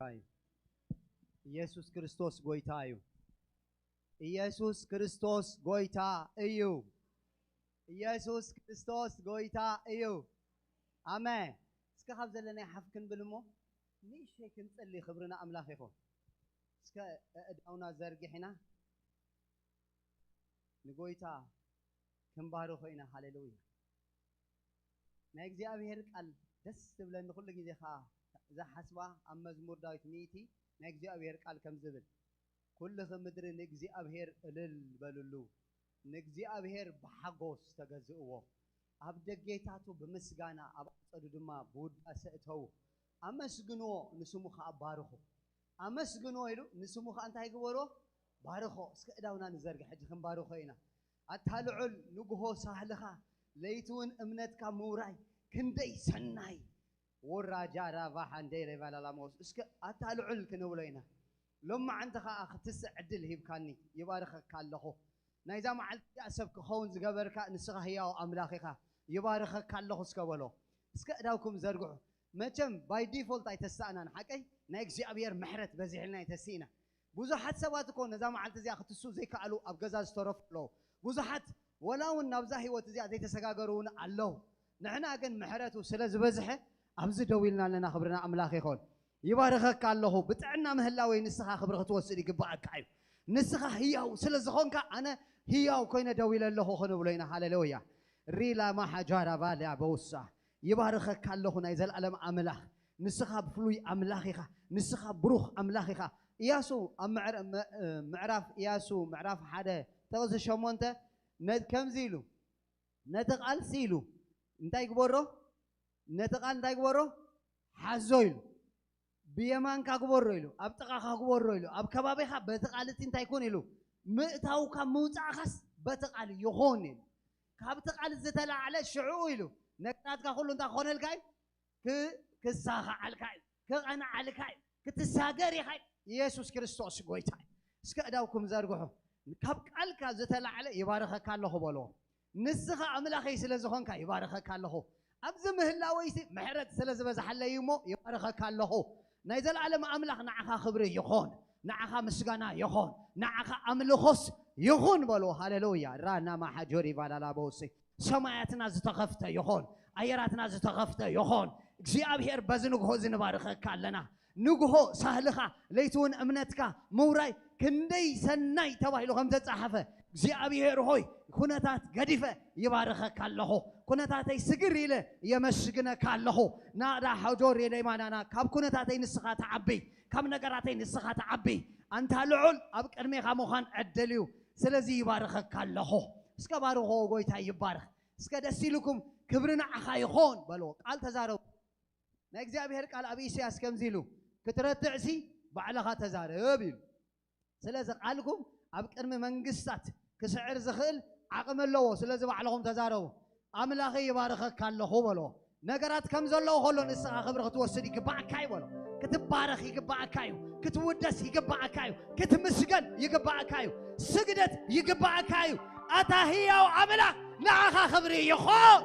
እዩ። ኢየሱስ ክርስቶስ ጎይታ እዩ። ኢየሱስ ክርስቶስ ጎይታ እዩ። ኢየሱስ ክርስቶስ ጎይታ እዩ። ኣሜን። እስከ ካብ ዘለናይ ሓፍ ክንብል እሞ ንእሽተይ ክንጽሊ። ክብሪ ንኣምላኽ ይኹን። እስከ ኣእዳውና ዘርጊሕና ንጎይታ ክንባርኾ ኢና። ሃሌሉያ። ናይ እግዚኣብሔር ቃል ደስ ትብለኒ፣ ኩሉ ግዜ ኸዓ ዝሓስባ ኣብ መዝሙር ዳዊት ሚእቲ ናይ እግዚኣብሔር ቃል ከም ዝብል፣ "ኩልኺ ምድሪ ንእግዚኣብሔር እልል በልሉ፣ ንእግዚኣብሔር ብሓጎስ ተገዝእዎ፣ ኣብ ደጌታቱ ብምስጋና፣ ኣብ ኣጸዱ ድማ ብውዳሰ እተዉ፣ ኣመስግንዎ፣ ንስሙ ኸዓ ባርኹ፣ ኣመስግንዎ" ኢሉ ንስሙ ኸዓ እንታይ ግበርዎ? ባርኾ። እስከ እዳውና ንዘርግሕ፣ ሕጂ ክንባርኾ ኢና። ኣታ ልዑል ንግሆ ሳህልኻ፣ ለይቲ እውን እምነትካ ምውራይ ክንደይ ሰናይ። ወራጃ ራቫ ሓንደይ ሬቫላላሞስ። እስከ ኣታ ልዑል ክንብሎ ኢና። ሎማዓንቲ ኸዓ ክትስዕ ዕድል ሂብካኒ፣ ይባርኸካ ኣለኹ። ናይዛ መዓልቲ እዚኣ ሰብ ክኸውን ዝገበርካ ንስኻ ህያው ኣምላኽ ኢኻ። ይባርኸካ ኣለኹ እስከ በሎ። እስከ እዳውኩም ዘርግሑ። መቸም ባይ ዲፎልት ኣይተሳእናን፣ ሓቀይ ናይ እግዚኣብሔር ምሕረት በዚሕልና ኣይተስእና። ብዙሓት ሰባት እኮ ነዛ መዓልቲ እዚኣ ክትስኡ ዘይከኣሉ ኣብ ገዛ ዝተረፉ ኣለዉ። ብዙሓት ወላ እውን ናብዛ ህይወት እዚኣ ዘይተሰጋገሩ እውን ኣለዉ። ንሕና ግን ምሕረቱ ስለ ዝበዝሐ ኣብዚ ደው ኢልና ኣለና። ክብርና ኣምላኽ ይኹን። ይባርኸካ ኣለኹ። ብጥዕና ምህላወይ ንስኻ ክብሪ ክትወስድ ይግባኣካ እዩ። ንስኻ ህያው ስለ ዝኾንካ ኣነ ህያው ኮይነ ደው ኢለ ኣለኹ ክንብሎ ኢና። ሃሌሉያ። ሪላ ማሓጃራ ቫልያ በውሳ። ይባርኸካ ኣለኹ ናይ ዘለኣለም ኣምላኽ። ንስኻ ብፍሉይ ኣምላኽ ኢኻ። ንስኻ ብሩኽ ኣምላኽ ኢኻ። ኢያሱ ኣብ ምዕረ-፣ መ-፣ ምዕራፍ ኢያሱ ምዕራፍ ሓደ ጥቕሲ ሸሞንተ ነ-፣ ከምዚ ኢሉ ነቲ ቃልሲ ኢሉ እንታይ ግበሮ? ነቲ ቃል እንታይ ግበሮ? ሓዞ ኢሉ። ብየማንካ ግበሮ ኢሉ፣ ኣብ ጥቓኻ ግበሮ ኢሉ፣ ኣብ ከባቢኻ በቲ ቃል እቲ እንታይ ኩን ኢሉ፣ ምእታውካ ምውጻእኻስ በቲ ቃል ይኹን ኢሉ። ካብቲ ቃል ዝተላዕለ ሽዑ ኢሉ ነገራትካ ኩሉ እንታይ ክኾነልካ እዩ? ክ-፣ ክሳኻዓልካ እዩ፣ ክቐንዓልካ እዩ፣ ክትሳገር ኢኻ እዩ። ኢየሱስ ክርስቶስ ጎይታ እዩ። እስከ እዳውኩም ዘርግሑ። ካብ ቃልካ ዝተላዕለ ይባርኸካ ኣለኹ በልዎ። ንስኻ ኣምላኸይ ስለ ዝኾንካ ይባርኸካ ኣለኹ። ኣብዚ ምህላወይሲ ምሕረት ስለ ዝበዝሓለይ እሞ ይባርኸካ ኣለኹ። ናይ ዘለኣለም ኣምላኽ ንዓኻ ክብሪ ይኹን፣ ንዓኻ ምስጋና ይኹን፣ ንዓኻ ኣምልኾስ ይኹን በልዎ። ሃሌሉያ። ራና ማሓጆሪ ቫላላቦሲ። ሰማያትና ዝተኸፍተ ይኹን፣ ኣየራትና ዝተኸፍተ ይኹን። እግዚኣብሔር በዚ ንግሆ እዚ ንባርኸካ ኣለና። ንግሆ ሳህልኻ፣ ለይቲ እውን እምነትካ ምውራይ ክንደይ ሰናይ ተባሂሉ ከም ተጻሓፈ፣ እግዚኣብሔር ሆይ፣ ኩነታት ገዲፈ ይባርኸካ ኣለኹ። ኩነታተይ ስግር ኢለ የመስግነካ ኣለኹ። ናዳ ሐጆር የደይማናና፣ ካብ ኩነታተይ ንስኻ ትዓቢ፣ ካብ ነገራተይ ንስኻ ትዓቢ። ኣንታ ልዑል ኣብ ቅድሜኻ ምዃን ዕድል እዩ። ስለዚ ይባርኸካ ኣለኹ። እስከ ባርኽዎ፣ ጎይታ ይባርኽ። እስከ ደስ ኢልኩም ክብሪ ንዓኻ ይኾን በልዎ። ቃል ተዛረቡ። ናይ እግዚኣብሔር ቃል ኣብ ኢሳያስ ከምዚ ኢሉ፣ "ክትረትዕሲ ባዕልኻ ተዛረብ" ኢሉ። ስለዚ ቃልኩም ኣብ ቅድሚ መንግስታት ክስዕር ዝኽእል ዓቕሚ ኣለዎ። ስለዚ ባዕልኹም ተዛረቡ። "ኣምላኸይ ይባርኸካ ኣለኹ" በልዎ። ነገራት ከም ዘለዉ ከሎ ንስኻ ክብሪ ክትወስድ ይግባኣካ እዩ በሎ። ክትባረኽ ይግባኣካ እዩ። ክትውደስ ይግባኣካ እዩ። ክትምስገን ይግባኣካ እዩ። ስግደት ይግባኣካ እዩ። ኣታ ህያው ኣምላኽ ንዓኻ ክብሪ ይኹን።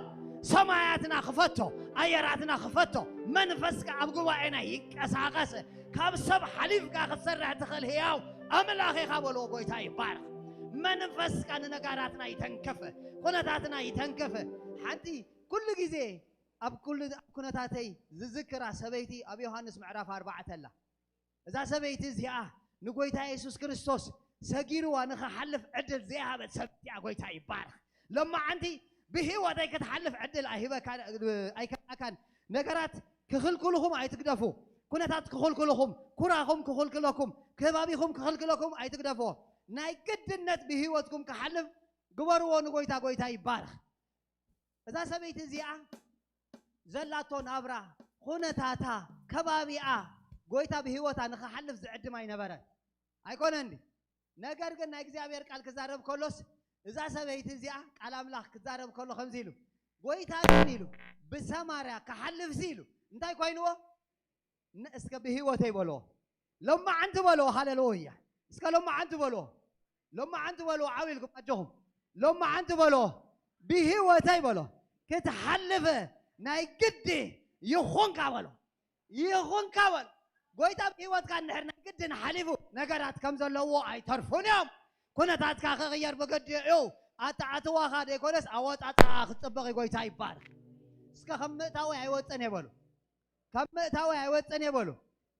ሰማያትና ክፈቶ፣ ኣየራትና ክፈቶ፣ መንፈስካ ኣብ ጉባኤና ይንቀሳቐስ። ካብ ሰብ ሓሊፍካ ክትሰርሕ ትኽእል ህያው ኣምላኽ ኢኻ በልዎ። ጎይታ ይባረኽ። መንፈስካ ንነጋራትና ይተንከፈ፣ ኩነታትና ይተንከፈ። ሓንቲ ኩሉ ግዜ ኣብ ኩሉ፣ ኣብ ኩነታተይ ዝዝክራ ሰበይቲ ኣብ ዮሃንስ ምዕራፍ ኣርባዕተ ኣላ። እዛ ሰበይቲ እዚኣ ንጎይታ የሱስ ክርስቶስ ሰጊርዋ ንኽሓልፍ ዕድል ዘይሃበት ሰበይቲ እያ። ጎይታ ይባረኽ። ሎማዓንቲ ብህይወተይ ክትሓልፍ ዕድል ኣይህበካ-፣ ኣይከልኣካን። ነገራት ክኽልክልኹም ኣይትግደፉ። ኩነታት ክኽልክልኹም፣ ኩራኹም ክኽልክለኩም፣ ከባቢኹም ክኽልክለኩም ኣይትግደፍዎ። ናይ ግድነት ብህይወትኩም ክሓልፍ ግበርዎ። ንጎይታ፣ ጎይታ ይባረኽ። እዛ ሰበይቲ እዚኣ ዘላቶ ናብራ፣ ኩነታታ፣ ከባቢኣ፣ ጎይታ ብህይወታ ንኽሓልፍ ዝዕድም ኣይነበረን። ኣይኮነን ድዩ? ነገር ግን ናይ እግዚኣብሔር ቃል ክዛረብ ከሎስ፣ እዛ ሰበይቲ እዚኣ ቃል ኣምላኽ ክዛረብ ከሎ ከምዚ ኢሉ፣ ጎይታ ግን ኢሉ፣ ብሰማርያ ክሓልፍሲ ኢሉ፣ እንታይ ኮይንዎ? ን-፣ እስከ ብህይወተይ በልዎ። ሎማዓንቲ በልዎ። ሃሌሉያ። እስከ ሎማዓንቲ በልዎ። ሎማዓንቲ በልዎ። ዓው ኢልኩም ኣጆኹም። ሎማዓንቲ በልዎ። ብህይወተይ በሎ። ክትሓልፍ ናይ ግዲ ይኹንካ በሎ። ይኹንካ በሎ። ጎይታ ብህይወትካ እንድሕር ናይ ግድን ሓሊፉ፣ ነገራት ከም ዘለዎ ኣይተርፉን እዮም። ኩነታትካ ክቕየር ብግዲ እዩ። ኣተኣትዋኻ ዘይኮነስ ኣወጻጽኣኻ ክትጽበቕ እዩ። ጎይታ ይባረኽ። እስከ ከም ምእታዊ ኣይወጽእን እየ በሉ። ከም ምእታዊ ኣይወጽእን እየ በሉ።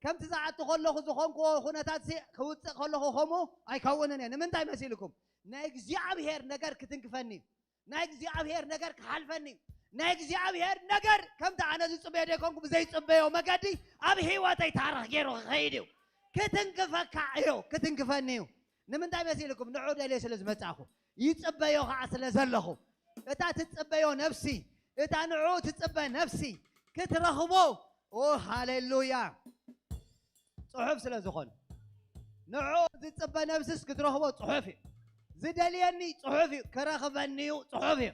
ከምቲ ዝኣቱ ከለኹ ዝኾንክዎ ኩነታት ሲ ክውጽእ ከለኹ ከምኡ ኣይከውንን እየ። ንምንታይ መሲልኩም? ናይ እግዚኣብሔር ነገር ክትንክፈኒ እዩ። ናይ እግዚኣብሔር ነገር ክሓልፈኒ እዩ። ናይ እግዚኣብሔር ነገር ከምቲ ኣነ ዝጽበዮ ዘይኮንኩ ብዘይጽበዮ መገዲ ኣብ ህይወተይ ታረኽ ገይሩ ክኸይድ እዩ። ክትንክፈካ እዩ፣ ክትንክፈኒ እዩ። ንምንታይ መሲልኩም? ንዑ ደልየ ስለ ዝመጻኹ፣ ይጽበዮ ኸዓ ስለ ዘለኹ። እታ ትጽበዮ ነፍሲ፣ እታ ንዑ ትጽበ ነፍሲ ክትረኽቦ፣ ኦ ሃሌሉያ፣ ጽሑፍ ስለ ዝኾነ፣ ንዑ ዝጽበ ነፍስስ ክትረኽቦ ጽሑፍ እዩ። ዝደልየኒ ጽሑፍ እዩ፣ ክረኽበኒ እዩ ጽሑፍ እዩ።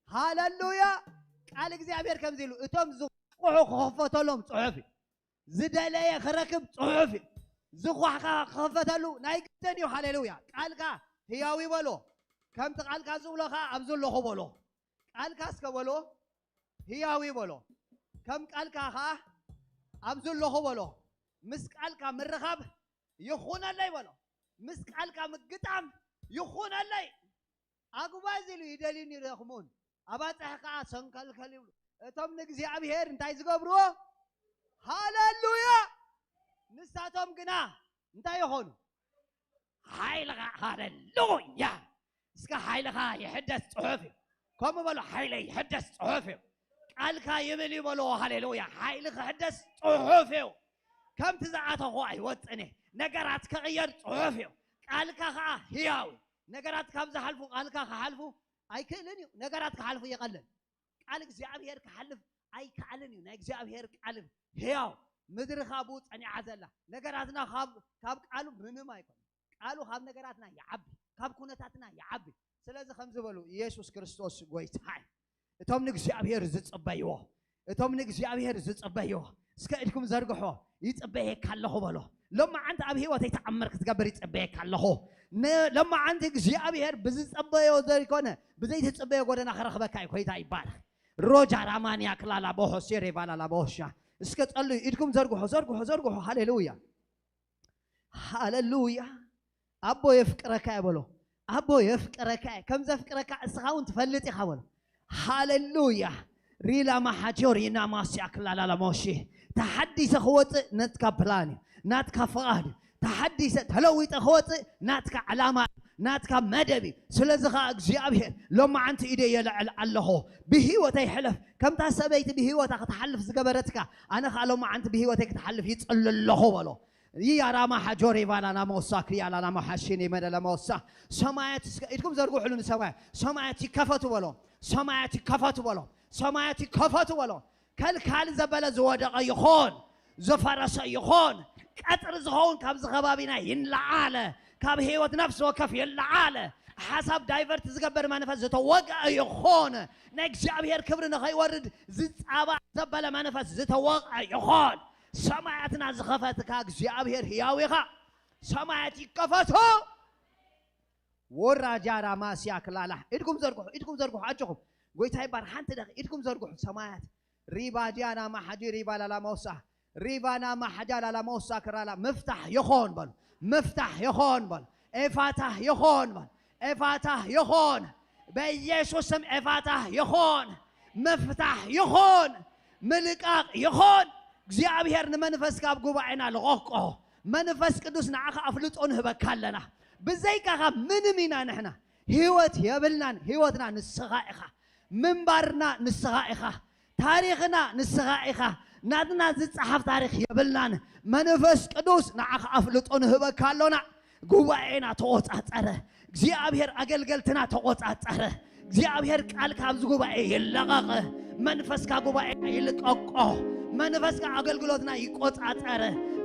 ሃሌሉያ። ቃል እግዚኣብሔር ከምዚ ኢሉ፣ እቶም ዝቑሑ ክኸፈተሎም ጽሑፍ እዩ። ዝደለየ ክረክብ ጽሑፍ እዩ። ዝኳሕካ ክኸፈተሉ ናይ ግድን እዩ። ሃሌሉያ። ቃልካ ህያው ይበሎ። ከምቲ ቃልካ ዝብሎ ኸዓ ኣብዚ ኣለኹ በሎ። ቃልካ እስከ በሎ፣ ህያው ይበሎ። ከም ቃልካ ኸዓ ኣብዚ ኣለኹ በሎ። ምስ ቃልካ ምርኻብ ይኹነለይ በሎ። ምስ ቃልካ ምግጣም ይኹነለይ። ኣጉባዝ ኢሉ ይደልዩን ይረኽሙን፣ ኣባጽሕ ከኣ ሰንከልከል ይብሉ። እቶም ንእግዚኣብሔር እንታይ ዝገብርዎ? ሃሌሉያ! ንሳቶም ግና እንታይ ይኾኑ? ሓይልኻ፣ ሃሌሉያ! እስከ ሓይልኻ ይሕደስ ጽሑፍ እዩ። ከምኡ በሉ፣ ሓይለይ ይሕደስ ጽሑፍ እዩ። ቃልካ ይብል እዩ በልዎ፣ ሃሌሉያ! ሓይሊ ክሕደስ ጽሑፍ እዩ። ከምቲ ዝኣተኹ ኣይወጽእን እየ። ነገራት ክቕየር ጽሑፍ እዩ። ቃልካ ኸኣ ህያው እዩ። ነገራት ካብ ዝሓልፉ ቃልካ ክሓልፉ ኣይክእልን እዩ። ነገራት ክሓልፉ ይቐልል። ቃል እግዚኣብሔር ክሓልፍ ኣይከኣልን እዩ። ናይ እግዚኣብሔር ቃል ህያው፣ ምድሪ ካብኡ ጸኒዓ ዘላ። ነገራትና ካብ፣ ካብ ቃሉ ምንም ኣይኮነን። ቃሉ ካብ ነገራትና ይዓቢ፣ ካብ ኩነታትና ይዓቢ። ስለዚ ከምዚ በሉ፣ ኢየሱስ ክርስቶስ ጎይታ እዩ። እቶም ንእግዚኣብሔር ዝጽበይዎ፣ እቶም ንእግዚኣብሔር ዝጽበይዎ፣ እስከ ኢድኩም ዘርግሖ፣ ይጽበየካ ኣለኹ በሎ። ሎማዓንቲ ኣብ ህይወተይ ተኣምር ክትገብር ይጽበየካ ኣለኹ። ን-፣ ሎማዓንቲ እግዚኣብሔር ብዝጸበዮ ዘይኮነ፣ ብዘይትጽበዮ ጎደና ክረኽበካ እዩ። ጎይታ ይባረኽ። ሮጃ ራማንያ ክላላ ቦሆ ሴሬ ቫላላ ቦሆሻ። እስከ ጸልዩ፣ ኢድኩም ዘርግሖ፣ ዘርግሖ፣ ዘርግሖ። ሃሌሉያ፣ ሃሌሉያ። ኣቦ የፍቅረካ እየ በሎ። ኣቦ የፍቅረካ እየ። ከም ዘፍቅረካ እስኻ እውን ትፈልጥ ኢኻ በሎ። ሃሌሉያ። ሪላ ማሓጆር ይናማስያ ክላላላ ሞሺ። ተሓዲሰ ክወፅእ ናትካ ፕላን እዩ፣ ናትካ ፍቓድ እዩ። ተሓዲሰ ተለዊጠ ክወፅእ ናትካ ዕላማ እዩ፣ ናትካ መደብ እዩ። ስለዚ ኸዓ እግዚኣብሔር ሎማዓንቲ ኢደ የልዕል ኣለኹ። ብህይወተይ ሕለፍ። ከምታ ሰበይቲ ብህይወታ ክትሓልፍ ዝገበረትካ፣ ኣነ ኸዓ ሎማዓንቲ ብህይወተይ ክትሓልፍ ይጽሊ ኣለኹ በሎ። ይያራማ ሓጆሪ ቫላና መወሳ ክያላና መሓሽኒ መደለ መወሳ። ሰማያት እስከ ኢድኩም ዘርግሑሉ ንሰማያት። ሰማያት ይከፈቱ በሎ። ሰማያት ይከፈቱ በሎ። ሰማያት ይከፈቱ በሎ። ከልካል ዘበለ ዝወደቐ ይኾን፣ ዝፈረሰ ይኾን፣ ቀጽሪ ዝኸውን ካብዚ ከባቢና ይለዓለ፣ ካብ ህይወት ነፍሲ ወከፍ ይለዓለ። ሓሳብ ዳይቨርት ዝገብር መንፈስ ዝተወግአ ይኾን፣ ናይ እግዚኣብሔር ክብሪ ንኸይወርድ ዝጻባእ ዘበለ መንፈስ ዝተወግአ ይኾን። ሰማያትና ዝኸፈትካ እግዚኣብሔር ህያው ኢኻ። ሰማያት ይከፈቱ። ወራጃራ ማስያ ክላላ። ኢድኩም ዘርግሑ፣ ኢድኩም ዘርግሑ፣ ኣጆኹም። ጎይታ ይባር። ሓንቲ ደቂ፣ ኢድኩም ዘርግሑ። ሰማያት። ሪባዲያና ማሓጂ ሪባላላ መውሳ። ሪባና ማሓጃ ላላ መውሳ ክራላ። ምፍታሕ ይኾን በሉ። ምፍታሕ ይኾን በሉ። ኤፋታህ ይኾን በሉ። ኤፋታህ ይኾን። በኢየሱስ ስም ኤፋታህ ይኾን። ምፍታሕ ይኾን። ምልቃቕ ይኾን። እግዚኣብሔር ንመንፈስካ ኣብ ጉባኤና ልቐቆ። መንፈስ ቅዱስ ንዓኻ ኣፍልጦ ንህበካ ኣለና። ብዘይካኻ ምንም ኢና ንሕና። ህይወት የብልናን። ህይወትና ንስኻ ኢኻ። ምንባርና ንስኻ ኢኻ። ታሪኽና ንስኻ ኢኻ። ናትና ዝጸሓፍ ታሪኽ የብልናን። መንፈስ ቅዱስ ንዓኻ ኣፍልጦ ንህበካ ኣሎና። ጉባኤና ተቖጻጸረ። እግዚኣብሔር ኣገልገልትና ተቖጻጸረ። እግዚኣብሔር ቃልካ ኣብዚ ጉባኤ ይለቐቕ። መንፈስካ ጉባኤና ይልቀቆ። መንፈስካ ኣገልግሎትና ይቆጻጸር።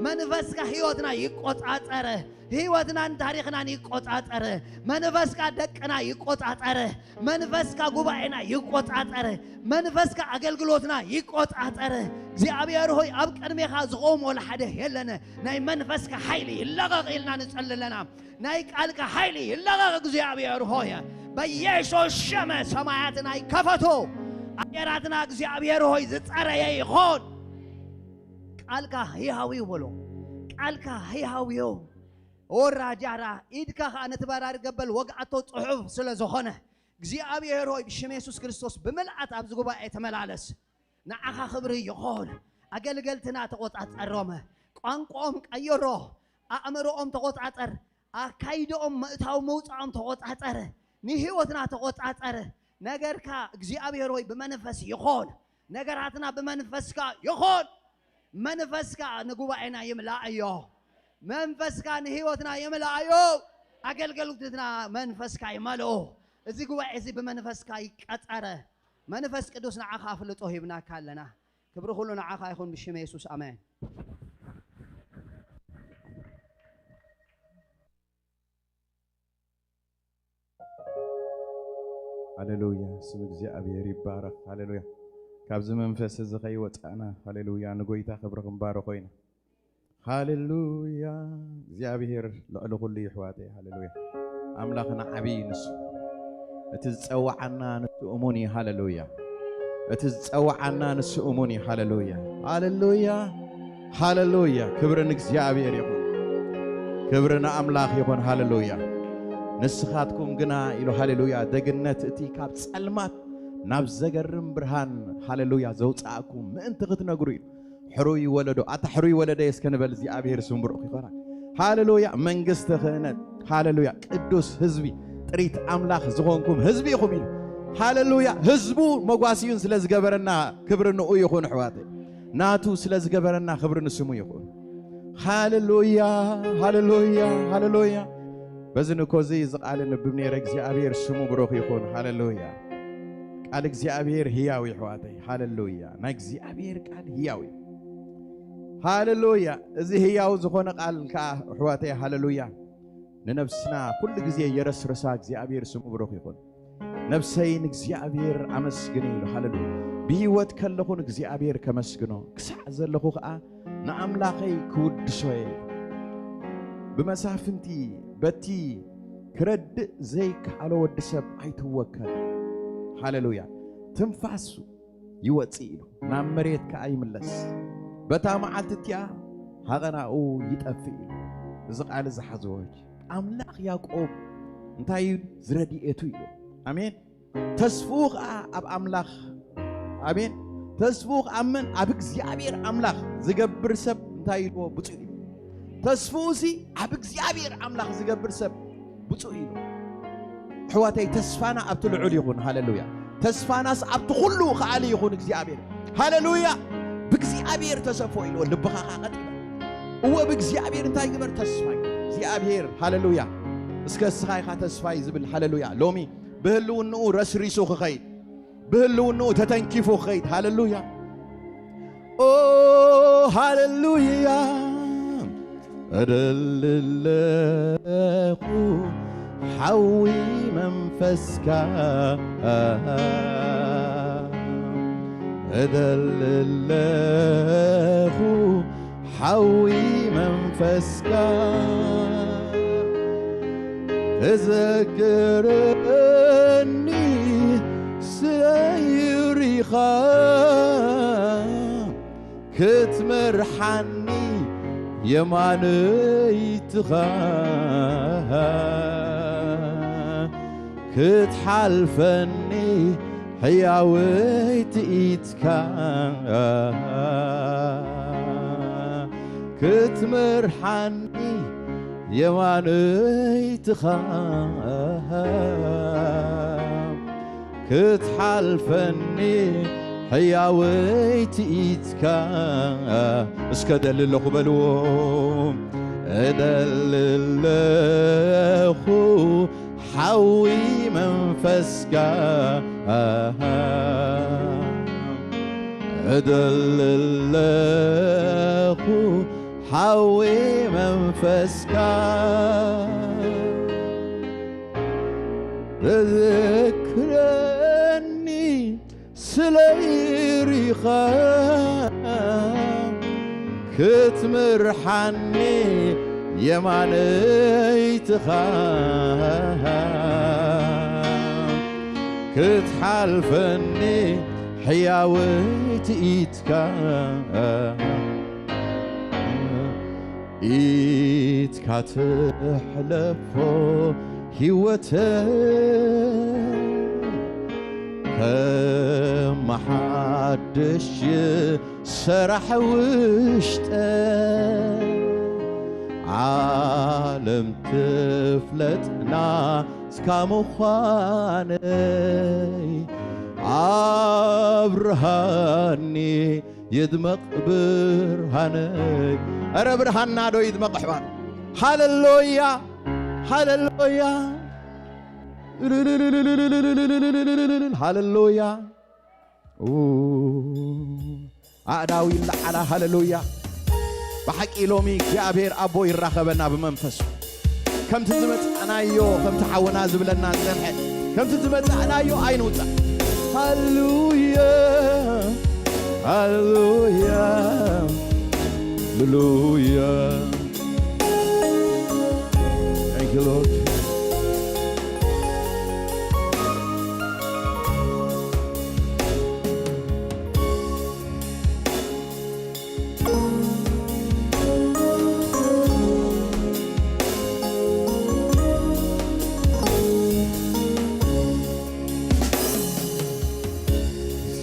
መንፈስካ ህይወትና ይቆጻጸር። ህይወትናን ታሪኽናን ይቆጻጸር። መንፈስካ ደቅና ይቆጻጸር። መንፈስካ ጉባኤና ይቆጻጸር። መንፈስካ ኣገልግሎትና ይቆጻጸር። እግዚኣብሔር ሆይ፣ ኣብ ቅድሜኻ ዝቖም ወላ ሓደ የለን። ናይ መንፈስካ ሓይሊ ይለቐቕ ኢልና ንጸሊ ኣለና። ናይ ቃልካ ሓይሊ ይለቐቕ እግዚኣብሔር ሆይ። በኢየሱስ ሽም ሰማያትና ይከፈቱ። ኣየራትና እግዚኣብሔር ሆይ ዝጸረየ ይኾን። ቃልካ ህያው እዩ በሎ። ቃልካ ህያው እዩ። ኦራ ጃራ፣ ኢድካ ኸኣ ነቲ በራሪ ገበል ወግኣቶ፣ ጽሑፍ ስለ ዝኾነ፣ እግዚኣብሔር ሆይ፣ ብሽም የሱስ ክርስቶስ ብምልኣት ኣብዚ ጉባኤ ተመላለስ። ንዓኻ ክብሪ ይኹን። ኣገልገልትና ተቖጻጸሮም። ቋንቋኦም ቀይሮ። ኣእምሮኦም ተቖጻጸር። ኣካይድኦም፣ ምእታው ምውጻኦም ተቖጻጸር። ንህይወትና ተቖጻጸር። ነገርካ እግዚኣብሔር ሆይ ብመንፈስ ይኹን። ነገራትና ብመንፈስካ ይኹን። መንፈስካ ንጉባኤና ይምላእዮ። መንፈስካ ንህይወትና ይምላእዮ። ኣገልገልትና መንፈስካ ይመልኦ። እዚ ጉባኤ እዚ ብመንፈስካ ይቀጸረ። መንፈስ ቅዱስ ንዓኻ ኣፍልጦ ሂብናካ ኣለና። ክብሪ ኩሉ ንዓኻ ይኹን ብሽም የሱስ ኣሜን። ሃሌሉያ፣ ስም እግዚኣብሔር ይባረኽ። ሃሌሉያ፣ ካብዚ መንፈስ እዚ ከይወጻእና፣ ሃሌሉያ፣ ንጎይታ ክብሪ ክንባርኾ ኢና። ሃሌሉያ፣ እግዚኣብሔር ልዕሊ ኩሉ እዩ፣ ኣሕዋተይ። ሃሌሉያ፣ ኣምላኽና ዓብዪ እዩ ንሱ። እቲ ዝጸውዓና ንሱ እሙን እዩ። ሃሌሉያ፣ እቲ ዝጸውዓና ንሱ እሙን እዩ። ሃሌሉያ፣ ሃሌሉያ፣ ሃሌሉያ፣ ክብሪ ንእግዚኣብሔር ይኹን። ክብሪ ንኣምላኽ ይኹን። ሃሌሉያ፣ ንስኻትኩም ግና ኢሉ፣ ሃሌሉያ፣ ደግነት እቲ ካብ ጸልማት ናብ ዘገርም ብርሃን፣ ሃሌሉያ፣ ዘውጽኣኩም ምእንቲ ክትነግሩ እዩ። ሕሩይ ወለዶ፣ ኣታ ሕሩይ ወለደ እስከ ንበል። እግዚኣብሔር ስሙ ብሩኽ ይኾና። ሃሌሉያ፣ መንግስቲ ክህነት፣ ሃሌሉያ፣ ቅዱስ ህዝቢ፣ ጥሪት ኣምላኽ ዝኾንኩም ህዝቢ ኢኹም ኢሉ። ሃሌሉያ፣ ህዝቡ መጓስዩን ስለ ዝገበረና ክብሪ ንኡ ይኹን፣ ኣሕዋተይ። ናቱ ስለ ዝገበረና ክብሪ ንስሙ ይኹን። ሃሌሉያ፣ ሃሌሉያ፣ ሃሌሉያ። በዚ ንኮዚ እዚ ቃል ንብብ ነይረ። እግዚኣብሔር ስሙ ብሩኽ ይኹን። ሃሌሉያ። ቃል እግዚኣብሔር ህያው እዩ፣ ኣሕዋተይ። ሃሌሉያ። ናይ እግዚኣብሔር ቃል ህያው እዩ። ሃሌሉያ። እዚ ህያው ዝኾነ ቃል ከኣ፣ ኣሕዋተይ፣ ሃሌሉያ፣ ንነብስና ኩሉ ግዜ የረስርሳ። እግዚኣብሔር ስሙ ብሩኽ ይኹን። ነብሰይ ንእግዚኣብሔር ኣመስግን ኢሉ። ሃሌሉያ። ብህይወት ከለኹ ንእግዚኣብሔር ከመስግኖ፣ ክሳዕ ዘለኹ ከኣ ንኣምላኸይ ክውድሶ እየ። ብመሳፍንቲ፣ በቲ ክረድእ ዘይከኣሎ ወዲ ሰብ ኣይትወከል። ሃሌሉያ። ትንፋሱ ይወጽእ ኢሉ፣ ናብ መሬት ከኣ ይምለስ። በታ መዓልቲ እቲኣ ሃቐናኡ ይጠፍእ ኢሉ። እዚ ቃል እዚ ሓዝዎ። ኣምላኽ ያዕቆብ እንታይ እዩ ዝረድኤቱ ኢሉ። ኣሜን። ተስፍኡ ኸዓ ኣብ ኣምላኽ፣ ኣሜን። ተስፍኡ ኸዓ ኣብ መን? ኣብ እግዚኣብሔር ኣምላኽ ዝገብር ሰብ እንታይ ኢልዎ? ብፁዕ እዩ። ተስፍኡ ሲ ኣብ እግዚኣብሔር ኣምላኽ ዝገብር ሰብ ብፁዕ እዩ። ኣሕዋተይ፣ ተስፋና ኣብቲ ልዑል ይኹን። ሃሌሉያ። ተስፋናስ ኣብቲ ኩሉ ከኣሊ ይኹን እግዚኣብሔር። ሃሌሉያ። ብእግዚኣብሔር ተሰፎ ኢልዎ። ልብኻ ኸዓ ቀጥ ይበል። እወ፣ ብእግዚኣብሔር እንታይ ግበር? ተስፋ ግበር። እግዚኣብሔር፣ ሃሌሉያ። እስከ እስኻ ኢኻ ተስፋይ ዝብል። ሃሌሉያ። ሎሚ ብህልውንኡ ረስሪሱ ክኸይድ፣ ብህልውንኡ ተተንኪፉ ክኸይድ። ሃሌሉያ። ኦ፣ ሃሌሉያ። እደሊ ኣለኹ ሓዊ መንፈስካ፣ እደሊ ኣለኹ ሓዊ መንፈስካ። ተዘክረኒ ስለ ይሪኻ ክትመርሓኒ የማነይትኻ፣ ክትሓልፈኒ ሕያወይቲ ኢትካ፣ ክትመርሓኒ የማነይትኻ፣ ክትሓልፈኒ ሕያወይቲ ኢትካ። እስከ እደሊ ኣለኹ በልዎ። እደሊ ኣለኹ ሓዊ መንፈስካ፣ እደሊ ኣለኹ ሓዊ መንፈስካ። ተዘክረኒ ስለ ይሪኻ ክትምርሓኒ የማነይትኻ፣ ክትሓልፈኒ ሕያወይቲ ኢትካ። ኢትካ ትሕለፎ ህይወተይ ከም ሓድሽ ሰራሕ ውሽጠ ዓለም ትፍለጥና እስካ ምዃነይ ኣብርሃኒ ይድመቕ ብርሃነይ። ኧረ ብርሃንና ዶ ይድመቕ ኣሕዋት? ሃለሎያ፣ ሃለሎያ፣ ሃለሎያ። ኣእዳው ይለዓላ። ሃለሉያ። ብሓቂ ሎሚ እግዚኣብሔር ኣቦ ይራኸበና ብመንፈሱ። ከምቲ ዝመጻእናዮ፣ ከምቲ ሓውና ዝብለና ዝጸንሐ፣ ከምቲ ዝመጻእናዮ ኣይንውጻእ። ሃለሉያ፣ ሃለሉያ፣ ሃለሉያ። Thank you, Lord.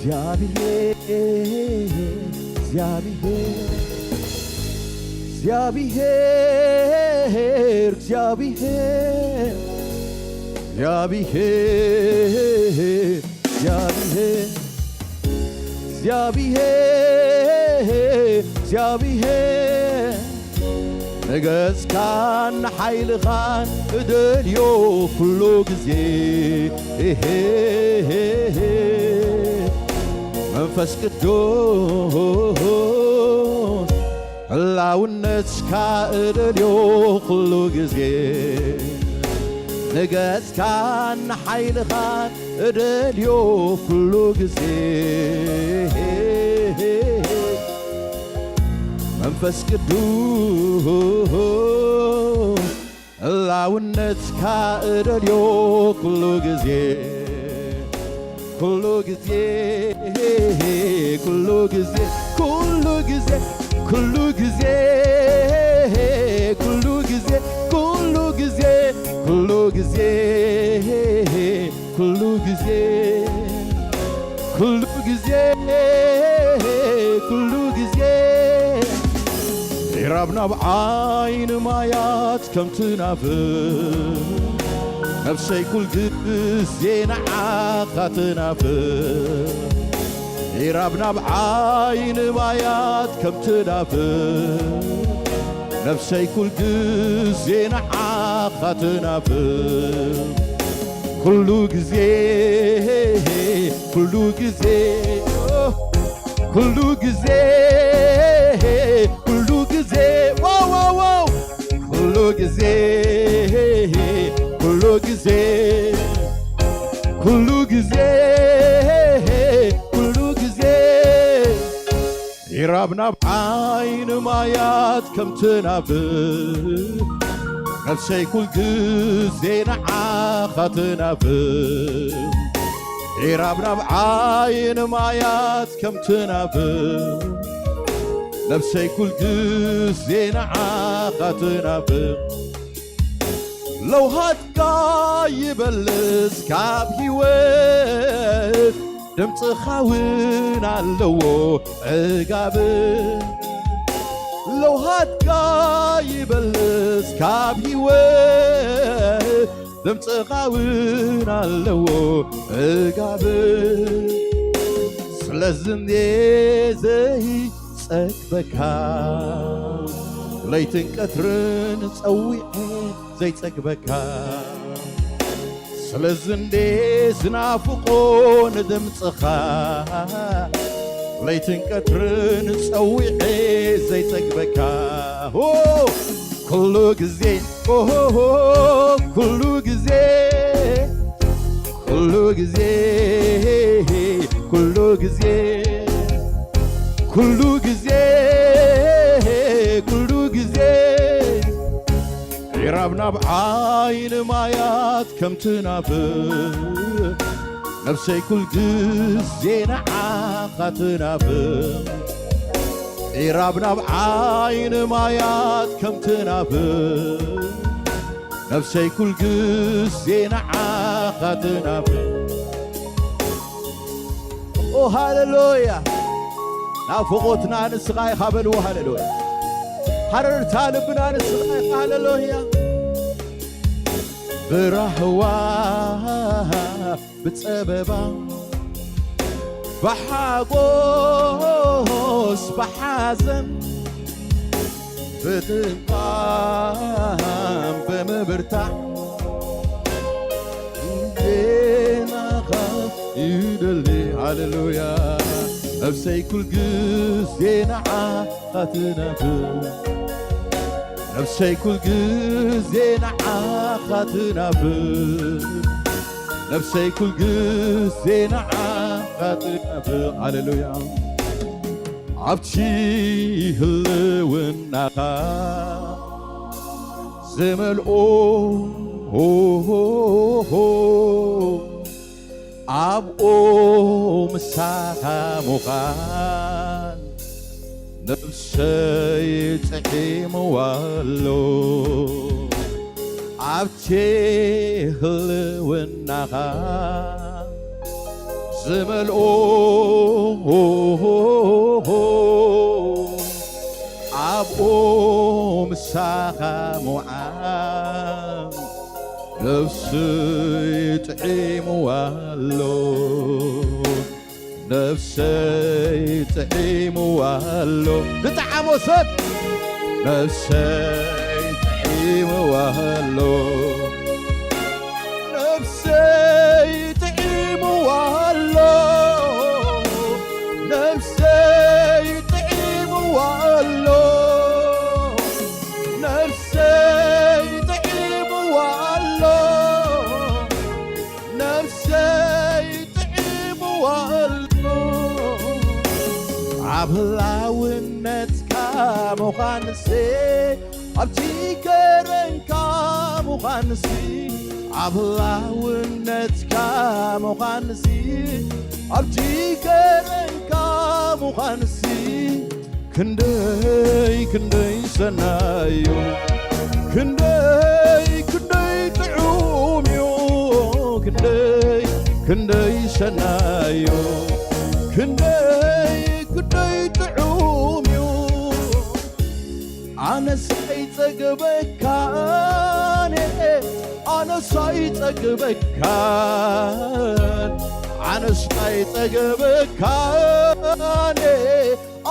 እግዚኣብሔር፣ እግዚኣብሔር፣ እግዚኣብሔር፣ እግዚኣብሔር፣ እግዚኣብሔር፣ እግዚኣብሔር፣ እግዚኣብሔር፣ እግዚኣብሔር፣ ንገስካን ንሓይልኻን እደልዮ ኩሉ ግዜ። መንፈስ ቅዱስ ህላውነትካ እደልዮ ኩሉ ግዜ። ንገስካን ንሓይልኻን እደልዮ ኩሉ ግዜ። መንፈስ ቅዱስ ህላውነትካ እደልዮ ኩሉ ግዜ፣ ኩሉ ግዜ፣ ኩሉ ግዜ፣ ኩሉ ግዜ፣ ኩሉ ግዜ፣ ኩሉ ግዜ፣ ኩሉ ግዜ፣ ኩሉ ግዜ፣ ኩሉ ግዜ፣ ኩሉ ግዜ፣ ኩሉ ግዜ፣ ኢራብ ናብ ዓይኒ ማያት ከም ትናፍር፣ ነፍሰይ ኩል ግዜ ንዓኻ ትናፍር። ኢራብ ናብ ዓይኒ ማያት ከም ትናፍር፣ ነፍሰይ ኩል ግዜ ንዓኻ ትናፍር። ኩሉ ግዜ፣ ኩሉ ግዜ፣ ኩሉ ግዜ፣ ኩሉ ግዜ፣ ዋው፣ ዋው፣ ዋው። ኩሉ ግዜ፣ ኩሉ ግዜ፣ ኩሉ ግዜ፣ ኩሉ ግዜ፣ ኢራብ ናብ ዓይኒ ማያት ከም ትናፍር፣ ነፍሰይ ኩል ግዜ ንዓኻ ትናፍር። ኢራብ ናብ ዓይኒ ማያት ከም ትናፍር፣ ነፍሰይ ኩል ግዜ ንዓኻ ትናፍር። ለውሃትካ ይበልጽ ካብ ህይወት፣ ድምፅኻ እውን ኣለዎ ዕጋብ። ለውሃትካ ይበልጽ ካብ ህይወት፣ ድምፅኻ እውን ኣለዎ ዕጋብ። ስለዚ እንዴ ዘይጸግበካ፣ ለይትን ቀትርን ጸዊዐ ዘይጸግበካ። ስለዚ እንዴ ዝናፍቆ ንድምፅኻ፣ ለይትን ቀትርን ጸዊዐ ዘይጸግበካ። ሆ! ኩሉ ግዜ፣ ኦሆሆ፣ ኩሉ ግዜ፣ ኩሉ ግዜ፣ ኩሉ ግዜ፣ ኩሉ ግዜ፣ ኩሉ ግዜ፣ ኢራብ ናብ ዓይኒ ማያት ከም ትናፍር፣ ነፍሰይ ኩል ግዜ ንዓኻ ትናፍር። ዒራብ ናብ ዓይኒ ማያት ከም ትናፍር፣ ነፍሰይ ኩል ግዜ ንዓኻ ትናፍር። ኦ ሃሌሉያ! ናፍቖትና ንስኻ ኢኻ በልዎ። ሃሌሉያ! ሃረርታ ልብና ንስኻ ኢኻ። ሃሌሉያ! ብራህዋ ብጸበባ ብሓጎስ ብሓዘን ብጥምጣም ብምብርታዕ እንዴናኻ ይደሊ። ሃሌሉያ። ነፍሰይ ኩል ግዜ ንዓኻ ትናፍር። ነፍሰይ ኩል ግዜ ንዓኻ ትናፍር። ነፍሰይ ኩል ግዜ ንዓኻ ትናፍር። ሃሌሉያ። ኣብቲ ህልውናኻ ዝመልኦ ኣብኡ ምሳኻ ምዃን ነፍሰይ ጥዒምዋ ኣሎ። ኣብቲ ህልውናኻ ዝመልኦ ኣብኡ ምሳኻ ምውዓል ነፍሰይ ጥዒምዋ ኣሎ። ነፍሰይ ጥዒምዋ ኣሎ። ዝጠዓሞ ሰብ ነፍሰይ ጥዒምዋ ኣሎ። ነፍሰይ ጥዒምዋ ኣሎ። ነፍሰይ ጥዒምዋ ኣሎ። ነፍሰይ ጥዒምዋ ኣሎ። ነፍሰይ ጥዒምዋ ኣሎ። ኣብ ህላውነትካ ምዃንሲ፣ ኣብቲ ከረንካ ምዃንሲ፣ ኣብ ህላውነትካ ምዃንሲ፣ ኣብቲ ከረንካ ምዃንሲ፣ ክንደይ ክንደይ ሰናዩ፣ ክንደይ ክንደይ ጥዑም እዩ። ክንደይ ክንደይ ሰናዩ፣ ክንደይ ክንደይ ጥዑም እዩ። ኣነስ ኣይጸግበካን፣ ኣነስ ኣይጸግበካን፣ ኣነስ ኣይጸግበካን፣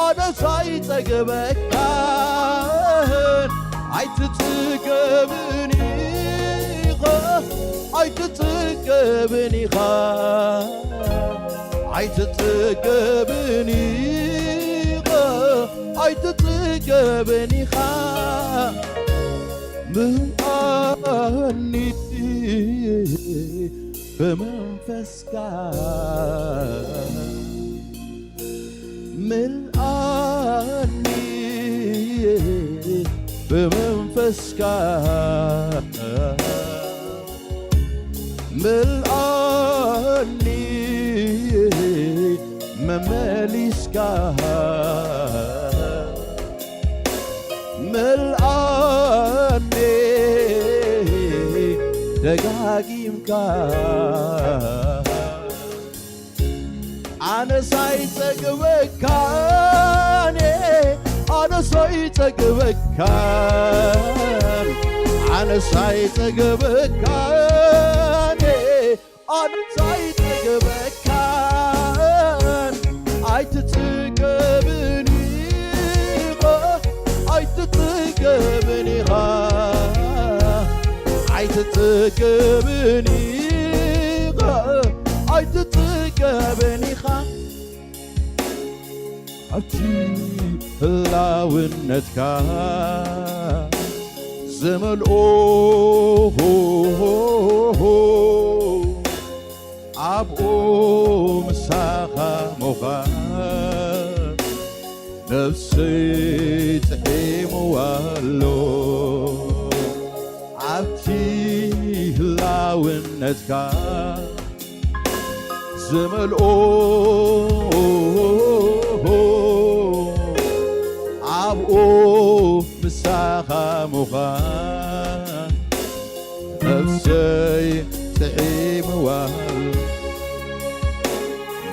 ኣነስ ኣይጸግበካን። ኣይትጽገብን ኢኻ፣ ኣይትጽገብን ኢኻ፣ ኣይትጽገብን ኢኻ፣ ኣይትጽገብን ኢኻ። ምልኣኒ ብመንፈስካ፣ ምልኣኒ ብመንፈስካ፣ ምልኣኒ መመሊስካ፣ ምልኣኒ ደጋጊምካ። ኣነስ ኣይጸግበካን፣ ኣነስ ኣይጸግበካን፣ ኣነስ ኣይጸግበካን፣ ኣነስ ኣይጸግበካን። ኣይትጽገብን ኢኻ፣ ኣይትጽገብን ኢኻ፣ ኣይትጽገብን ኢኻ፣ ኣይትጽገብን ኢኻ። ኣብቲ ህላውነትካ ዝመልኦ ኣብኡ ምሳኻ ምዃን ነፍሰይ ጥዒምዋ ኣሎ። ኣብቲ ህላውነትካ ዝመልኦ ምሳኻ ምዃን ነፍሰይ ጥዒምዋ።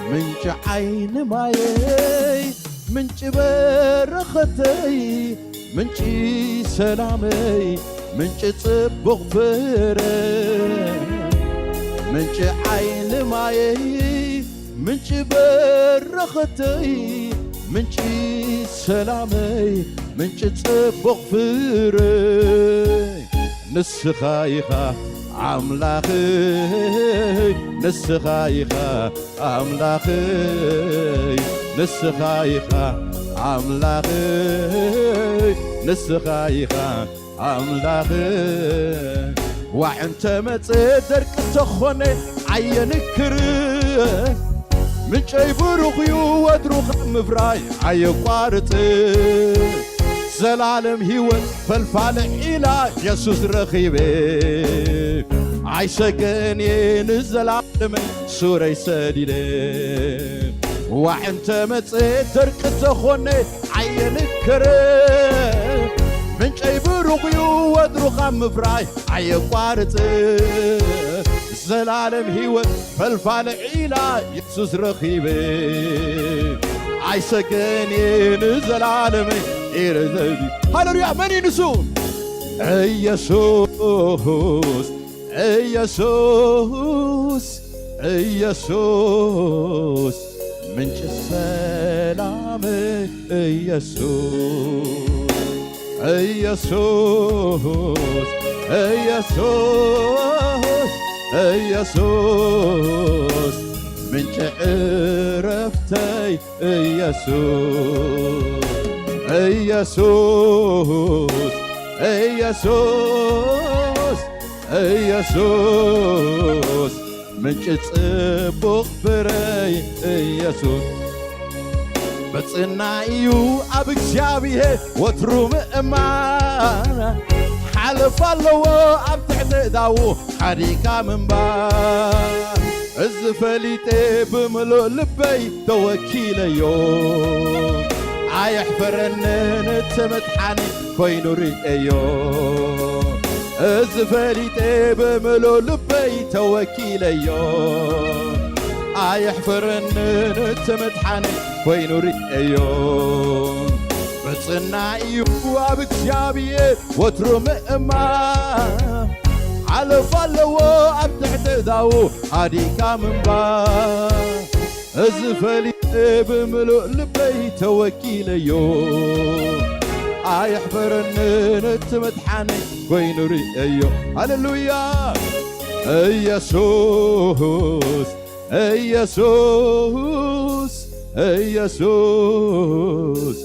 ምንጪ ዓይኒ ማየይ፣ ምንጪ በረኸተይ፣ ምንጪ ሰላመይ፣ ምንጪ ጽቡቕ ፍረ። ምንጪ ዓይኒ ማየይ፣ ምንጪ በረኸተይ፣ ምንጪ ሰላመይ፣ ምንጪ ጽቡቕ ፍረ። ንስኻ ኢኻ ኣምላኸይ፣ ንስኻ ኢኻ ኣምላኸይ፣ ንስኻ ኢኻ ኣምላኸይ፣ ንስኻ ኢኻ ኣምላኸይ። ዋዕ እንተ መጸ ደርቂ እንተኾነ ኣየንክር፣ ምንጨይ ብሩኽ እዩ ወትሩ ካብ ምፍራይ ኣየቋርጽ። ዘላለም ህይወት ፈልፋለ ዒላ የሱስ ረኺበ፣ ኣይሰገን እየ ንዘላለመይ ሱረይ ሰዲደ። ዋዕ እንተ መጸ ደርቂ እንተኾነ ኣየንክር፣ ምንጨይ ብሩኽ እዩ ወትሩ ካብ ምፍራይ ኣየቋርጽ። ዘላለም ህይወት ፈልፋለ ዒላ የሱስ ረኺበ፣ ኣይሰገን እየ ንዘላለመይ ኢረ ዘዲ። ሃሌሉያ! መን እዩ ንሱ? ኢየሱስ፣ ኢየሱስ፣ ኢየሱስ፣ ምንጭ ሰላም ኢየሱስ፣ ኢየሱስ፣ ኢየሱስ፣ ኢየሱስ፣ ምንጭ ዕረፍተይ ኢየሱስ፣ ኢየሱስ፣ ኢየሱስ፣ ኢየሱስ፣ ምንጭ ጽቡቕ ፍረይ ኢየሱስ። ምጽናይ እዩ ኣብ እግዚኣብሔር ወትሩ ምእማን፣ ሓለፋ ኣለዎ ኣብ ትሕቲ እዳዉ ሓዲካ ምንባር። እዚ ፈሊጠ ብምሉእ ልበይ ተወኪለዮ፣ ኣየሕፈረንን እቲ መድሓኒ ኮይኑ ርእየዮ። እዚ ፈሊጠ ብምሉእ ልበይ ተወኪለዮ፣ ኣየሕፈረንን እቲ መድሓኒ ኮይኑ ርእየዮ። ምጽናይ እዩ ኣብ እግዚኣብሔር ወትሩ ምእማን፣ ሓለፋ ኣለዎ ኣብ ትሕቲ እዳዉ ሓዲካ ምንባር። እዚ ፈሊጠ ብምሉእ ልበይ ተወኪለዮ፣ ኣየሕፈረንን እቲ መድሓኒ ኮይኑ ርእየዮ። ሃሌሉያ! ኢየሱስ፣ ኢየሱስ፣ ኢየሱስ፣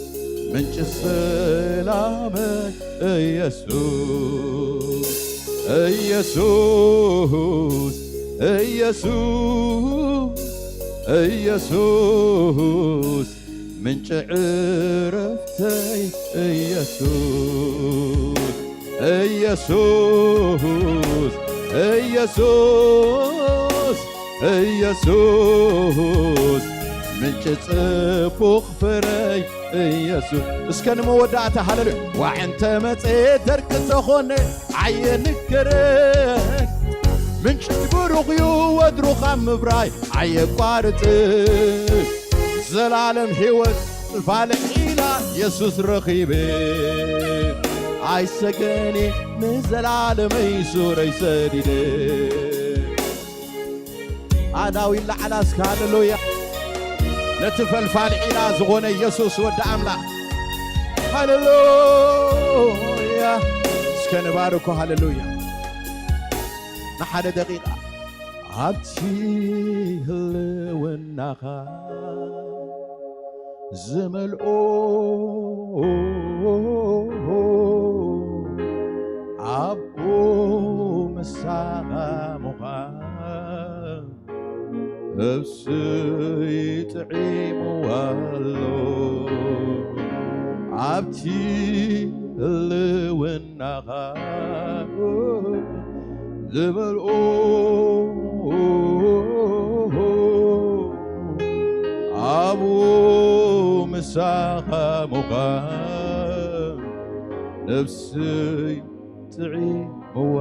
ምንጭ ሰላመይ ኢየሱስ፣ ኢየሱስ፣ ኢየሱስ፣ ኢየሱስ፣ ምንጭ ዕረፍተይ ኢየሱስ፣ ኢየሱስ፣ ኢየሱስ፣ ኢየሱስ፣ ምንጭ ጽቡቕ ፍረይ ኢየሱስ። እስከ ንመወዳእታ ሃሌሉያ። ዋዕ እንተ መጸ ደርቂ እንተኾነ ኣየንክር፣ ምንጭ ብሩኽ እዩ ወትሩ ካብ ምፍራይ ኣየቋርጽ። ዘላለም ህይወት ፋልዒላ የሱስ ረኺበ፣ ኣይሰገኒ ንዘላለመይ ሱረይ ሰዲደ። ኣእዳው ይለዓላ እስከ ሃሌሉያ። ነቲ ፈልፋል ዒላ ዝኾነ የሱስ ወዲ ኣምላኽ። ሃሌሉያ። እስከ ንባርኮ። ሃሌሉያ። ንሓደ ደቂቃ ኣብቲ ህልውናኻ ዝመልኦ ኣብኡ ምሳኻ ምዃን ነፍሰይ ጥዒምዋ ኣሎ። ኣብቲ ህልውናኻ ዝበልኦ ኣብኡ ምሳኻ ምዃን ነፍሰይ ጥዒምዋ።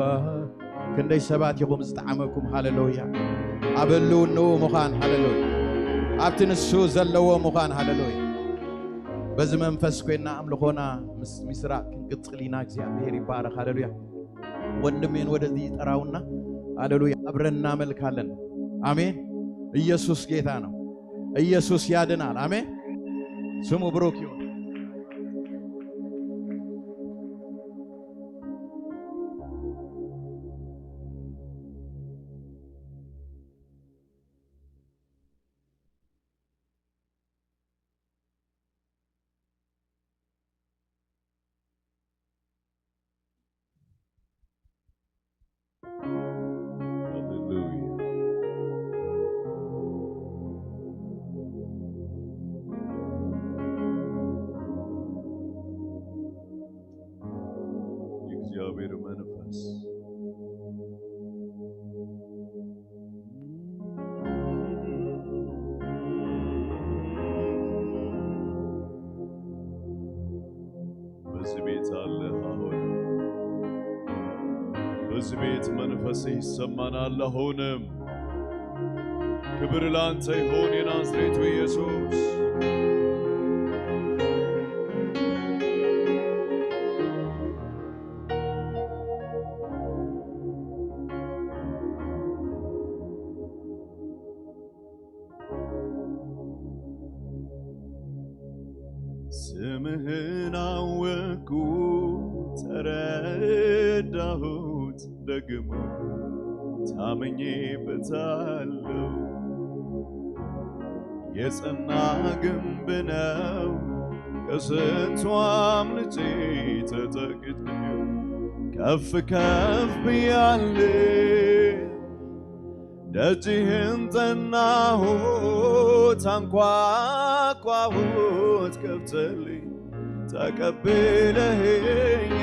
ክንደይ ሰባት ኢኹም ዝጠዓመኩም? ሃሌሉያ። ኣብ ህልውንኡ ምዃን፣ ሃሌሉያ፣ ኣብቲ ንሱ ዘለዎ ምዃን፣ ሃሌሉያ። በዚ መንፈስ ኮይና ኣምልኾና ምስ ሚስራ ክንቅጽል ኢና። እግዚኣብሔር ይባረክ። ሃሌሉያ። ወንድሜን ወደዚህ ይጠራውና፣ ሃሌሉያ፣ አብረን እናመልካለን። አሜን። ኢየሱስ ጌታ ነው። ኢየሱስ ያድናል። አሜን። ስሙ ብሩክ ይሁን። ሃሌሉያ። የእግዚአብሔር መንፈስ በዚህ ቤት አለ። አሁን በዚህ ቤት መንፈስህ ይሰማናል። አሁንም ክብር ላንተ ይሁን የናዝሬቱ ኢየሱስ። ስምህን አወቅኩት፣ ተረዳሁት፣ ደግሞ ታምኜበታለሁ። የጸና ግንብ ነው፣ ከስንቱ አምልጬ ተጠግቼ ከፍ ከፍ ብያለሁ። ደጅህን ጠናሁት፣ አንኳኳሁት፣ ከፍተህልኝ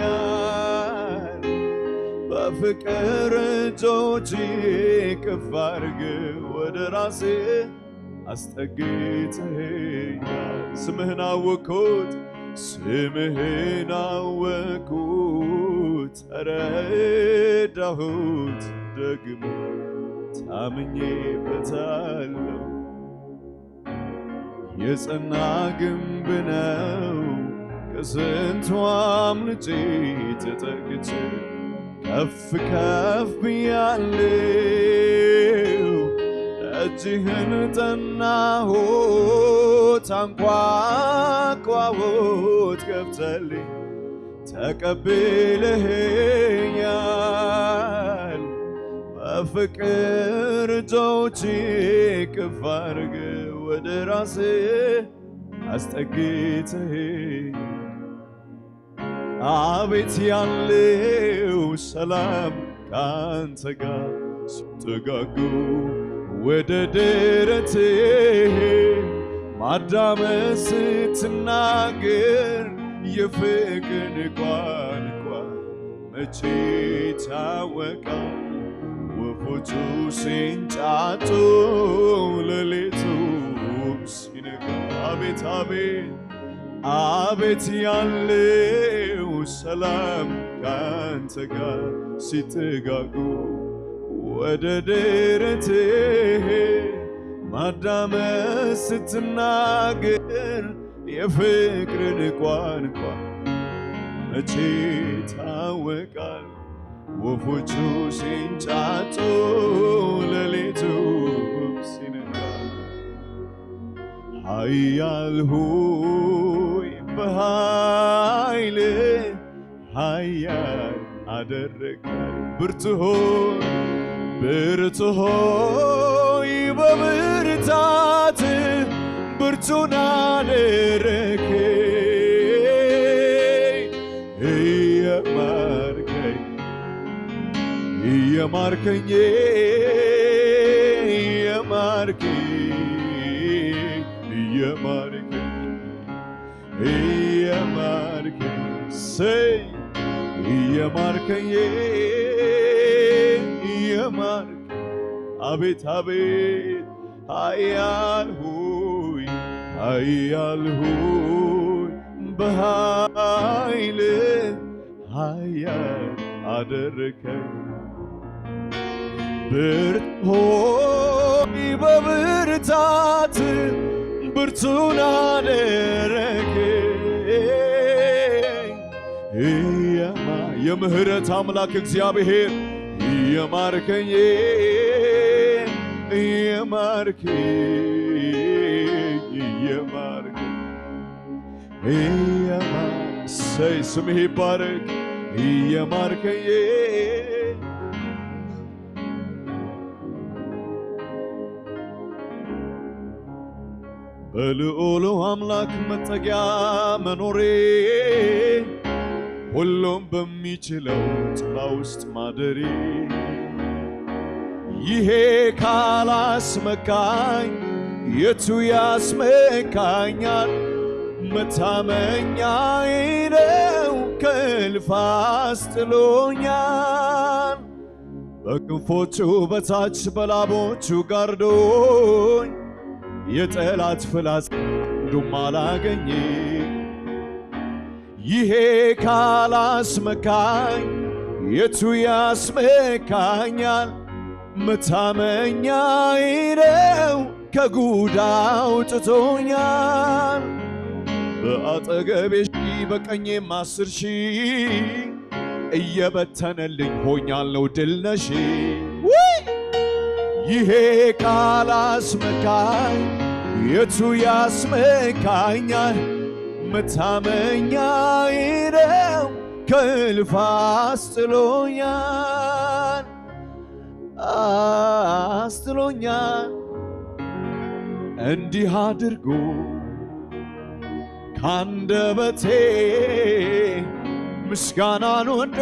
ተቀብለኸኛል። በፍቅር እጆች እቅፍ አድርገህ ወደ ራስህ አስጠግተኸኛል። ስምህን አወቅኩት፣ ስምህን አወቅኩት፣ ተረዳሁት፣ ደግሞ ታምኜበታለሁ። የጸና ግንብ ነው፣ ከስንቱ አምልጬ ተጠግቼ ከፍ ከፍ ብያለሁ። ደጅህን ጠናሁት፣ አንኳኳሁት፣ ከፍተህልኝ ተቀብለኸኛል። በፍቅር እጆች እቅፍ አድርገህ ወደ ራስህ አስጠግተኸኛል። አቤት ያለው ሰላም ካንተ ጋር ሲጠጋጉ ወደ ደረትህ ማዳመጥ ስትናገር የፍቅርን ቋንቋ መቼ ታወቃል? ወፎቹ ሲንጫጩ ሌሊቱም ሲነጋ አቤት አቤት አቤት ያለው ሰላም ካንተ ጋር ሲጠጋጉ ወደ ደረትህ ማዳመጥ ስትናገር የፍቅርን ቋንቋ መቼ ታወቃል? ወፎቹ ሲንጫጩ ሌሊቱ ሲነጋ ኃያል ሆይ በኃይል ኃያል አደረግከኝ። ብርቱ ሆይ ብርቱ ሆይ በብርታት ብርቱን አደረግከኝ። እየማርከኝ እየማርከኝ እየማርከኝ እየማርከኝ እየማርከኝ ሰይ እየማርከኝ እየማርከኝ አቤት አቤት ኃያል ሆይ ኃያል ሆይ በኃይል ኃያል አደረከኝ። ብርቱ ሆይ በብርታት ብርቱን አደረከኝ። የማ-፣ የምህረት አምላክ እግዚአብሔር እየማርከኝ፣ እየማርከኝ፣ እየማርከኝ፣ እየማ-፣ እሰይ ስምህ ይባረክ፣ እየማርከኝ። በልዑሉ አምላክ መጠጊያ መኖሬ፣ ሁሉም በሚችለው ጥላ ውስጥ ማደሬ፣ ይሄ ካላስመካኝ የቱ ያስመካኛል? መታመኛዬ ነው፣ ከእልፍ አስጥሎኛል። በክንፎቹ በታች በላቦቹ ጋርዶኝ፣ የጠላት ፍላጻ አንዱም አላገኘ። ይሄ ካላስመካኝ የቱ ያስመካኛል? መታመኛዬ ነው፣ ከጉድ አውጥቶኛል። በአጠገቤ ሺህ በቀኜም አስር ሺህ እየበተነልኝ ሆኛለሁ ድል ነሺ። ውይ! ይሄ ካላስመካኝ የቱ ያስመካኛል? መታመኛዬ ነው፣ ከእልፍ አስጥሎኛል፣ አስጥሎኛል። እንዲህ አድርጎ ካንደበቴ ምስጋናን ወዶ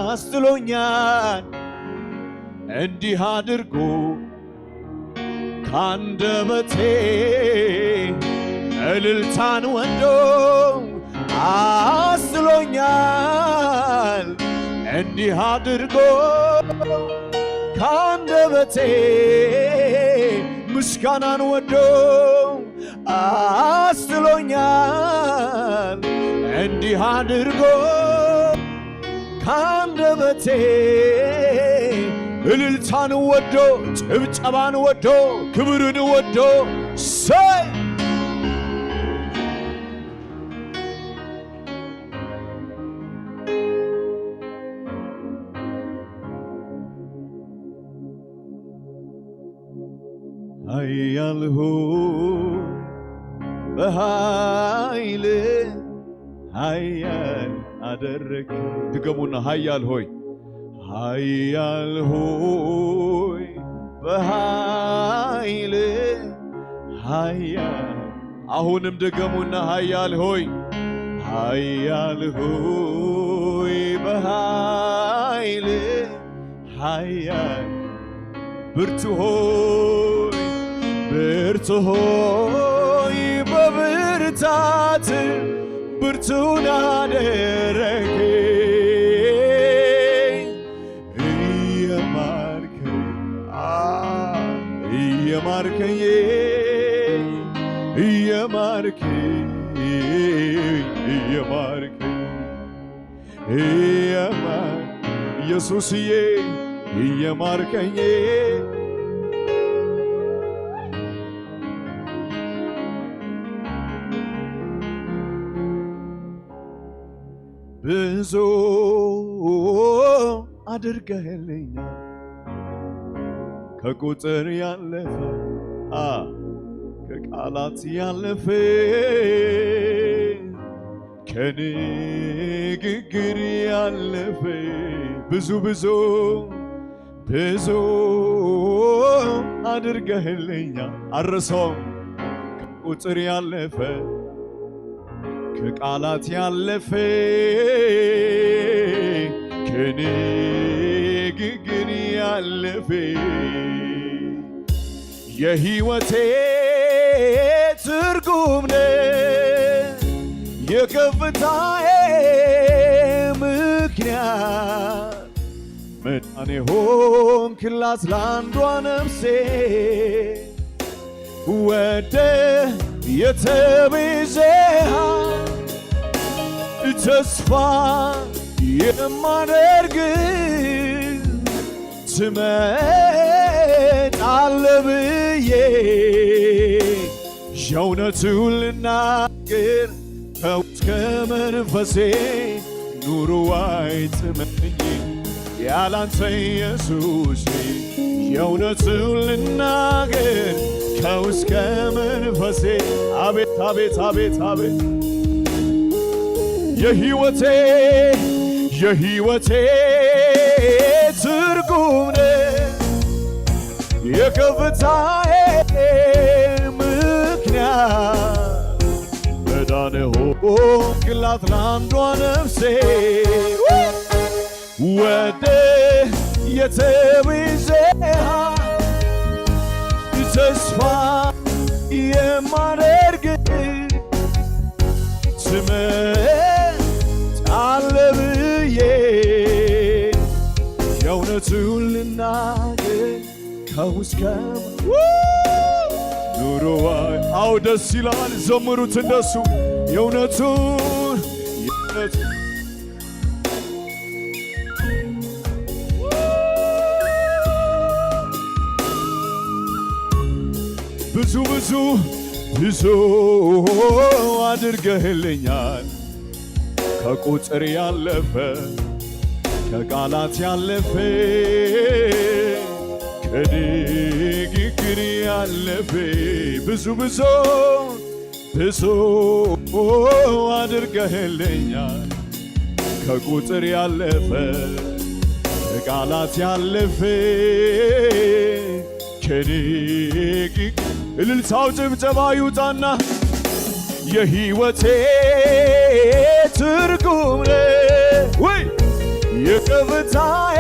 አስጥሎኛል። እንዲህ አድርጎ ካንደበቴ እልልታን ወዶ አስጥሎኛል። እንዲህ አድርጎ ካንደበቴ ምስጋናን ወዶ አስጥሎኛል። እንዲህ አድርጎ ካንደበቴ እልልታን ወዶ፣ ጭብጨባን ወዶ፣ ክብርን ወዶ፣ ሰይ ኃያል ሆይ በኃይል ኃያል አደረግ። ድገሙና፣ ኃያል ሆይ፣ ኃያል ሆይ በኃይል ኃያል። አሁንም ድገሙና፣ ኃያል ሆይ፣ ኃያል ሆይ በኃይል ኃያል። ብርቱ ሆይ፣ ብርቱ ሆይ በብርታት ብርቱን አደረገኝ። እየማርከኝ፣ አ፣ እየማርከኝ፣ እየማርከኝ፣ እየማርከኝ፣ እየማ-፣ ኢየሱስዬ እየማርከኝ። ብዙ አድርገህልኛል፣ ከቁጥር ያለፈ፣ አ፣ ከቃላት ያለፈ፣ ከንግግር ያለፈ፣ ብዙ ብዙ ብዙ አድርገህልኛል። አረሰው። ከቁጥር ያለፈ፣ ከቃላት ያለፈ፣ ከንግግር ያለፈ፣ የሕይወቴ ትርጉም ነህ፣ የከፍታዬ ምክንያት፣ መዳኔ ሆንክላት ለአንዷ ነፍሴ። ወደህ የተቤዘሃት ተስፋ የማደርግ ትመጣለህ ብዬ የእውነቱ ልናገር ከውስከ መንፈሴ ኑሮ አይጥመኝ ያላንተ ኢየሱስ የእውነቱ ልናገር ከውስከ መንፈሴ አቤት አቤት አቤት አቤት የህይወቴ የህይወቴ ትርጉም ነህ የከፍታዬ ምክንያት መዳን ሆንክላት ለአንዷ ነፍሴ ወደ የተቤዘሃ ተስፋ የማደርግ ትመጣለህ ብዬ የእውነቱን ልናገር ከውስከ ኑሮዋ አው ደስ ይላል። ዘምሩት እንደሱ የእውነቱን የእውነቱን ብዙ ብዙ ብዙ አድርገህልኛል ከቁጥር ያለፈ ከቃላት ያለፈ ከንግግር ያለፈ ብዙ ብዙ ብዙ አድርገህልኛል ከቁጥር ያለፈ ከቃላት ያለፈ ከንግግር እልልታው ጭብጨባ ይውጣና የህይወቴ ትርጉም ነህ ወይ የከፍታዬ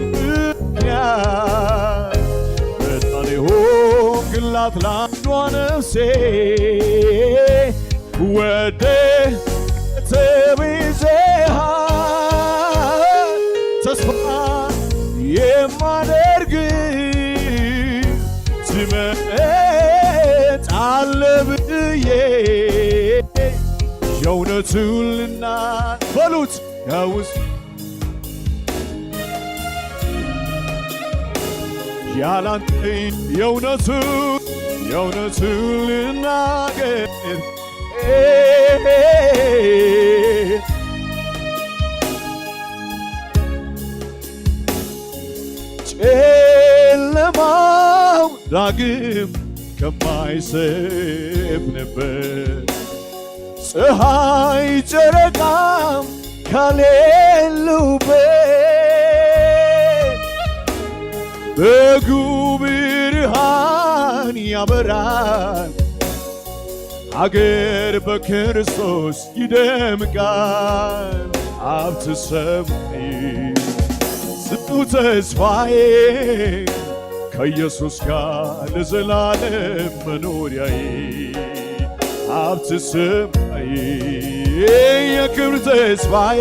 ምክንያት መዳን ሆንክላት ለአንዷ ነፍሴ ወደ ተቤዘሃ ተስፋ የማደርግ ትመጣለህ ብዬ የእውነቱን ልና በሉት ከውስጥ ያላንተ የእውነቱ የእውነቱ ልናገር ጨለማው ዳግም ከማይሰፍንበት ፀሐይ ጨረቃም ከሌሉበት በጉ ብርሃን ያበራል። ሀገር በክርስቶስ ይደምቃል። ሀብት ሰማይ ጽኑ ተስፋዬ ከኢየሱስ ጋር ለዘላለም መኖሪያዬ ሀብት ሰማይ የክብር ተስፋዬ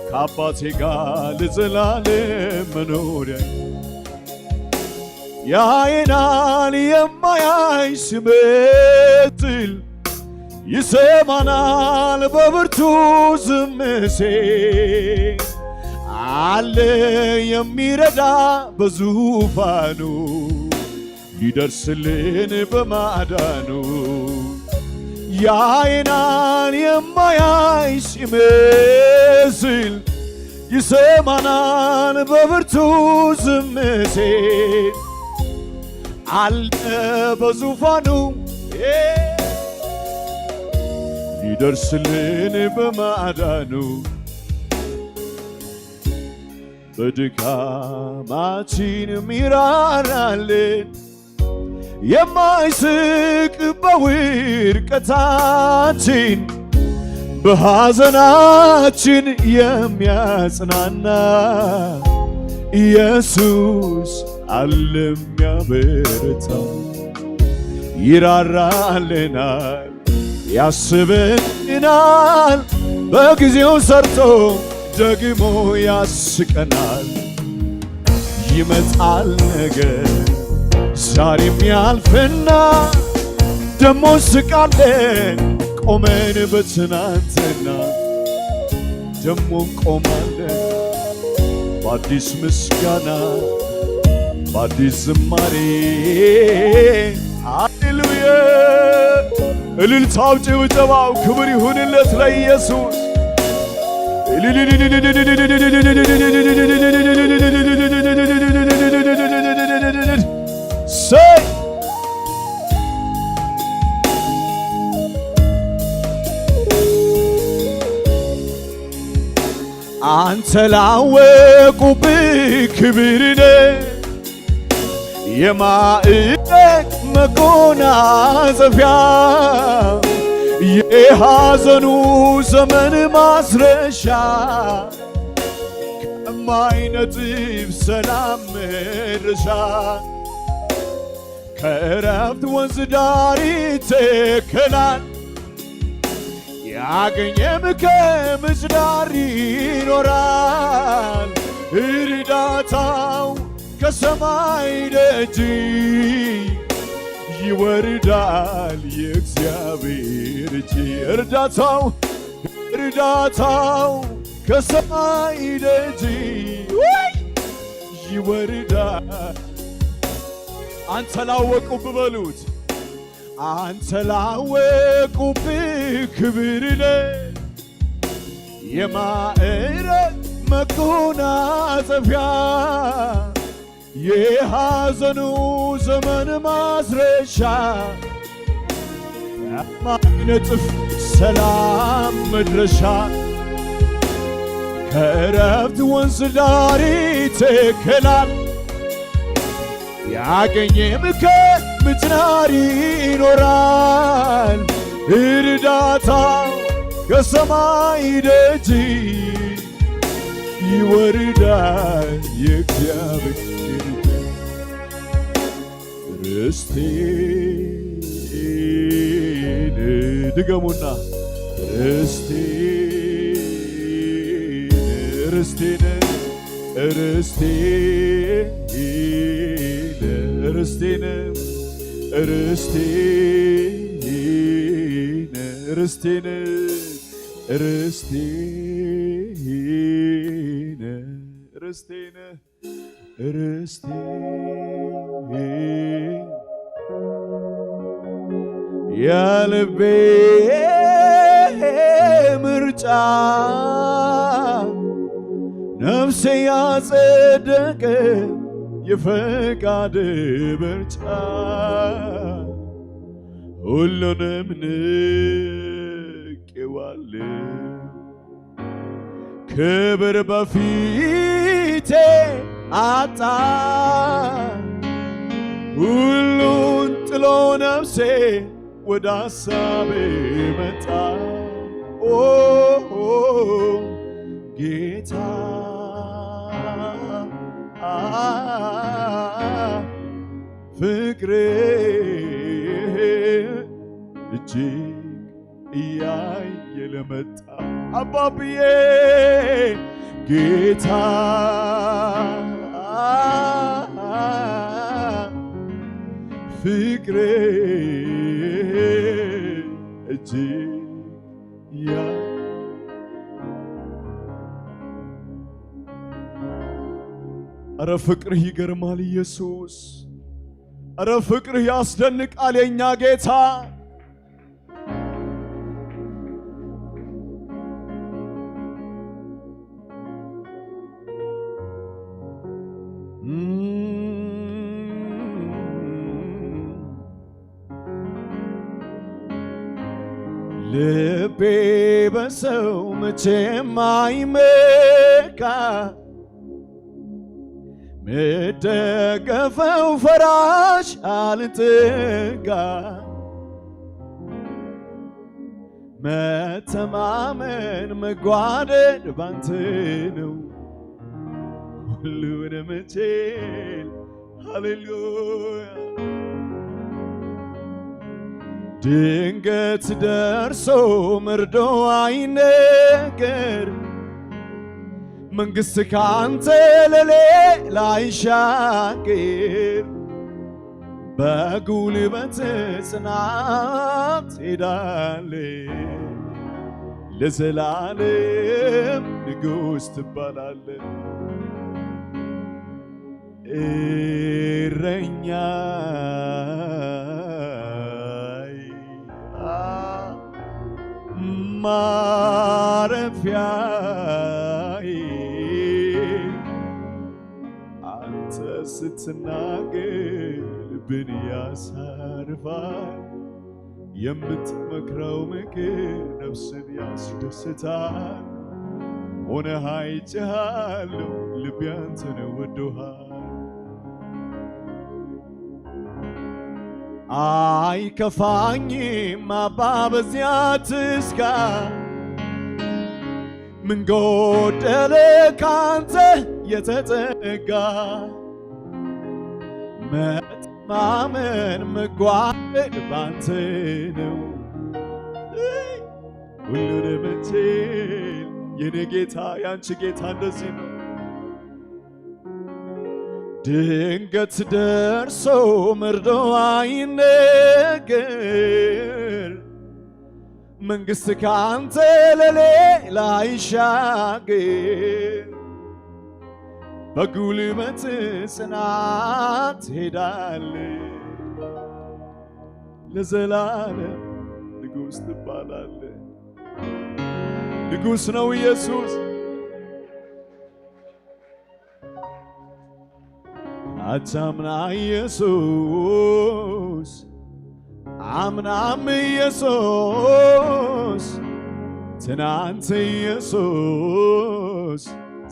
ከአባቴ ጋር ለዘላለም መኖሪያ ያየናል የማያይ ሲመስል ይሰማናል በብርቱ ዝምሴ አለ የሚረዳ በዙፋኑ ሊደርስልን በማዳኑ ያየናል የማያይ ሲመስል ይሰማናል በብርቱ ዝምሴ አለ በዙፋኑ ሊደርስልን በማዳኑ በድካማችን ሚራራልን የማይስቅ በውድቀታችን በሐዘናችን የሚያጽናና ኢየሱስ አለ የሚያበረታው ይራራልናል ያስበናል በጊዜው ሰርቶ ደግሞ ያስቀናል። ይመጣል ነገር ዛሬም ያልፍና ደሞ ስቃለን ቆመን በትናንትና ደሞ እንቆማለን በአዲስ ምስጋና በአዲስ ዝማሬ። ሃሌሉያ! እልልታው ጭብጨባው ክብር ይሁንለት ለኢየሱስ። ሰይ አንተ ላወቁብህ ክብር ነህ የማዕረግ መጎናጸፊያ የሐዘኑ ዘመን ማስረሻ ከማይነጥፍ ሰላም መድረሻ ከእረፍት ወንዝ ዳር ይተከላል ያገኘም ከምንጭ ዳር ይኖራል እርዳታው ከሰማይ ደጅ ይወርዳል የእግዚአብሔር እጅ እርዳታው እርዳታው ከሰማይ ደጅ ወይ ይወርዳል። አንተ ላወቁብ በሉት አንተ ላወቁብ ክብር ነህ የማዕረግ መጎናጸፊያ የሐዘኑ ዘመን ማስረሻ የማይነጥፍ ሰላም መድረሻ ከእረፍት ወንዝ ዳር ይተከላል ያገኘም ከምንጭ ዳር ይኖራል እርዳታ ከሰማይ ደጅ ይወርዳል የእግዚአብሔር ርስቴን ድገሙና ርስቴን ርስቴን ርስቴን ርስቴን ርስቴን ርስቴን ርስቴን ርስቴን ርስቴ የልቤ ምርጫ ነፍሴ ያጸደቀ የፈቃድ ምርጫ ሁሉንም ንቄዋለሁ ክብር በፊቴ አጣ ሁሉን ጥሎ ነፍሴ ወደ ሐሳቤ መጣ ኦ ጌታ ፍቅር እጅግ እያየለ መጣ አባብዬ ጌታ ፍቅር እጅግ ያ ኧረ ፍቅርህ ይገርማል ኢየሱስ ኧረ ፍቅርህ ያስደንቃል የኛ ጌታ ልቤ በሰው መቼም አይመካ ምደገፈው ፈራሽ አልጠጋ መተማመን መጓደል ባንተ ነው ሁሉን ምችል ሃሌሉያ ድንገት ደርሶ መርዶ አይነገር መንግስት ካንተ ለሌላ አይሻገር በጉልበት ጽናት ትሄዳለህ፣ ለዘላለም ንጉሥ ትባላለህ። እረኛዬ፣ ማረፊያዬ፣ አንተ ስትናገር ልብን ያሳርፋል። የምትመክረው ምክር ነፍስን ያስደስታል። ሆነህ አይቼሃለሁ፣ ልቤ አንተን ወዶሃል። አይከፋኝም አባ በዚያ ትስጋ፣ ምን ጎደለ ካንተ የተጠጋ? መተማመን መጓደል ባንተ ነው። ሁሉን የምትችል የኔ ጌታ፣ ያንቺ ጌታ እንደዚህ ነው። ድንገት ደርሶ መርዶ አይነገር፣ መንግስት ካንተ ለሌላ ይሻገር። በጉልበት ጽናት ትሄዳለህ፣ ለዘላለም ንጉሥ ትባላለህ። ንጉሥ ነው ኢየሱስ። አቻምና ኢየሱስ፣ አምናም ኢየሱስ፣ ትናንት ኢየሱስ፣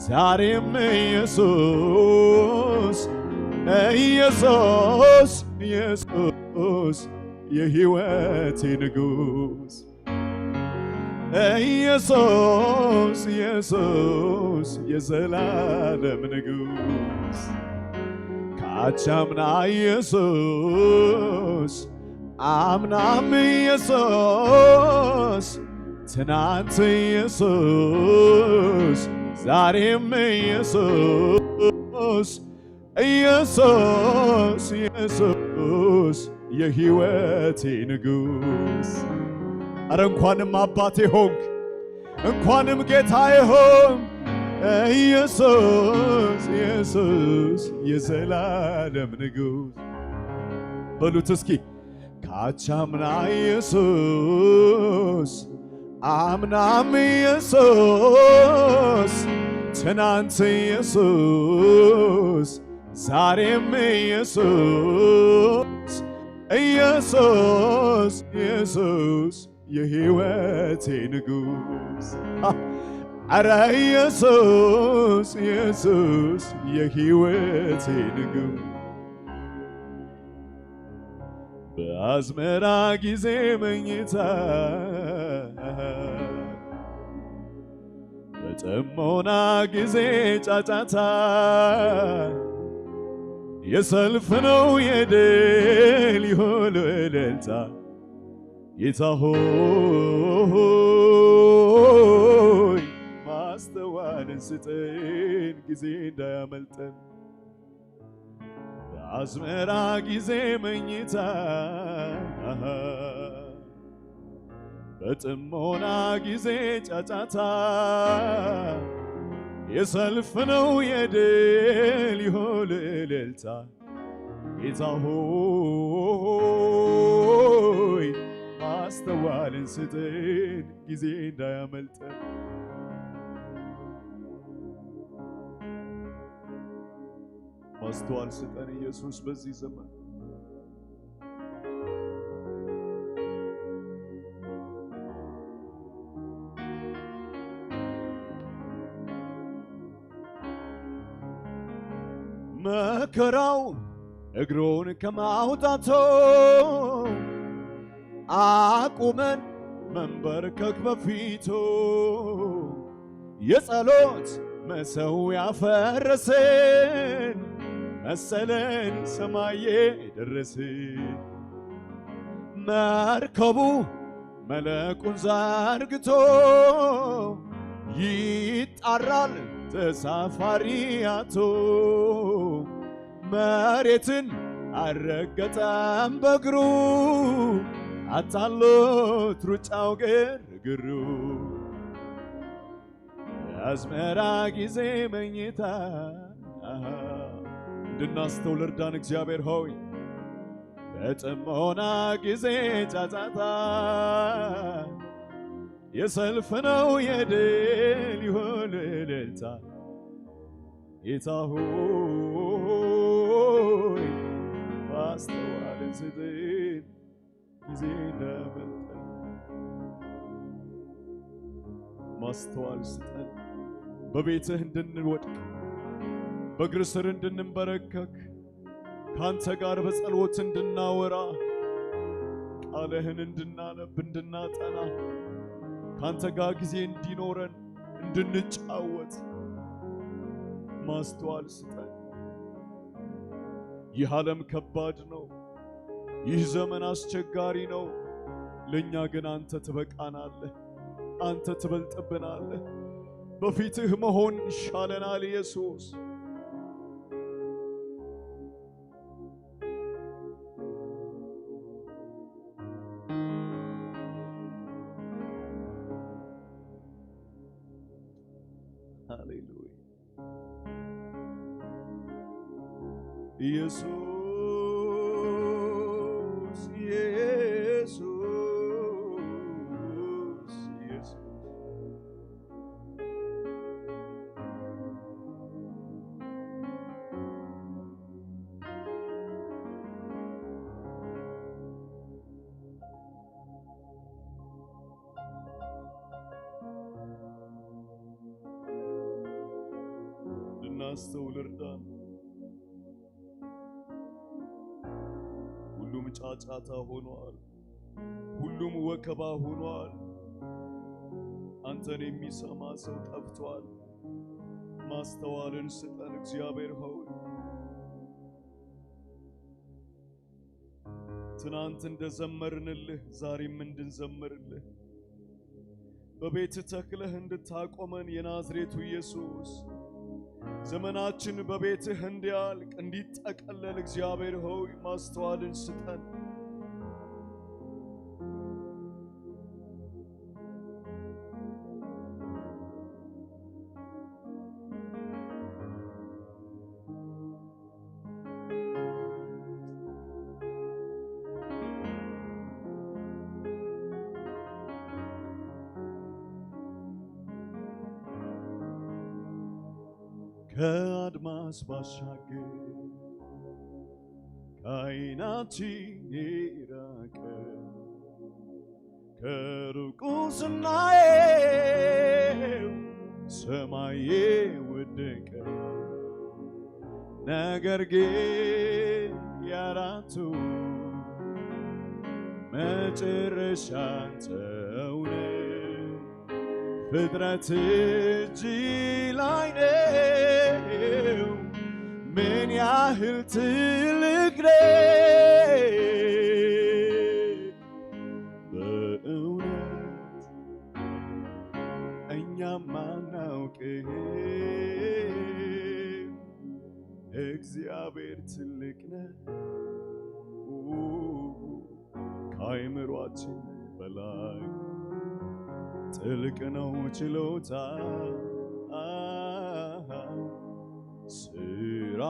ዛሬም ኢየሱስ፣ ኢየሱስ፣ ኢየሱስ የሕይወቴ ንጉሥ። ኢየሱስ፣ ኢየሱስ የዘላለም ንጉሥ። ካቻምና ኢየሱስ፣ አምናም ኢየሱስ፣ ትናንት ኢየሱስ፣ ዛሬም ኢየሱስ፣ ኢየሱስ፣ ኢየሱስ የሕይወቴ ንጉሥ። ኧረ እንኳንም አባቴ ሆንክ፣ እንኳንም ጌታዬ ሆንክ። ኢየሱስ፣ ኢየሱስ የዘላለም ንጉሥ። በሉት እስኪ። ካቻምና ኢየሱስ፣ አምናም ኢየሱስ፣ ትናንት ኢየሱስ፣ ዛሬም ኢየሱስ፣ ኢየሱስ፣ ኢየሱስ የሕይወቴ ንጉሥ። ኧረ ኢየሱስ፣ ኢየሱስ የሕይወቴ ንጉሥ። በአዝመራ ጊዜ መኝታ፣ በጥሞና ጊዜ ጫጫታ፣ የሰልፍ ነው የድል ይሁሉ እልልታ። ጌታ ሆይ ማስተዋልን ስጠን፣ ጊዜ እንዳያመልጠን። በአዝመራ ጊዜ መኝታ፣ በጥሞና ጊዜ ጫጫታ፣ የሰልፍ ነው የድል ይሁን እልልታ። ጌታ ሆይ ማስተዋልን ስጠን፣ ጊዜ እንዳያመልጠን። ማስተዋል ስጠን ኢየሱስ በዚህ ዘመን። መከራው እግሩን ከማውጣቱ አቁመን መንበርከክ በፊቱ የጸሎት መሰዊያ ፈረስን መሰለን ሰማይ የደረስን። መርከቡ መለቁን ዘርግቶ ይጣራል ተሳፋሪ አቶ። መሬትን አልረገጠም በእግሩ አታሎት ሩጫው ግርግሩ አዝመራ ጊዜ መኝታ እንድናስተውል እርዳን እግዚአብሔር ሆይ። በጥሞና ጊዜ ጫጫታ የሰልፍ ነው የድል ይሁን እልልታ። ጌታ ሆይ ማስተዋልን ስጠን፣ ጊዜ እንዳያመልጠን ማስተዋል ስጠን። በቤትህ እንድንወድቅ በእግር ስር እንድንበረከክ ካንተ ጋር በጸሎት እንድናወራ ቃልህን እንድናነብ እንድናጠና ካንተ ጋር ጊዜ እንዲኖረን እንድንጫወት ማስተዋል ስጠን። ይህ ዓለም ከባድ ነው። ይህ ዘመን አስቸጋሪ ነው። ለእኛ ግን አንተ ትበቃናለህ፣ አንተ ትበልጥብናለህ። በፊትህ መሆን ይሻለናል ኢየሱስ። ሃሌሉያ። ኢየሱስ፣ ኢየሱስ፣ ኢየሱስ። እንድናስተውል እርዳን። ሁሉም ጫጫታ ሆኗል። ሁሉም ወከባ ሆኗል። አንተን የሚሰማ ሰው ጠፍቷል። ማስተዋልን ስጠን እግዚአብሔር ሆይ። ትናንት እንደዘመርንልህ ዛሬም እንድንዘምርልህ በቤት ተክለህ እንድታቆመን የናዝሬቱ ኢየሱስ፣ ዘመናችን በቤትህ እንዲያልቅ እንዲጠቀለል እግዚአብሔር ሆይ ማስተዋልን ስጠን። ከአድማስ ባሻገር ከዓይናችን የራቀ ከሩቁ ስናየው ሰማይ የወደቀ ነገር ግን የአራቱ መጨረሻ አንተው ነህ። ፍጥረት እጅ ላይ ነው ምን ያህል ትልቅ ነህ። በእውነት እኛም አናውቅም። እግዚአብሔር ትልቅ ነህ። ከአእምሯችን በላይ ጥልቅ ነው ችሎታ።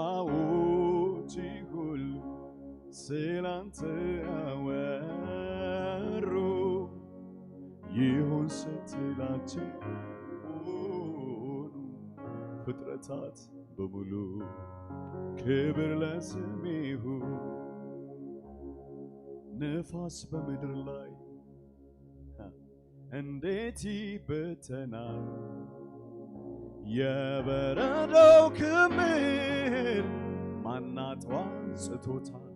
ስራዎች ሁሉ ስላንተ አወሩ። ይሁን ስትላቸው ፍጥረታት በሙሉ ክብር ለስም ይሁን። ነፋስ በምድር ላይ እንዴት ይበተናል? የበረዶው ክምር ማናጥዋ ስቶታል?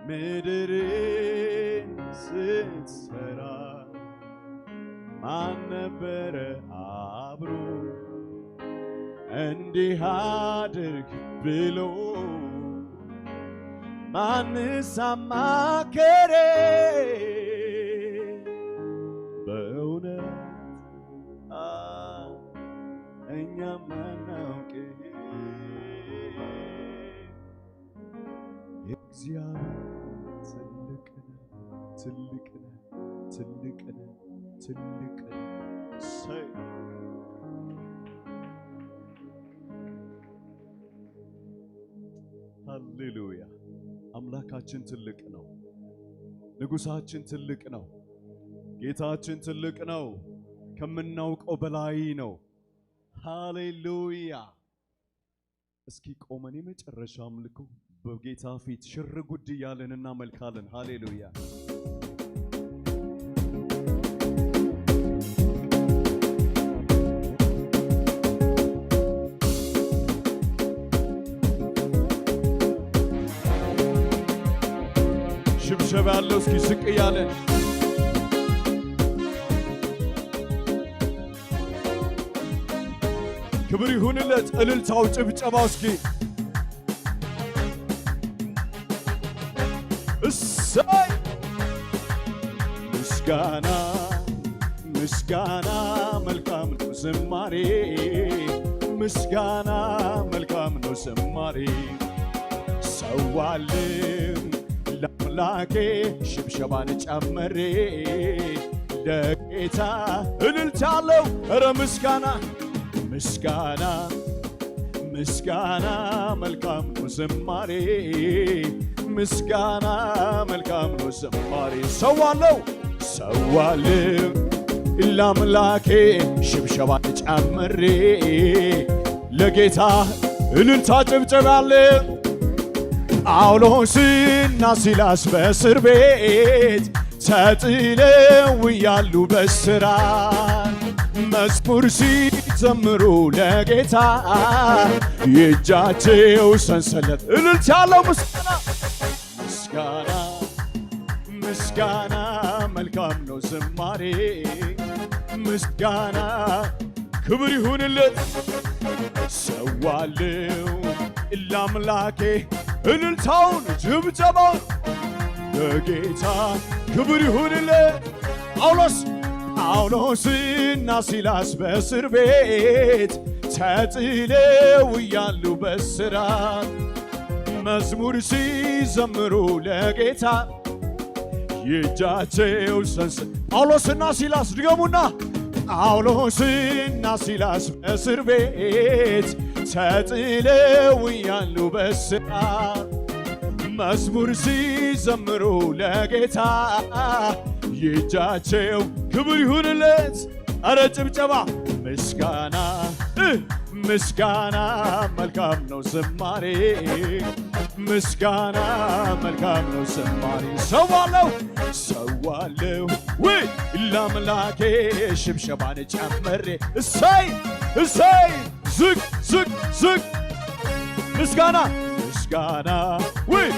ምድርን ስትሰራ ማን ነበረ አብሮ? እንዲህ አድርግ ብሎ ማንስ አማከረ? በእውነት እኛም አናውቅም። እግዚአብሔር ትልቅ ነህ፣ ትልቅ ነህ፣ ትልቅ ነህ፣ ትልቅ ነህ። እሰይ። ሃሌሉያ። አምላካችን ትልቅ ነው። ንጉሳችን ትልቅ ነው። ጌታችን ትልቅ ነው። ከምናውቀው በላይ ነው። ሃሌሉያ። እስኪ ቆመን የመጨረሻ አምልኮ በጌታ ፊት ሽር ጉድ እያለን እናመልካለን። ሃሌሉያ። ሽብሸብ ያለው እስኪ ዝቅ እያለን ክብር ይሁንለት። እልልታው ጭብጨባው እስኪ እሰይ። ምስጋና ምስጋና መልካም ነው ዝማሬ፣ ምስጋና መልካም ነው ዝማሬ። ሰዋልም ለአምላኬ ሽብሸባን ጨምሬ ለጌታ እልልታ አለው። ኧረ ምስጋና ምስጋና ምስጋና መልካም ነው ዝማሬ፣ ምስጋና መልካም ነው ዝማሬ። ሰዋለው ሰዋለው ለአምላኬ ሽብሸባን ጨምሬ ለጌታ እልልታ ጭብጨባ አለ። ጳውሎስና ሲላስ በእስር ቤት ተጥለው ያሉ በስራት መዝሙር ሲዘምሩ ለጌታ የእጃቸው ሰንሰለት እልልታ ያለው ምስጋና ምስጋና ምስጋና መልካም ነው ዝማሬ ምስጋና ክብር ይሁንለት። ሰዋለው ለአምላኬ እልልታውን ጭብጨባውን ለጌታ ክብር ይሁንለት። ጳውሎስ ጳውሎስና ሲላስ በእስር ቤት ተጥለው እያሉ በስራት መዝሙር ሲዘምሩ ለጌታ የእጃቸው ሰንሰ ጳውሎስና ሲላስ ድገሙና ጳውሎስና ሲላስ በእስር ቤት ተጥለው እያሉ በስራት መዝሙር ሲዘምሩ ለጌታ የእጃቸው ክብር ይሁንለት። ኧረ ጭብጨባ ምስጋና እ ምስጋና መልካም ነው ዝማሬ ምስጋና መልካም ነው ዝማሬ ሰዋለው ሰዋለው ወይ ለአምላኬ ሽብሸባን ጨምሬ እሰይ እሰይ ዝቅ ዝቅ ዝቅ ምስጋና ምስጋና ወይ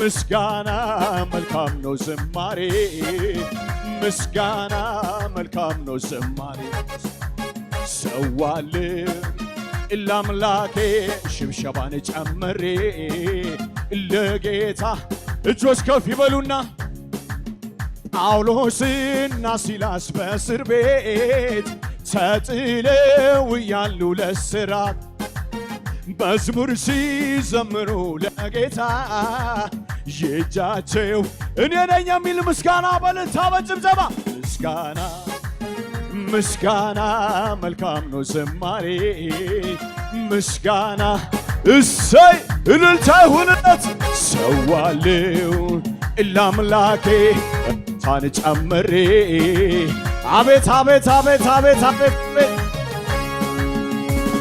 ምስጋና መልካም ነው ዝማሬ ምስጋና መልካም ነው ዝማሬ ሰዋል ለአምላኬ ሽብሸባን ጨምሬ ለጌታ እጆች ከፍ ይበሉና ጳውሎስና ሲላስ በእስር ቤት ተጥለው እያሉ ለስራት መዝሙር ሲዘምሩ ለጌታ የእጃቸው እኔ ነኝ የሚል ምስጋና በልልታ በጭብጨባ ምስጋና ምስጋና መልካም ነው ዝማሬ ምስጋና እሰይ እልልታ ይሁንለት ሰዋለው ለአምላኬ ታን ጨምሬ አቤት አቤት አቤት አቤት አቤት አቤት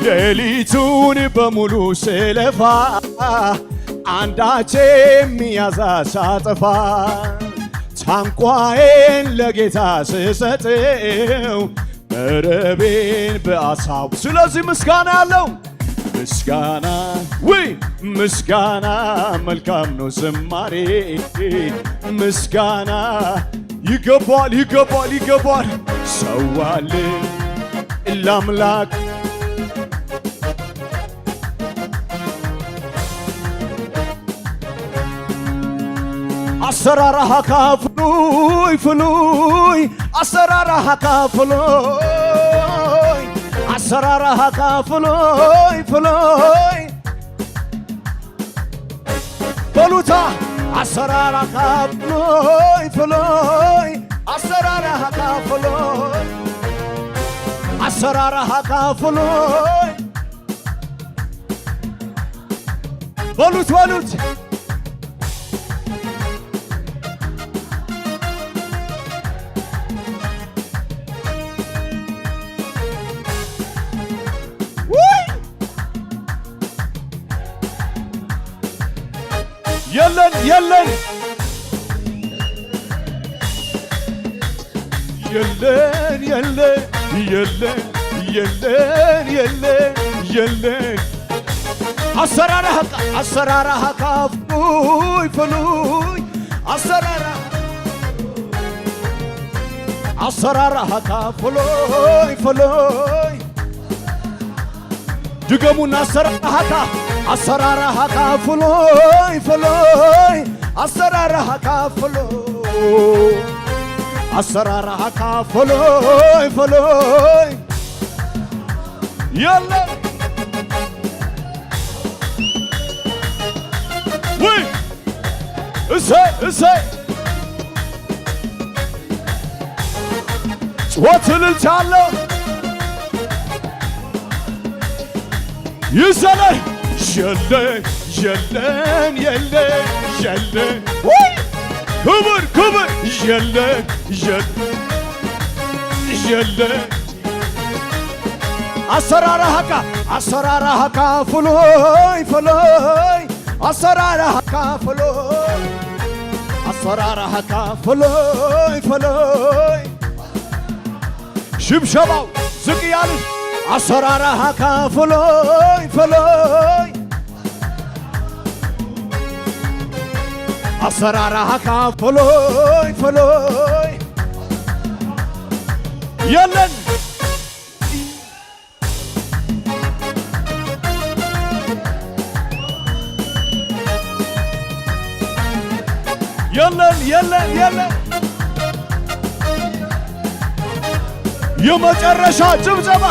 ሌሊቱን በሙሉ ስለፋ አንዳች የሚያዛ ሳጠፋ ታንኳዬን ለጌታ ስሰጠው መረቤን በአሳው ስለዚህ ምስጋና ያለው ምስጋና ውይ ምስጋና መልካም ነው ዝማሬ ምስጋና ይገባል ይገባል ይገባል ሰዋል ለአምላክ አሰራራሃካ ፍሉይ ፍሉይ አሰራራሃካ ፍሉይ አሰራራሃካ ፍሉይ ፍሉይ በሉታ ኣሰራርሓኻ ፍሉይ ፍሉይ፣ ኣሰራርሓኻ ፍሉይ፣ ኣሰራርሓኻ ፍሉይ። በሉት በሉት። ውይ! የለን የለን የለን የለን የለን የለን የለን። ኣሰራርሓኻ ኣሰራርሓኻ ፍሉይ ፍሉይ ኣሰራርሓ ኣሰራርሓኻ ፍሉይ ፍሉይ። ድገሙና። ኣሰራርሓኻ ኣሰራርሓኻ ፍሉይ ፍሉይ ኣሰራርሓኻ ፍሉይ ኣሰራርሓኻ ፍሉይ ፍሉይ። የለን ውይ እሰይ እሰይ። ጭወት እልልታ ኣሎ። ይዘለል። የለን የለን የለን የለን። ውይ! ክብር ክብር። የለን የለን የለን። ኣሰራርሓኻ ኣሰራርሓኻ ፍሉይ ፍሉይ ኣሰራርሓኻ ፍሉይ ኣሰራርሓኻ ፍሉይ ፍሉይ። ሽብሸባው ዝቅ እያልን ኣሰራርሓኻ ፍሉይ ፍሉይ ኣሰራርሓኻ ፍሉይ ፍሉይ። የለን የለን የለን የለን። የመጨረሻ ጭብጨባ።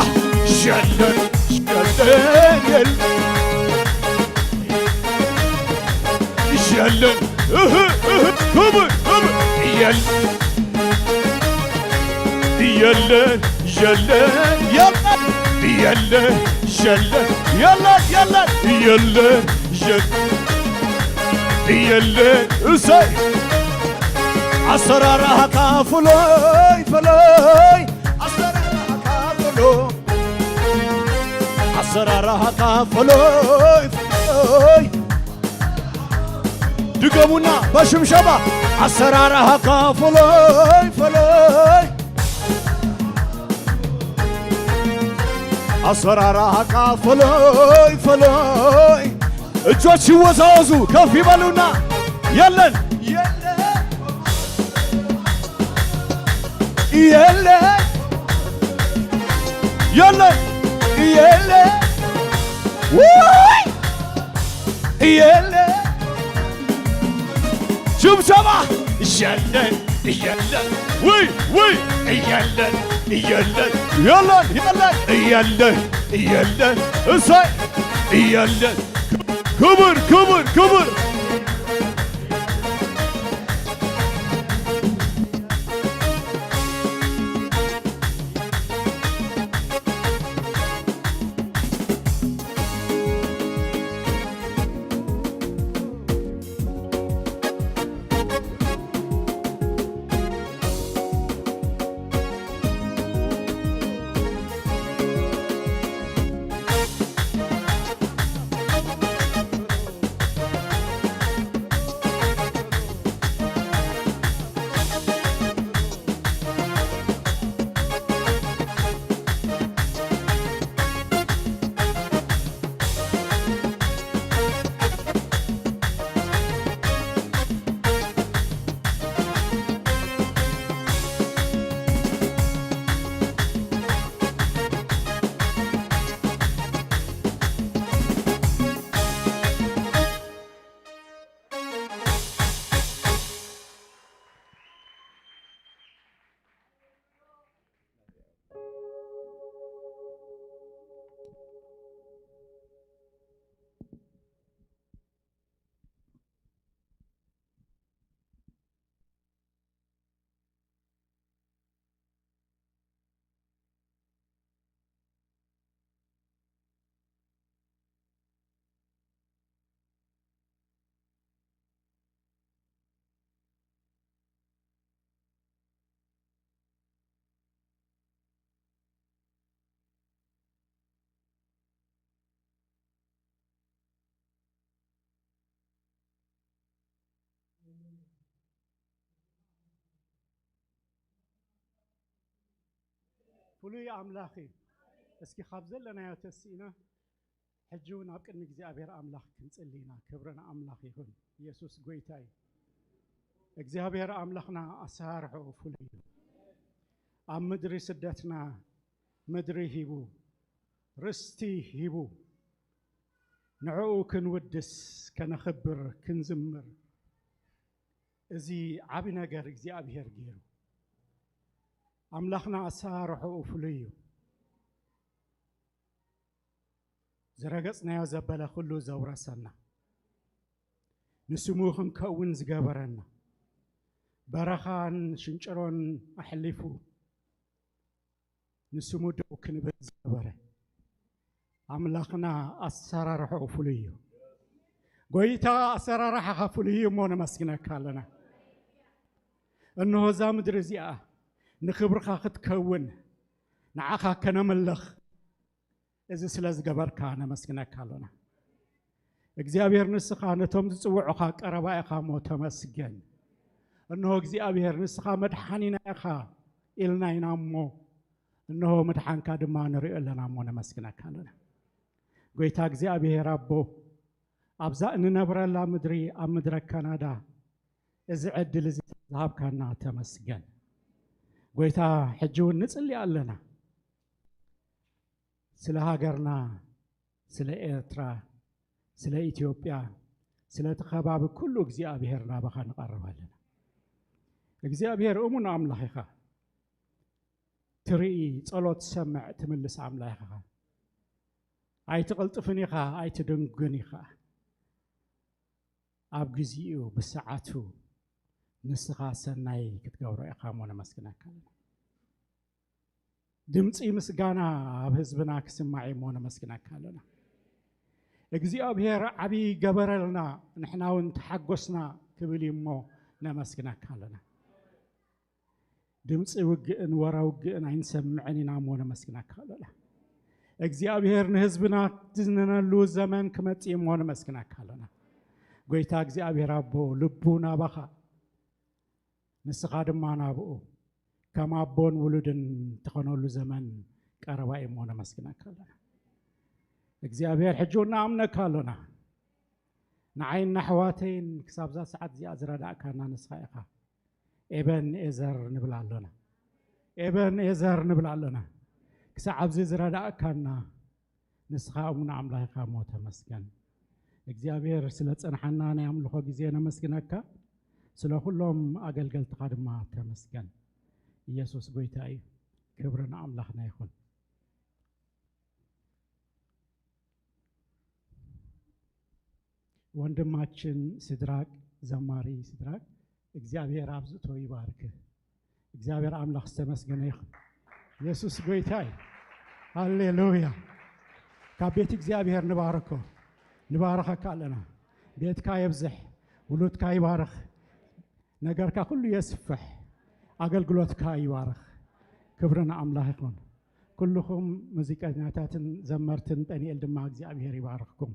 የለን የለን የለን የለን። እህ እህ ክብር ክብር። የለን የለን የለን የለን የለን የለን የለን የለን የለን። እሰይ። ኣሰራርሓኻ ፍሉይ ፍሉይ ኣሰራርሓኻ ፍሉይ ኣሰራርሓኻ ፍሉይ ፍሉይ። ድገሙና በሽምሸባ። ኣሰራርሓኻ ፍሉይ ፍሉይ ኣሰራርሓኻ ፍሉይ ፍሉይ። እጆች ይወዛወዙ ከፍ ይበሉና። የለን የለን የለን የለን የለን። ውይ! የለ ጭብጨባ። የለ የለ ውይ ውይ። የለ የለ የለ የለ የለ። እሰይ። የለ ክብር ክብር ክብር። ፍሉይ ኣምላኽ እዩ። እስኪ ካብ ዘለናዮ ተስኢና ሕጂ እውን ኣብ ቅድሚ እግዚኣብሔር ኣምላኽ ክንጽሊ ኢና። ክብሪ ንኣምላኽ ይኹን። ኢየሱስ ጎይታ እዩ። እግዚኣብሔር ኣምላኽና ኣሰራርሕኡ ፍሉይ እዩ። ኣብ ምድሪ ስደትና ምድሪ ሂቡ፣ ርስቲ ሂቡ፣ ንዕኡ ክንውድስ፣ ከነኽብር፣ ክንዝምር፣ እዚ ዓቢ ነገር እግዚኣብሔር ገይሩ። ኣምላኽና ኣሰራርሕኡ ፍሉይ እዩ። ዝረገጽናዮ ዘበለ ኩሉ ዘውረሰና፣ ንስሙ ክንከውን ዝገበረና፣ በረኻን ሽንጭሮን ኣሕሊፉ ንስሙ ደው ክንብል ዝገበረ ኣምላኽና ኣሰራርሕኡ ፍሉይ እዩ። ጎይታ ኣሰራርሓኻ ፍሉይ እዩ እሞ ነመስግነካ ኣለና። እንሆ እዛ ምድሪ እዚኣ ንኽብርኻ ክትከውን ንዓኻ ከነምልኽ እዚ ስለ ዝገበርካ ነመስግነካ ኣሎና። እግዚኣብሔር ንስኻ ነቶም ዝጽውዑኻ ቀረባ ኢኻ እሞ ተመስገን። እንሆ እግዚኣብሔር ንስኻ መድሓኒና ኢኻ ኢልና ኢና እሞ እንሆ ምድሓንካ ድማ ንሪኦ ኣለና እሞ ነመስግነካ ኣሎና። ጎይታ እግዚኣብሔር ኣቦ ኣብዛ እንነብረላ ምድሪ ኣብ ምድረ ካናዳ እዚ ዕድል እዚ ዝሃብካና ተመስገን። ጎይታ ሕጂ እውን ንጽሊ ኣለና። ስለ ሃገርና፣ ስለ ኤርትራ፣ ስለ ኢትዮጵያ፣ ስለቲ ከባቢ ኩሉ እግዚኣብሔር ናባኻ ንቐርብ ኣለና። እግዚኣብሔር እሙን ኣምላኽ ኢኻ። ትርኢ፣ ጸሎት ትሰምዕ፣ ትምልስ ኣምላኽ ኢኻ። ኣይትቕልጥፍን ኢኻ፣ ኣይትድንግን ኢኻ። ኣብ ግዚኡ ብሰዓቱ ንስኻ ሰናይ ክትገብሮ ኢኻ እሞ ነመስግነካ ኣለና። ድምፂ ምስጋና ኣብ ህዝብና ክስማዕ እዩ እሞ ነመስግነካ ኣለና። እግዚኣብሔር ዓብዪ ገበረልና፣ ንሕና እውን ተሓጎስና ክብል እዩ እሞ ነመስግነካ ኣለና። ድምፂ ውግእን ወረ ውግእን ኣይንሰምዕን ኢና እሞ ነመስግነካ ኣለና። እግዚኣብሔር ንህዝብና ዝድነነሉ ዘመን ክመፅእ እሞ ነመስግነካ ኣለና። ጎይታ እግዚኣብሔር ኣቦ ልቡ ናባኻ ንስኻ ድማ ናብኡ ከም ኣቦን ውሉድን ትኾነሉ ዘመን ቀረባ እዩ እሞ ነመስግነካ ኣለና። እግዚኣብሔር ሕጂ እውን ንኣምነካ ኣሎና። ንዓይን ንኣሕዋተይን ክሳብዛ ሰዓት እዚኣ ዝረዳእካና ንስኻ ኢኻ። ኤበን ኤዘር ንብል ኣሎና። ኤበን ኤዘር ንብል ኣሎና። ክሳዕ ኣብዚ ዝረዳእካና ንስኻ እሙን ኣምላኽ ኢኻ እሞ ተመስገን። እግዚኣብሔር ስለ ጸንሓና ናይ ኣምልኾ ግዜ ነመስግነካ። ስለ ኩሎም ኣገልገልትኻ ድማ ተመስገን። ኢየሱስ ጎይታ እዩ። ክብሪ ንኣምላኽና ይኹን። ወንድማችን ሲድራቅ፣ ዘማሪ ሲድራቅ፣ እግዚኣብሔር ኣብዝቶ ይባርክ። እግዚኣብሔር ኣምላኽ ዝተመስገነ ይኹን። ኢየሱስ ጎይታ እዩ። ሃሌሉያ። ካብ ቤት እግዚኣብሔር ንባርኮ፣ ንባረኸካ ኣለና። ቤትካ የብዝሕ፣ ውሉድካ ይባርኽ፣ ነገርካ ኩሉ የስፍሕ፣ ኣገልግሎትካ ይባርኽ። ክብሪ ንኣምላኽ ይኹን። ኩልኹም ሙዚቀኛታትን ዘመርትን ጴንኤል ድማ እግዚኣብሔር ይባርኽኩም።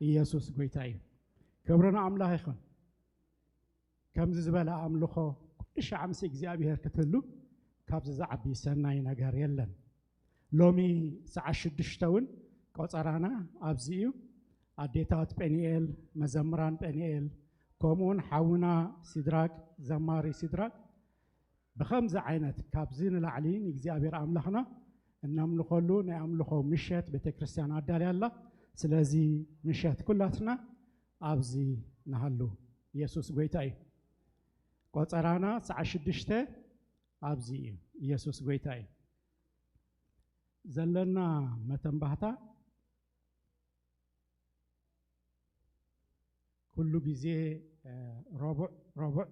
ኢየሱስ ጎይታ እዩ። ክብሪ ንኣምላኽ ይኹን። ከምዚ ዝበለ ኣምልኾ ኩሉ ሻዕ ምስ እግዚኣብሔር ክትህሉ ካብዚ ዝዓቢ ሰናይ ነገር የለን። ሎሚ ሰዓት ሽዱሽተ እውን ቆጸራና ኣብዚ እዩ። ኣዴታት ጴንኤል፣ መዘምራን ጴንኤል፣ ከምኡውን ሓውና ሲድራቅ፣ ዘማሪ ሲድራቅ ብኸምዚ ዓይነት ካብዚ ንላዕሊ ንእግዚኣብሔር ኣምላኽና እነምልኸሉ ናይ ኣምልኾ ምሸት ቤተ ክርስቲያን ኣዳልያ ኣላ። ስለዚ ምሸት ኩላትና ኣብዚ ንሃሉ። ኢየሱስ ጎይታ እዩ። ቆጸራና ሰዓት ሽዱሽተ ኣብዚ እዩ። ኢየሱስ ጎይታ እዩ። ዘለና መተንባህታ ኩሉ ግዜ፣ እ፣ ረቡዕ፣ ረቡዕ፣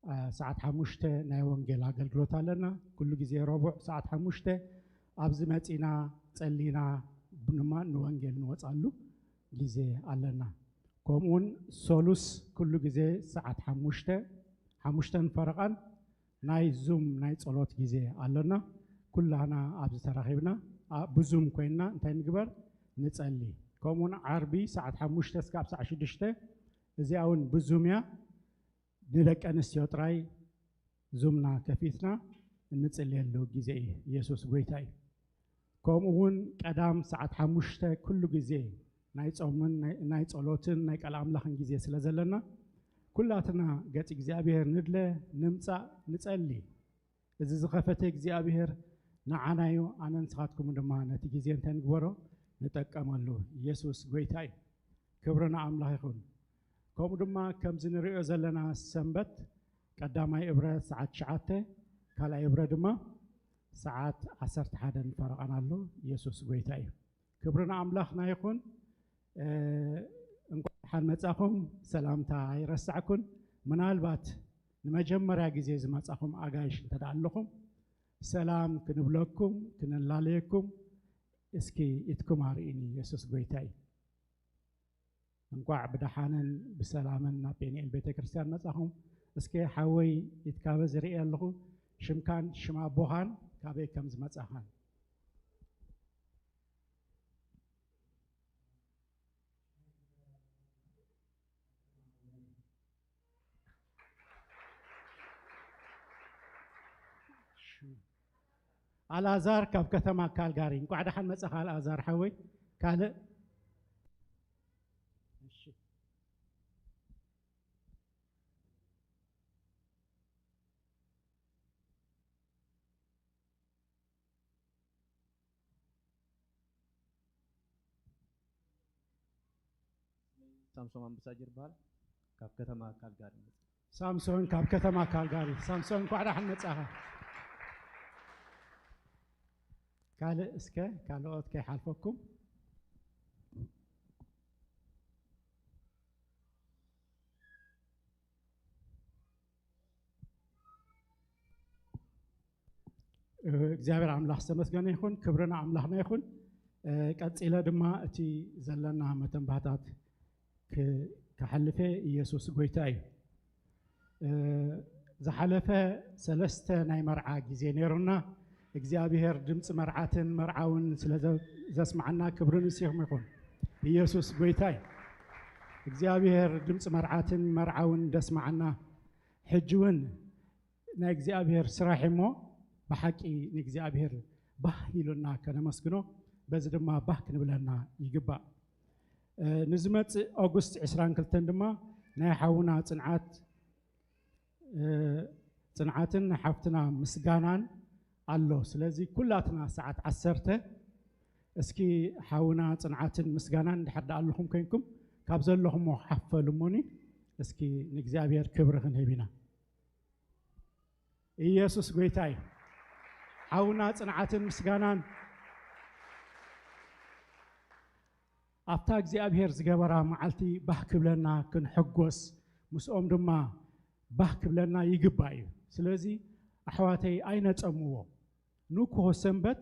እ፣ ሰዓት ሓሙሽተ ናይ ወንጌል ኣገልግሎት ኣለና። ኩሉ ግዜ ረቡዕ ሰዓት ሓሙሽተ ኣብዚ መጺና ጸሊና ድማ ንወንጌል ንወጻሉ ግዜ ኣለና። ከምኡውን ሰሉስ ኩሉ ግዜ ሰዓት ሓሙሽተ፣ ሓሙሽተን ፈረቓን ናይ ዙም ናይ ጸሎት ግዜ ኣለና። ኩላና ኣብዚ ተራኺብና፣ ኣ-፣ ብዙም ኮይንና እንታይ ንግበር? ንጸሊ። ከምኡውን ዓርቢ ሰዓት ሓሙሽተ እስካብ ሰዓት ሽዱሽተ፣ እዚኣ እውን ብዙም እያ። ንደቂ ኣንስትዮ ጥራይ ዙምና ከፊትና፣ እንጽልየሉ ግዜ እዩ። ኢየሱስ ጎይታ እዩ። ከምኡ እውን ቀዳም ሰዓት ሓሙሽተ ኩሉ ግዜ ናይ ጾምን ናይ፣ ናይ ጸሎትን ናይ ቃል ኣምላኽን ግዜ ስለ ዘለና፣ ኩላትና ገጽ እግዚኣብሔር ንድለ፣ ንምጻእ፣ ንጸሊ። እዚ ዝኸፈተ እግዚኣብሔር ንዓናዩ፣ ኣነ ንስኻትኩም ድማ ነቲ ግዜ እንታይ ንግበሮ? ንጠቀመሉ። ኢየሱስ ጎይታ እዩ። ክብሪ ንኣምላኽ ይኹን። ከምኡ ድማ ከምዚ ንርእዮ ዘለና ሰንበት ቀዳማይ እብረ ሰዓት ትሽዓተ፣ ካልኣይ እብረ ድማ ሰዓት ዓሰርተ ሓደ ፈረቓን ኣሎ። ኢየሱስ ጎይታ እዩ። ክብሪ ንኣምላኽና ይኹን። እ፣ እንኳዕ ደሓን መጻኹም። ሰላምታ ኣይረሳዕኩን። ምናልባት ንመጀመርያ ግዜ ዝመጻኹም ኣጋይሽ እንተ ደኣ ኣለኹም፣ ሰላም ክንብለኩም፣ ክንላለየኩም፣ እስኪ ኢድኩም ኣርእኒ። ኢየሱስ ጎይታ እዩ። እንኳዕ ብደሓንን ብሰላምን ናብ ጴንኤል ቤተ ክርስቲያን መጻኹም። እስከ ሓወይ ኢድካ በዚ ርእየ ኣለኹ፣ ሽምካን ሽም ኣቦኻን ካበይ ከም ዝመጻኻን። ኣልኣዛር ካብ ከተማ ካልጋሪ፣ እንኳዕ ደሓን መጻኻ ኣልኣዛር ሓወይ። ካልእ? እሺ። ሳምሶን ኣምባሳጀር ይበሃል። ካብ ከተማ ካልጋሪ መጽእ። ሳምሶን ካብ ከተማ ካልጋሪ። ሳምሶን እንኳዕ ደሓን መጻኻ። ካልእ እስከ ካልኦት ከይሓልፈኩም። እግዚኣብሔር ኣምላኽ ዝተመስገነ ይኹን፣ ክብሪ ንኣምላኽና ይኹን። እ፣ ቀጺለ ድማ እቲ ዘለና መተንባህታት ክ-፣ ክሓልፈ ኢየሱስ ጎይታ እዩ። እ፣ ዝሓለፈ ሰለስተ ናይ መርዓ ግዜ ነይሩና። እግዚኣብሔር ድምፂ መርዓትን መርዓውን ስለ ዘ-፣ ዘስማዓና ክብሪ ንስኹም ይኹን። ኢየሱስ ጎይታ እዩ። እግዚኣብሔር ድምፂ መርዓትን መርዓውን ደስማዓና። ሕጂ እውን ናይ እግዚኣብሔር ስራሕ እሞ ብሓቂ ንእግዚኣብሔር ባህ ኢሉና ከነመስግኖ፣ በዚ ድማ ባህ ክንብለና ይግባእ። እ፣ ንዝመጽእ ኦጉስት ዕስራን ክልተን ድማ ናይ ሓውና ጽንዓት፣ እ፣ ጽንዓትን ናይ ሓፍትና ምስጋናን ኣሎ። ስለዚ ኩላትና ሰዓት ዓሰርተ እስኪ ሓውና ጽንዓትን ምስጋናን እንድሕር ደኣ ኣለኹም ኮይንኩም ካብ ዘለኹሞ ሓፍ በሉ እሞኒ እስኪ ንእግዚኣብሔር ክብሪ ክንህብ ኢና። ኢየሱስ ጎይታ እዩ። ሓውና ጽንዓትን ምስጋናን ኣብታ እግዚኣብሔር ዝገበራ መዓልቲ ባህ ክብለና ክንሕጎስ፣ ምስኦም ድማ ባህ ክብለና ይግባእ እዩ። ስለዚ ኣሕዋተይ ኣይነጸምዎ። ንግሆ ሰንበት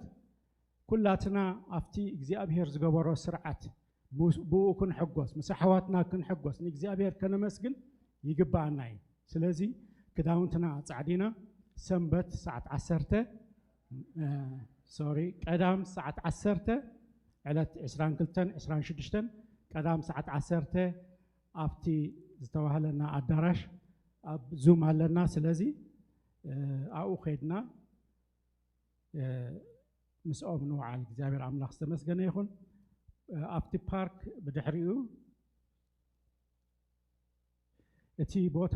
ኩላትና ኣብቲ እግዚኣብሔር ዝገበሮ ስርዓት ምስ-፣ ብኡ ክንሕጎስ፣ ምስ ኣሕዋትና ክንሕጎስ፣ ንእግዚኣብሔር ከነመስግን ይግባኣና እዩ። ስለዚ ክዳውንትና ኣጻዕዲና ሰንበት ሰዓት ዓሰርተ፣ እ፣ ሶሪ፣ ቀዳም ሰዓት ዓሰርተ፣ ዕለት ዕስራን ክልተን ዕስራን ሽዱሽተን፣ ቀዳም ሰዓት ዓሰርተ ኣብቲ ዝተባህለና ኣዳራሽ ኣብ ዙም ኣለና። ስለዚ፣ እ፣ ኣብኡ ከይድና እ፣ ምስኦም ንውዓል። እግዚኣብሔር ኣምላኽ ዝተመስገነ ይኹን። እ፣ ኣብቲ ፓርክ ብድሕሪኡ እቲ ቦታ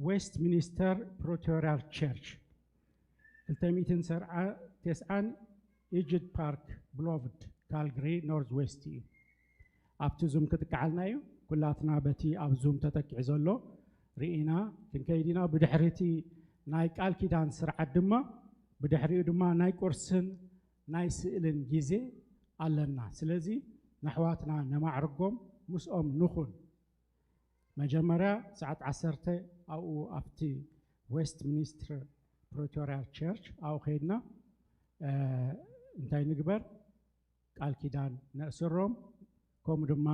ዌስት ሚኒስተር ፕሪቶሪያል ቸርች ክልተ ሚእትን ሰብዓን ተስዓን ኢጅድ ፓርክ ብሎቭድ ካልግሪ ኖርዝ ዌስት እዩ። ኣብቲ ዙም ክጥቅዓልና እዩ። ኩላትና በቲ ኣብ ዙም ተጠቂዑ ዘሎ ርኢና ክንከይድ ኢና። ብድሕሪ እቲ ናይ ቃል ኪዳን ስርዓት ድማ፣ ብድሕሪኡ ድማ ናይ ቁርስን ናይ ስእልን ግዜ ኣለና። ስለዚ ንኣሕዋትና ነማዕርጎም፣ ምስኦም ንኹን። መጀመርያ ሰዓት ዓሰርተ ኣብኡ ኣብቲ ዌስት ሚኒስትር ፕሪቶሪያል ቸርች ኣብኡ ከይድና፣ እ፣ እንታይ ንግበር? ቃል ኪዳን ነእስሮም፣ ከምኡ ድማ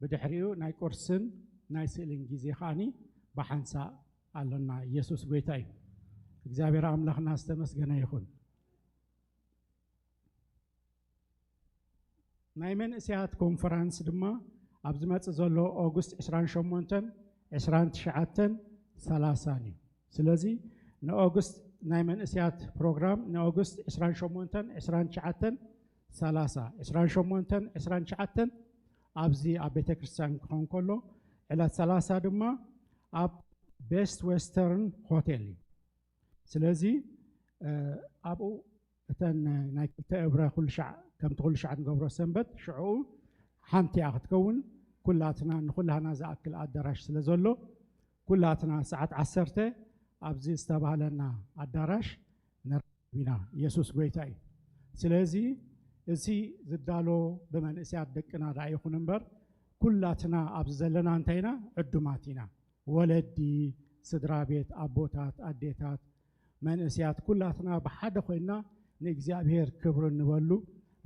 ብድሕሪኡ ናይ ቁርስን ናይ ስእልን ግዜ ከኣኒ ብሓንሳእ ኣሎና። ኢየሱስ ጎይታ እዩ። እግዚኣብሔር ኣምላኽና ዝተመስገነ ይኹን። ናይ መንእሰያት ኮንፈረንስ ድማ ኣብ ዝመጽእ ዘሎ ኦጉስት ዕስራን ሸሞንተን፣ ዕስራን ትሽዓተን፣ ሰላሳን እዩ። ስለዚ ንኦጉስት ናይ መንእስያት ፕሮግራም ንኦጉስት ዕስራን ሸሞንተን፣ ዕስራን ትሽዓተን፣ ሰላሳ፣ ዕስራን ሸሞንተን፣ ዕስራን ትሽዓተን ኣብዚ ኣብ ቤተ ክርስቲያን ክኸውን ከሎ፣ ዕለት ሰላሳ ድማ ኣብ ቤስት ዌስተርን ሆቴል እዩ። ስለዚ ኣብኡ እተን ናይ ክልተ እብረ ኩሉ ሻዕ፣ ከምቲ ኩሉ ሻዕ ንገብሮ ሰንበት ሽዕኡ ሓንቲ እያ ክትከውን። ኩላትና ንኩላህና ዝኣክል ኣዳራሽ ስለ ዘሎ ኩላትና ሰዓት ዓሰርተ ኣብዚ ዝተባህለና ኣዳራሽ ንራኸብ ኢና። ኢየሱስ ጎይታ እዩ። ስለዚ እዚ ዝዳሎ ብመንእስያት ደቅና ደኣ ይኹን እምበር ኩላትና ኣብዚ ዘለና እንታይ ኢና? ዕዱማት ኢና። ወለዲ፣ ስድራ ቤት፣ ኣቦታት፣ ኣዴታት፣ መንእስያት ኩላትና ብሓደ ኮይና ንእግዚኣብሔር ክብሪ እንበሉ፣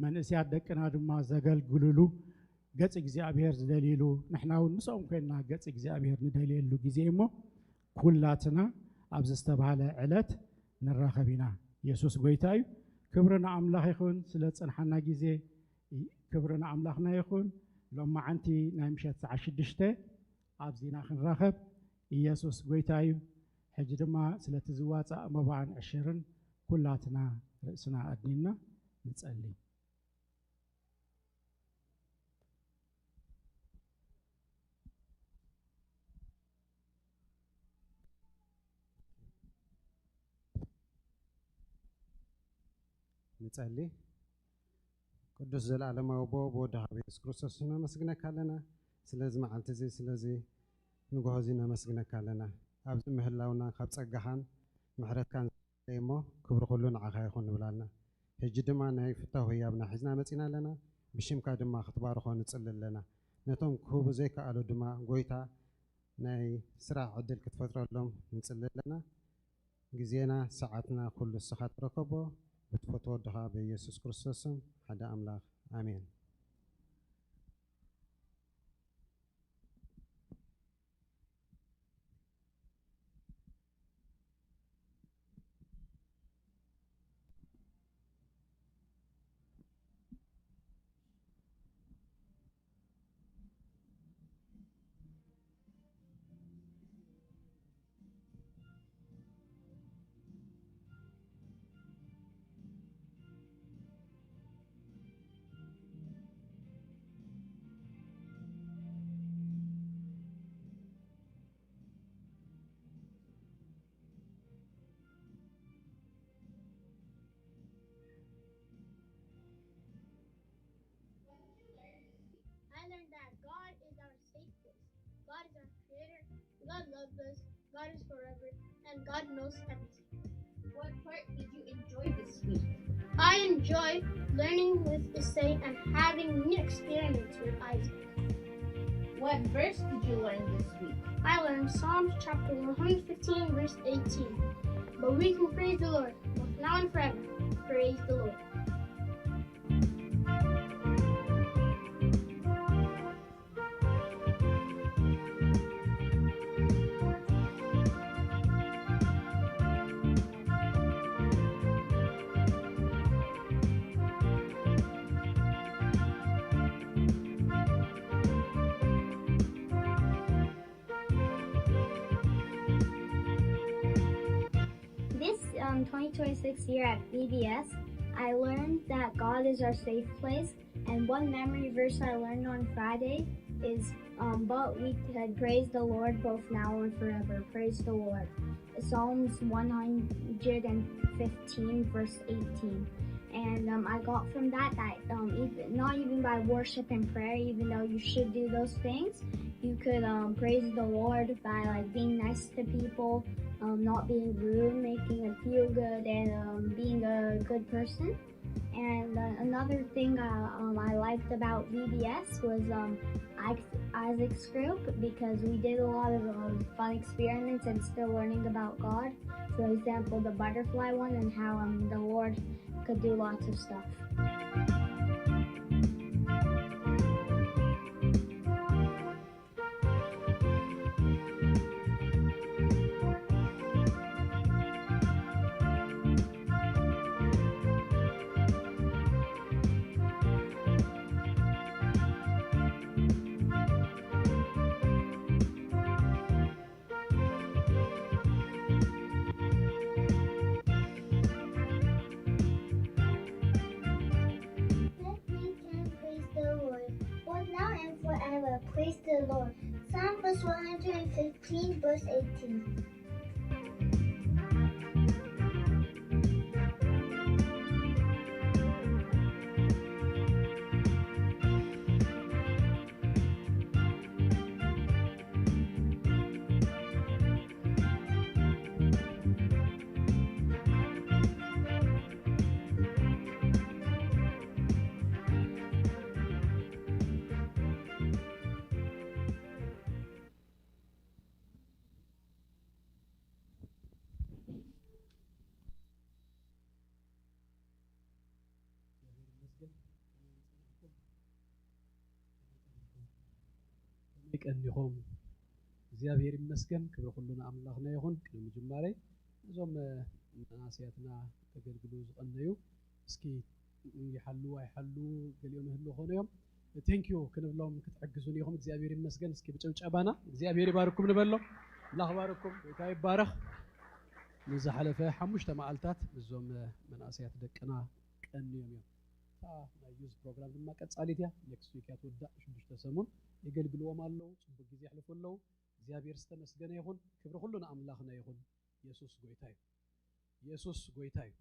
መንእስያት ደቅና ድማ ዘገልግልሉ፣ ገጽ እግዚኣብሔር ዝደልይሉ፣ ንሕና እውን ምስኦም ኮይንና ገጽ እግዚኣብሔር ንደልየሉ ግዜ እሞ ኩላትና ኣብዚ ዝተባህለ ዕለት ንራኸብ ኢና። ኢየሱስ ጎይታ እዩ። ክብሪ ንኣምላኽ ይኹን። ስለ ዝጸንሓና ግዜ ክብሪ ንኣምላኽና ይኹን። ሎማዓንቲ ናይ ምሸት ሰዓት ሽዱሽተ ኣብዚና ክንራኸብ። ኢየሱስ ጎይታ እዩ። ሕጂ ድማ ስለቲ ዝዋጻእ መባእን ዕሽርን ኩላትና ርእስና ኣድኒና ንጸሊ። ንጸሊ። ቅዱስ ዘለኣለማዊ ኣቦ፣ ብወድኻ ብየሱስ ክርስቶስ ነመስግነካ ኣለና። ስለዚ መዓልቲ እዚ፣ ስለዚ ንግሆ እዚ ነመስግነካ ኣለና። ኣብዚ ምህላውና ካብ ጸጋኻን ምሕረትካን እሞ ክብሪ ኩሉ ንዓኻ ይኹን ንብል ኣለና። ሕጂ ድማ ናይ ፍታው ህያብና ሒዝና መጺና ኣለና። ብሽምካ ድማ ክትባርኾ ንጽሊ ኣለና። ነቶም ክህቡ ዘይከኣሉ ድማ ጎይታ ናይ ስራሕ ዕድል ክትፈጥረሎም ንጽሊ ኣለና። ግዜና ሰዓትና ኩሉ ንስኻ ተረከቦ። ብትፈትዎ ወድኻ ብኢየሱስ ክርስቶስ ስም ሓደ ኣምላኽ ኣሜን። I learned that God is our safe place. God is our creator. God loves us. God is forever. And God knows everything. What part did you enjoy this week? I enjoy learning with Isai and having new experience with Isaac. What verse did you learn this week? I learned Psalms chapter one hundred fifteen, verse eighteen. But we can praise the Lord, both now and forever. Praise the Lord. This um, twenty twenty-six year at B B S, I learned that God is our safe place. And one memory verse I learned on Friday is, um, but we can praise the Lord both now and forever. Praise the Lord. Psalms one hundred fifteen, verse eighteen. And um, I got from that that um, even, not even by worship and prayer, even though you should do those things, you could um, praise the Lord by like being nice to people, um, not being rude, making it feel good, and um, being a good person. And uh, another thing uh, um, I liked about V B S was um, Isaac's group, because we did a lot of um, fun experiments and still learning about God. For example, the butterfly one and how um, the Lord could do lots of stuff. Praise the Lord. Psalm verse one hundred fifteen, verse eighteen. ከመይ ቀኒኹም? እግዚኣብሔር ይመስገን፣ ክብሪ ኩሉ ንኣምላኽና ይኹን። ቅድሚ ምጅማረይ ነዞም መናእሰያትና ከገልግሉ ዝቐነዩ እስኪ ይሓሉ ኣይሓሉ ገሊኦም ይህሉ ኾኑ እዮም። ቴንኪዩ ክንብሎም ክትሕግዙን ኢኹም። እግዚኣብሔር ይመስገን። እስኪ ብጭብጨባና እግዚኣብሔር ይባርኩም ንበሎ። ኣምላኽ ባርኩም፣ ጌታ ይባረኽ። ንዝሓለፈ ሓሙሽተ መዓልታት እዞም መናእሰያት ደቅና ቀንዮም እዮም። እታ ናይ ዩዝ ፕሮግራም ድማ ቀጻሊት እያ። ኔክስት ዊክ እያ ትውዳእ። ሽዱሽተ ሰሙን የገልግልዎም ኣለዉ። ጽቡቅ ግዜ የሕልፉ ኣለዉ። እግዚኣብሔር ዝተመስገነ ይኹን። ክብሪ ኩሉ ንኣምላኽና ይኹን። የሱስ ጎይታ እዩ። የሱስ ጎይታ እዩ።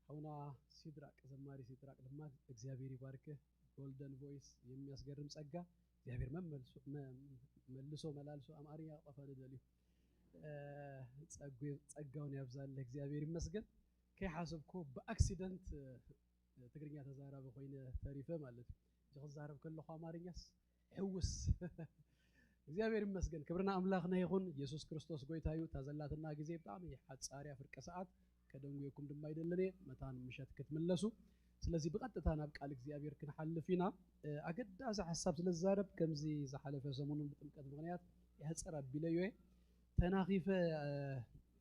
ሓውና ሲድራቅ፣ ዘማሪ ሲድራቅ ድማ እግዚኣብሔር ይባርክህ። ጎልደን ቮይስ፣ የሚያስገርም ጸጋ። እግዚኣብሔር መመልሶ መ- መልሶ መላልሶ ኣምሓርኛ ክጠፋ ንደልዩ ጸጋውን ያብዛልህ። እግዚኣብሔር ይመስገን። ከይሓሰብኩ ብኣክሲደንት ትግርኛ ተዛራቢ ኮይነ ተሪፈ ማለት እዩ። እዚ ክዛረብ ከለኹ ኣማርኛስ ሕውስ እግዚኣብሔር ይመስገን። ክብርና ኣምላኽና ይኹን። ኢየሱስ ክርስቶስ ጎይታ እዩ። እታ ዘላትና ግዜ ብጣዕሚ ሓጻር እያ፣ ፍርቂ ሰዓት። ከደንጉየኩም ድማ ኣይደልን እየ፣ መታን ምሸት ክትምለሱ። ስለዚ ብቐጥታ ናብ ቃል እግዚኣብሔር ክንሓልፍ ኢና። ኣገዳሲ ሓሳብ ስለ ዝዛረብ፣ ከምዚ ዝሓለፈ ሰሙንን ብጥምቀት ምኽንያት የሕጽር ኣቢለዮ እየ። ተናኺፈ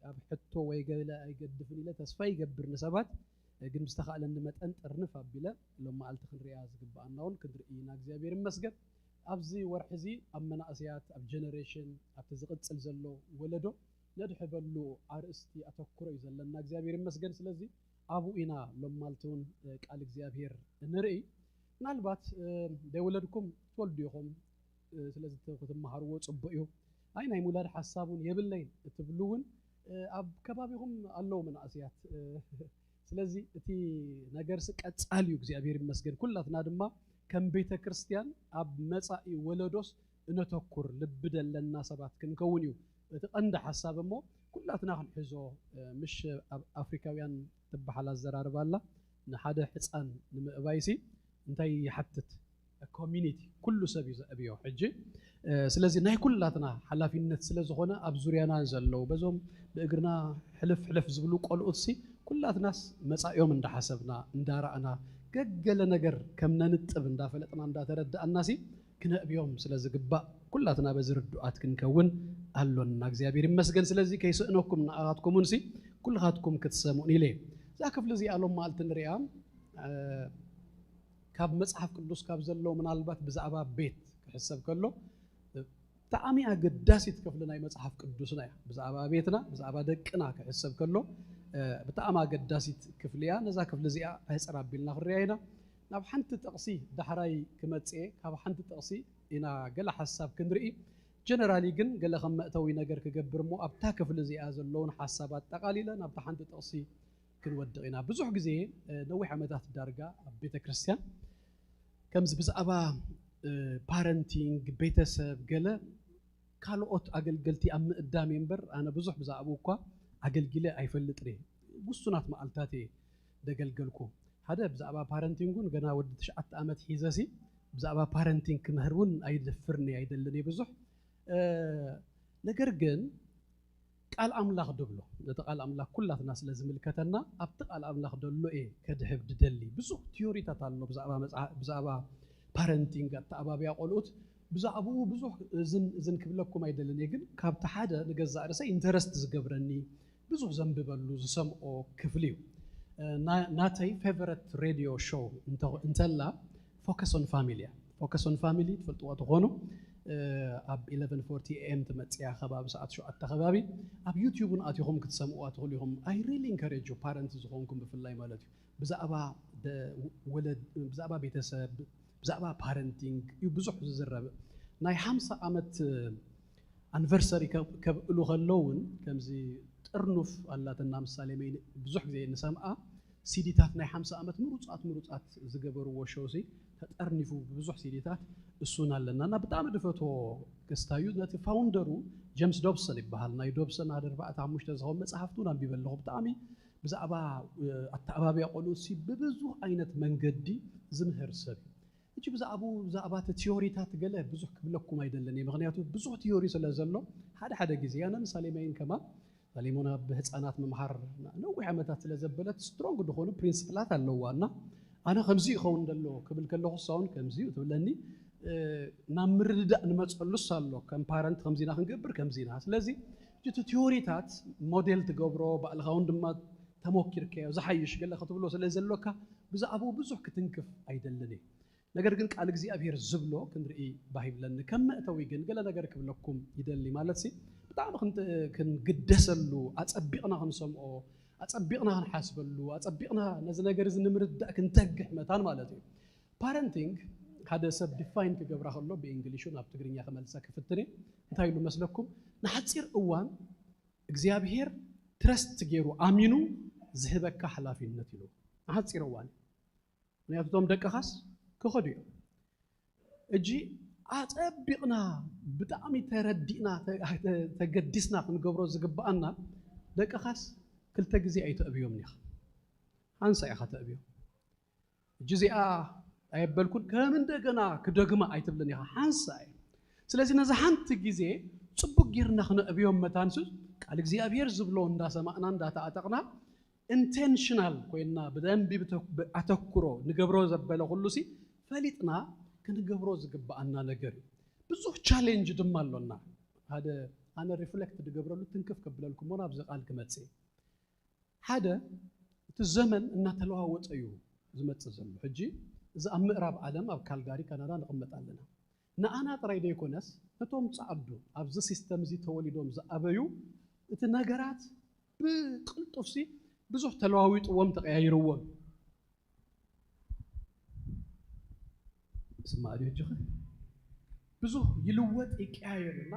ኣብ ሕቶ ወይ ገለ ኣይገድፍን ኢለ ተስፋ ይገብር ንሰባት፣ ግን ብዝተኻእለኒ መጠን ጥርንፍ ኣቢለ ሎም መዓልቲ ክንሪኣ ዝግብኣና እውን ክንርኢ ኢና። እግዚኣብሔር ይመስገን። ኣብዚ ወርሒ እዚ ኣብ መናእሰያት፣ ኣብ ጀነሬሽን፣ ኣብቲ ዝቕጽል ዘሎ ወለዶ ነድሕበሉ ኣርእስቲ ኣተኩሮ እዩ ዘለና። እግዚኣብሔር ይመስገን። ስለዚ ኣብኡ ኢና ሎም መዓልቲ እውን ቃል እግዚኣብሔር ንርኢ። ምናልባት ደይወለድኩም ትወልዱ ኢኹም፣ ስለዚ ክትመሃርዎ ጽቡቕ እዩ። ኣይ ናይ ምውላድ ሓሳብ እውን የብለይን እትብሉ እውን ኣብ ከባቢኹም ኣለዉ መናእሰያት። ስለዚ እቲ ነገርሲ ቀጻሊ እዩ፣ እግዚኣብሔር ይመስገን። ኩላትና ድማ ከም ቤተ ክርስቲያን ኣብ መጻኢ ወለዶስ እነተኩር ልቢ ደለና ሰባት ክንከውን እዩ እቲ ቀንዲ ሓሳብ። እሞ ኩላትና ክንሕዞ፣ ምሽ ኣብ ኣፍሪካውያን ትበሃል ኣዘራርባ ኣላ፣ ንሓደ ሕፃን ንምእባይሲ እንታይ ይሓትት? ኮሚኒቲ፣ ኩሉ ሰብ እዩ ዘዕብዮ። ሕጂ ስለዚ ናይ ኩላትና ሓላፊነት ስለ ዝኾነ ኣብ ዙርያና ዘለዉ በዞም ብእግርና ሕልፍ ሕልፍ ዝብሉ ቆልኡትሲ ኩላትናስ መጻኢኦም እንዳሓሰብና እንዳረኣና ገገለ ነገር ከም ነንጥብ እንዳፈለጥና እንዳተረዳእናሲ ክነእብዮም ስለ ዝግባእ ኩላትና በዚ ርዱኣት ክንከውን ኣሎና። እግዚኣብሔር ይመስገን። ስለዚ ከይስእነኩም ንኣኻትኩም እውንሲ ኩልኻትኩም ክትሰምዑን ኢለ እዛ ክፍሊ እዚኣ ሎም መዓልቲ ንሪኣ ካብ መጽሓፍ ቅዱስ ካብ ዘሎ ምናልባት ብዛዕባ ቤት ክሕሰብ ከሎ ብጣዕሚ ኣገዳሲት ክፍሊ ናይ መጽሓፍ ቅዱስና እያ። ብዛዕባ ቤትና ብዛዕባ ደቅና ክሕሰብ ከሎ ብጣዕሚ ኣገዳሲት ክፍሊ እያ። ነዛ ክፍሊ እዚኣ ሕጽር ኣቢልና ክንሪኣ ኢና። ናብ ሓንቲ ጥቕሲ ዳሕራይ ክመጽእ እየ። ካብ ሓንቲ ጥቕሲ ኢና ገለ ሓሳብ ክንርኢ። ጀነራሊ ግን ገለ ከም መእተዊ ነገር ክገብር እሞ ኣብታ ክፍሊ እዚኣ ዘለውን ሓሳብ ኣጠቓሊለ ናብታ ሓንቲ ጥቕሲ ክንወድቕ ኢና። ብዙሕ ግዜ ነዊሕ ዓመታት ዳርጋ ኣብ ቤተ ክርስቲያን ከምዚ ብዛዕባ ፓረንቲንግ፣ ቤተሰብ፣ ገለ ካልኦት ኣገልገልቲ ኣብ ምእዳም እየ እምበር ኣነ ብዙሕ ብዛዕባኡ እኳ ኣገልጊለ ኣይፈልጥን እየ። ውሱናት መዓልታት እየ ደገልገልኩ። ሓደ ብዛዕባ ፓረንቲንግ እውን ገና ወዲ ትሽዓተ ዓመት ሒዘሲ ብዛዕባ ፓረንቲንግ ክምህር እውን ኣይደፍርን እየ፣ ኣይደልን እየ ብዙሕ። ነገር ግን ቃል ኣምላኽ ድብሎ ነቲ ቃል ኣምላኽ ኩላትና ስለ ዝምልከተና ኣብቲ ቃል ኣምላኽ ደሎ እየ ከድህብ ድደሊ። ብዙሕ ቲዮሪታት ኣሎ ብዛዕባ መጽሓ- ብዛዕባ ፓረንቲንግ፣ ኣተኣባብያ ቆልኡት ብዛዕባኡ ብዙሕ እዝን እዝን ክብለኩም ኣይደልን እየ፣ ግን ካብቲ ሓደ ንገዛእ ርእሰይ ኢንተረስት ዝገብረኒ ብዙሕ ዘንብበሉ ዝሰምዖ ክፍሊ እዩ። ና- ናተይ ፌቨረት ሬድዮ ሾው እንተ- እንተላ ፎከስ ኦን ፋሚሊ እያ። ፎከስ ኦን ፋሚሊ ትፈልጥዋ ትኾኑ ኣብ ኢለቨን ፎርቲ ኤ ኤም ትመጽያ ከባቢ ሰዓት ሸውዓተ ከባቢ ኣብ ዩቲዩብ እውን ኣቲኹም ክትሰምዕዋ ትኽእሉ ኢኹም። I really encourage you ፓረንት ዝኾንኩም ብፍላይ ማለት እዩ ብዛዕባ ደ- ወለድ ብዛዕባ ቤተሰብ ብዛዕባ ፓረንቲንግ እዩ ብዙሕ ዝዝረብ። ናይ ሓምሳ ዓመት ኣኒቨርሰሪ ከብዕሉ ከለውን ከምዚ ጥርኑፍ ኣላትና ምሳሌ መይን ብዙሕ ግዜ ንሰምዓ ሲዲታት ናይ ሓምሳ ዓመት ምሩፃት ምሩፃት ዝገበርዎ ሾው ሲ ተጠርኒፉ ብዙሕ ሲዲታት እሱን ኣለና እና ብጣዕሚ ድፈቶ ክስታዩ ነቲ ፋውንደሩ ጀምስ ዶብሰን ይበሃል ናይ ዶብሰን ሓደ ኣርባዕተ ሓሙሽተ ዝኸውን መፅሓፍቱ ናንቢበ ኣለኹ ብጣዕሚ ብዛዕባ ኣተኣባብያ ቆልኡ ሲ ብብዙሕ ዓይነት መንገዲ ዝምህር ሰብ እዩ ሕጂ ብዛዕባኡ ብዛዕባ እቲ ቲዮሪታት ገለ ብዙሕ ክብለኩም ኣይደልን እየ ምክንያቱ ብዙሕ ቲዮሪ ስለ ዘሎ ሓደ ሓደ ግዜ ኣነ ንሳሌማይን ከማን ሳሌሞን ኣብ ህፃናት ምምሃር ነዊሕ ዓመታት ስለ ዘበለት ስትሮንግ ዝኾኑ ፕሪንስፕላት ኣለዋ እና ኣነ ከምዚ ይኸውን ዘሎ ክብል ከለኹ ሳውን ከምዚ እዩ ትብለኒ ናብ ምርድዳእ ንመፀሉስ ኣሎ ከም ፓረንት ከምዚና ክንገብር ከምዚና ስለዚ እቲ ቲዮሪታት ሞዴል ትገብሮ ባዕልኻ እውን ድማ ተሞኪርካዮ ዝሓይሽ ገለ ክትብሎ ስለ ዘሎካ ብዛዕባኡ ብዙሕ ክትንክፍ ኣይደልን እየ ነገር ግን ቃል እግዚኣብሔር ዝብሎ ክንርኢ ባሂብለኒ ከም መእተዊ ግን ገለ ነገር ክብለኩም ይደሊ ማለት ሲ ብጣዕሚ ክንግደሰሉ ኣፀቢቕና ክንሰምዖ ኣፀቢቕና ክንሓስበሉ ኣፀቢቕና ነዚ ነገር እዚ ንምርዳእ ክንተግሕ መታን ማለት እዩ parenting ሓደ ሰብ ዲፋይን ክገብራ ከሎ ብእንግሊሹ ናብ ትግርኛ ክመልሳ ክፍትነ እንታይ ኢሉ መስለኩም ንሓፂር እዋን እግዚኣብሔር ትረስት ገይሩ ኣሚኑ ዝህበካ ሓላፊነት ኢሉ ንሓፂር እዋን ምክንያቱ እቶም ደቅኻስ ክኸዱ እዮም እጂ ኣፀቢቕና ብጣዕሚ ተረዲእና ተገዲስና ክንገብሮ ዝግብኣና ደቅኻስ ክልተ ግዜ ኣይተእብዮም ኒኻ ሓንሳ ኢኻ ተእብዮም እጂ እዚኣ ኣየበልኩን ከም እንደገና ክደግማ ኣይትብልን ኢኻ ሓንሳ እየ ስለዚ ነዚ ሓንቲ ግዜ ፅቡቅ ጌርና ክነእብዮም መታንሱ ቃል እግዚኣብሔር ዝብሎ እንዳሰማዕና እንዳተኣጠቕና ኢንቴንሽናል ኮይና ብደንቢ ኣተኩሮ ንገብሮ ዘበለ ኩሉ ሲ ፈሊጥና ክንገብሮ ዝግብኣና ነገር እዩ ብዙሕ ቻሌንጅ ድማ ኣሎና ሓደ ኣነ ሪፍሌክት ዝገብረሉ ትንክፍ ከብለልኩሞ ናብዚ ቃል ክመፅእ ሓደ እቲ ዘመን እናተለዋወጠ እዩ ዝመፅእ ዘሎ ሕጂ እዚ ኣብ ምዕራብ ዓለም ኣብ ካልጋሪ ካናዳ ንቕመጥ ኣለና ንኣና ጥራይ ዘይኮነስ ነቶም ፃዕዱ ኣብዚ ሲስተም እዚ ተወሊዶም ዝኣበዩ እቲ ነገራት ብቅልጡፍሲ ብዙሕ ተለዋዊጥዎም ተቀያይርዎም ስማዕ ድዮ እጅኺ ብዙሕ ይልወጥ ይቀያየር እና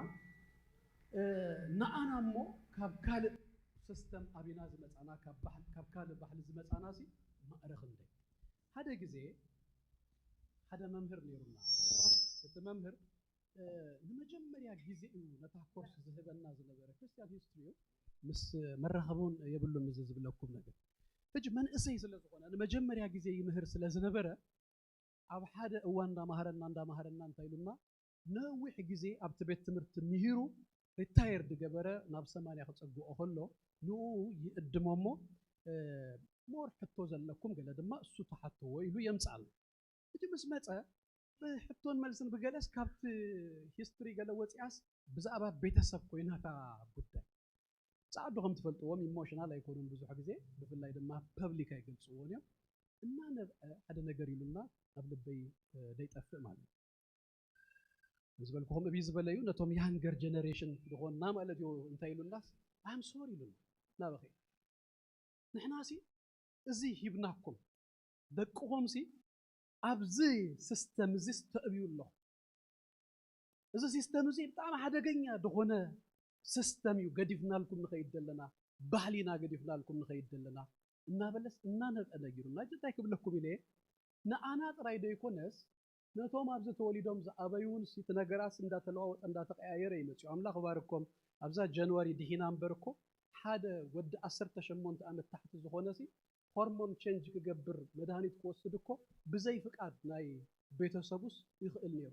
ንኣና እሞ ካብ ካልእ ሲስተም ኣቢና ዝመፃና ካብ ካልእ ባህሊ ዝመፃና ሲ ማዕረ ክንደይ ሓደ ግዜ ሓደ መምህር ነይሩና እቲ መምህር ንመጀመርያ ግዜ እዩ ነታ ኮርስ ዝህበና ዝነበረ ክርስቲያን ሂስትሪ እዩ ምስ መራኸቢ እውን የብሉን እዚ ዝብለኩም ነገር ሕጂ መንእሰይ ስለ ዝኾነ ንመጀመርያ ግዜ ይምህር ስለ ዝነበረ ኣብ ሓደ እዋን እንዳማሃረና እንዳማሃረና እንታይ ኢሉና ነዊሕ ግዜ ኣብቲ ቤት ትምህርቲ ምሂሩ ሪታየር ዝገበረ ናብ ሰማንያ ክፀግኦ ከሎ ንኡ ይእድሞ እሞ ሞር ሕቶ ዘለኩም ገለ ድማ እሱ ተሓትዎ ኢሉ የምፅኣልና ሕጂ ምስ መፀ ብሕቶን መልስን ብገለስ ካብቲ ሂስትሪ ገለ ወፂኣስ ብዛዕባ ቤተሰብ ኮይናታ ጉዳይ ፃዕዱ ከም ትፈልጥዎም ኢሞሽናል ኣይኮኑን ብዙሕ ግዜ ብፍላይ ድማ ፐብሊክ ኣይገልፅዎን እዮም እናነብዐ ሓደ ነገር ኢሉና ኣብ ልበይ ደይጠፍእ ማለት እዩ ዝበልኩኹም እብይ ዝበለዩ ነቶም ያንገር ጀነሬሽን ዝኾንና ማለት እዩ እንታይ ኢሉናስ ኣም ሶሪ ኢሉና ናበኸ ንሕናሲ እዚ ሂብናኩም ደቅኹምሲ ኣብዚ ሲስተም እዚ ተእብዩ ኣሎ እዚ ሲስተም እዚ ብጣዕሚ ሓደገኛ ዝኾነ ሲስተም እዩ ገዲፍናልኩም ንኸይድ ዘለና ባህሊና ገዲፍናልኩም ንኸይድ ዘለና እናበለስ እናነብዐ ነጊሩና እንታይ ክብለኩም ኢለ ንኣና ጥራይ ዘይኮነስ ነቶም ኣብዚ ተወሊዶም ዝኣበዩ እውን እቲ ነገራት እንዳተለዋወጠ እንዳተቀያየረ እዩ መፅኡ ኣምላኽ ባርኮም ኣብዛ ጃንዋሪ ድሂና እምበር እኮ ሓደ ወዲ ዓሰርተ ሸሞንተ ዓመት ታሕቲ ዝኾነ ሲ ሆርሞን ቸንጅ ክገብር መድሃኒት ክወስድ እኮ ብዘይ ፍቃድ ናይ ቤተሰቡስ ይኽእል ነይሩ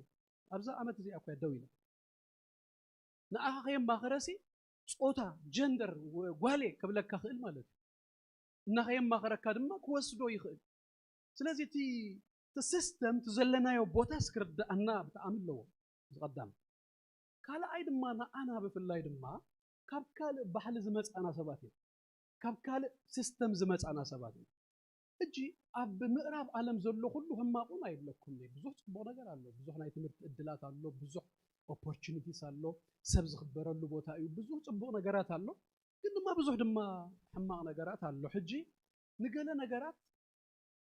ኣብዛ ዓመት እዚኣ እኮ ደው ኢለ ንኣኻ ከየማኸረሲ ፆታ ጀንደር ጓሌ ክብለካ ክእል ማለት እዩ እና ከየማኸረካ ድማ ክወስዶ ይኽእል ስለዚ እቲ ሲስተም እቲ ዘለናዮ ቦታስ ክርዳኣና ብጣዕሚ ኣለዎ ዝቐዳም ካልኣይ ድማ ንኣና ብፍላይ ድማ ካብ ካልእ ባህሊ ዝመፃና ሰባት እዮም ካብ ካልእ ሲስተም ዝመፃና ሰባት እዮም ሕጂ ኣብ ምዕራብ ዓለም ዘሎ ኩሉ ህማቁን ኣይብለኩም ብዙሕ ፅቡቅ ነገር ኣሎ ብዙሕ ናይ ትምህርቲ እድላት ኣሎ ብዙሕ ኦፖርቹኒቲስ ኣሎ ሰብ ዝኽበረሉ ቦታ እዩ ብዙሕ ፅቡቅ ነገራት ኣሎ ግን ድማ ብዙሕ ድማ ሕማቅ ነገራት ኣሎ ሕጂ ንገለ ነገራት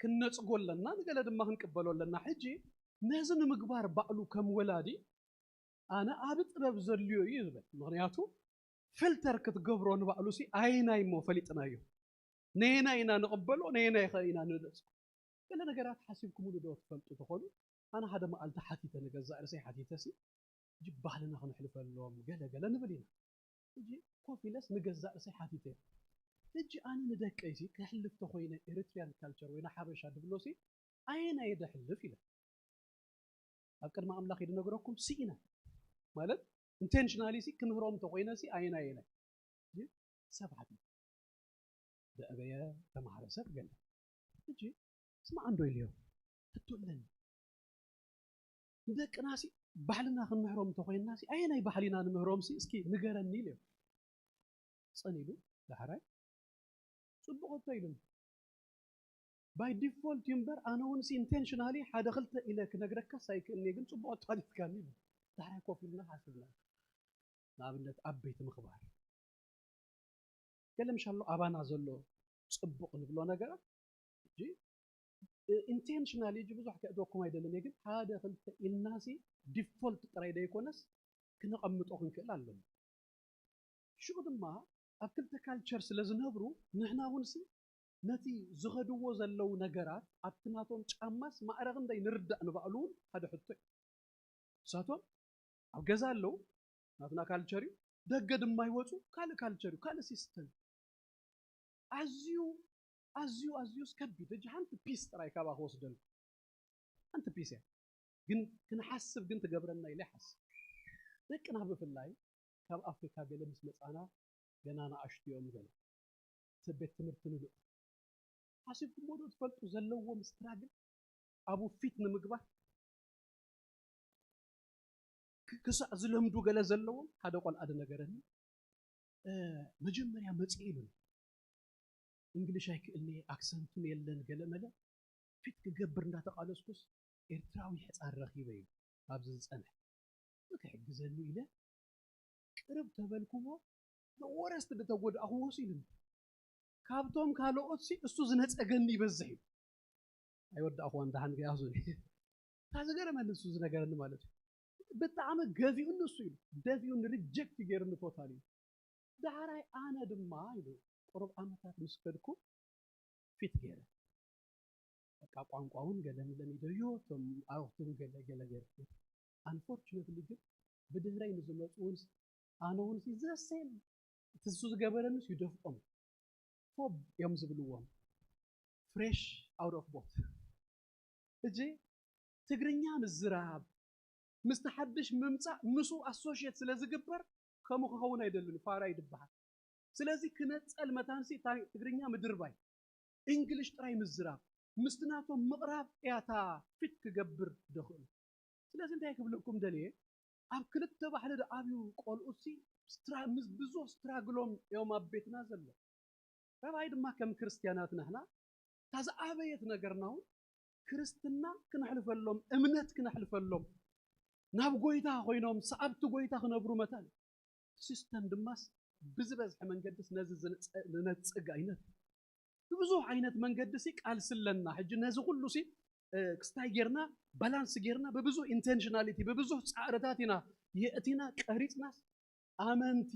ክንነፅጎ ኣለና ንገለ ድማ ክንቅበሎ ኣለና ሕጂ ነዚ ንምግባር ባዕሉ ከም ወላዲ ኣነ ኣብ ጥበብ ዘልዮ እዩ ዝብል። ምኽንያቱ ፊልተር ክትገብሮ ንባዕሉ ሲ ኣየናይ እሞ ፈሊጥናዮ፣ ነየናይ ኢና ንቕበሎ፣ ነየናይ ኸ ኢና ንነጽጎ። ገለ ነገራት ሓሲብኩምሉ ዶ ትፈልጡ ተኾኑ? ኣነ ሓደ መዓልቲ ሓቲተ፣ ንገዛእ ርእሰይ ሓቲተ ሲ፣ ሕጂ ባህልና ክነሕልፈሎም ገለ ገለ ንብል ኢና። ሕጂ ኮፍ ኢለስ ንገዛእ ርእሰይ ሓቲተ፣ ሕጂ ኣነ ንደቀይ ሲ ከሕልፍ ተኾይነ ኤሪትሪያን ካልቸር ወይ ንሓበሻ ድብሎ ሲ ኣየናይ ደሕልፍ ኢለ ኣብ ቅድሚ ኣምላኽ ይድነግረኩም ስኢነ። ማለት ኢንቴንሽናሊ ሲ ክምህሮም ተኾይነ ሲ ኣየናይ ኣየናይ ሰብ ሓቲተ፣ ደዕበየ ተማህረ ሰብ ገለ። ሕጂ ስማዕ እንዶ ኢልዮ፣ ሕቶ ኣለኒ። ንደቅና ሲ ባህልና ክንምህሮም እንተኾይንና ሲ ኣየናይ ባህሊና ንምህሮም ሲ እስኪ ንገረኒ ኢልዮ። ጽን ኢሉ ዳሕራይ ጽቡቕ ሕቶ ኢሉኒ። ባይ ዲፎልት እዩ እምበር ኣነ እውን ሲ ኢንቴንሽናሊ ሓደ ክልተ ኢለ ክነግረካስ ኣይክእልኒ፣ ግን ጽቡቕ ሕቶ ኣሊትካኒ ኢሉ። ዳሕራይ ኮፍ ኢልና ሓሲብና። ንኣብነት ዓበይቲ ምኽባር። ገለ ምሻሎ ኣባና ዘሎ ጽቡቕ ንብሎ ነገራት ሕጂ ኢንቴንሽናሊ ሕጂ ብዙሕ ከእትወኩም ኣይደልን እየ፣ ግን ሓደ ክልተ ኢልናሲ ዲፎልት ጥራይ ደይኮነስ ክነቐምጦ ክንክእል ኣለና። ሽዑ ድማ ኣብ ክልተ ካልቸር ስለ ዝነብሩ ንሕና እውን ሲ ነቲ ዝኸድዎ ዘለዉ ነገራት ኣብቲ ናቶም ጫማስ ማዕረ ክንደይ ንርዳእ ንባዕሉ እውን ሓደ ሕቶ እዩ። ንሳቶም ኣብ ገዛ ኣለዉ፣ ናትና ካልቸር እዩ። ደገ ድማ ይወፁ፣ ካልእ ካልቸር እዩ፣ ካልእ ሲስተም እዩ። ኣዝዩ ኣዝዩ ኣዝዩስ ከቢድ። ሕጂ ሓንቲ ፒስ ጥራይ ካባኣ ክወስደልኩም። ሓንቲ ፒስ እያ ግን ክንሓስብ ግን ትገብረና ኢለ ይሓስብ። ደቅና ብፍላይ ካብ ኣፍሪካ ገለ ምስ መፃና ገና ንኣሽቱ እዮም፣ ገለ እቲ ቤት ትምህርቲ ንልእኹ። ሓሲብኩሞ ዶ ትፈልጡ ዘለዎም ስትራግል ኣብኡ ፊት ንምግባር ክ- ክሳዕ ዝለምዱ ገለ ዘለዎም ሓደ ቆልዓ ዝነገረኒ፣ እ፣ መጀመርያ መፅእ ኢሉኒ። እንግሊሽ ኣይክእልኒ፣ ኣክሰንቱን የለን፣ ገለ መለ ፊት ክገብር እንዳተቓለስኩስ ኤርትራዊ ሕፃን ረኺበ እዩ ኣብዚ ዝፀንሐ። ክሕግዘኒ ኢለ ቅርብ ተበልኩዎ፣ ወረስት ዝተጎዳእኩዎ ሲ ኢሉኒ። ካብቶም ካልኦት ሲ እሱ ዝነፀገኒ ይበዝሕ እዩ። ኣይወዳእኹዋን ደሓን ከይኣኽዙኒ። እታ ዝገረመኒ እሱ ዝነገረኒ ማለት እዩ። ብጣዕሚ ገፊኡኒ እሱ ኢሉ፣ ደፊኡኒ፣ ሪጀክት ገይሩኒ ቶታሊ ኢሉ። ዳሕራይ ኣነ ድማ ኢሉ ቁሩብ ዓመታት ምስ ከድኩ ፊት ገይረ። በቃ ቋንቋ እውን ገለ ለሚደዮ፣ እቶም ኣረኽቲ እውን ገለ ገለ ገይረ። ኣንፎርቹነትሊ ግን ብድህረይ ንዝመፁ እውን ኣነ እውን ሲ ዘሴም እቲ እሱ ዝገበረኒ ሲ ይደፍኦም። ፎብ እዮም ዝብልዎም። ፍሬሽ ኣውት ኦፍ ቦት። ሕጂ ትግርኛ ምዝራብ ምስቲ ሓድሽ ምምፃእ ምስኡ ኣሶሽየት ስለ ዝግበር ከምኡ ክኸውን ኣይደልን እዩ፣ ፋራ እዩ ዝበሃል። ስለዚ ክነፀል መታንሲ እታ ትግርኛ ምድርባይ፣ እንግሊሽ ጥራይ ምዝራብ ምስቲ ናቶም ምቕራብ እያ እታ ፊት ክገብር ደኽእሉ። ስለዚ እንታይ ክብለኩም ደልየ፣ ኣብ ክልተ ባሕሊ ዝዓብዩ ቆልኡሲ ስትራ- ምስ ብዙሕ ስትራግሎም እዮም ኣብ ቤትና ዘሎ። ራብዓይ ድማ ከም ክርስትያናት ንሕና እታ ዝዓበየት ነገርና እውን ክርስትና ክነሕልፈሎም፣ እምነት ክነሕልፈሎም፣ ናብ ጎይታ ኮይኖም ሰዓብቲ ጎይታ ክነብሩ መታን። ሲስተም ድማስ ብዝበዝሐ መንገድስ ነዚ ዝነፀ- ዝነፅግ ኣይነት ብብዙሕ ዓይነት መንገዲ ሲ ቃልሲ ኣለና። ሕጂ ነዚ ኩሉ ሲ እ፣ ክስታይ ጌርና ባላንስ ጌርና ብብዙሕ ኢንቴንሽናሊቲ ብብዙሕ ፃዕርታት ኢና የእቲና ቀሪፅናስ ኣመንቲ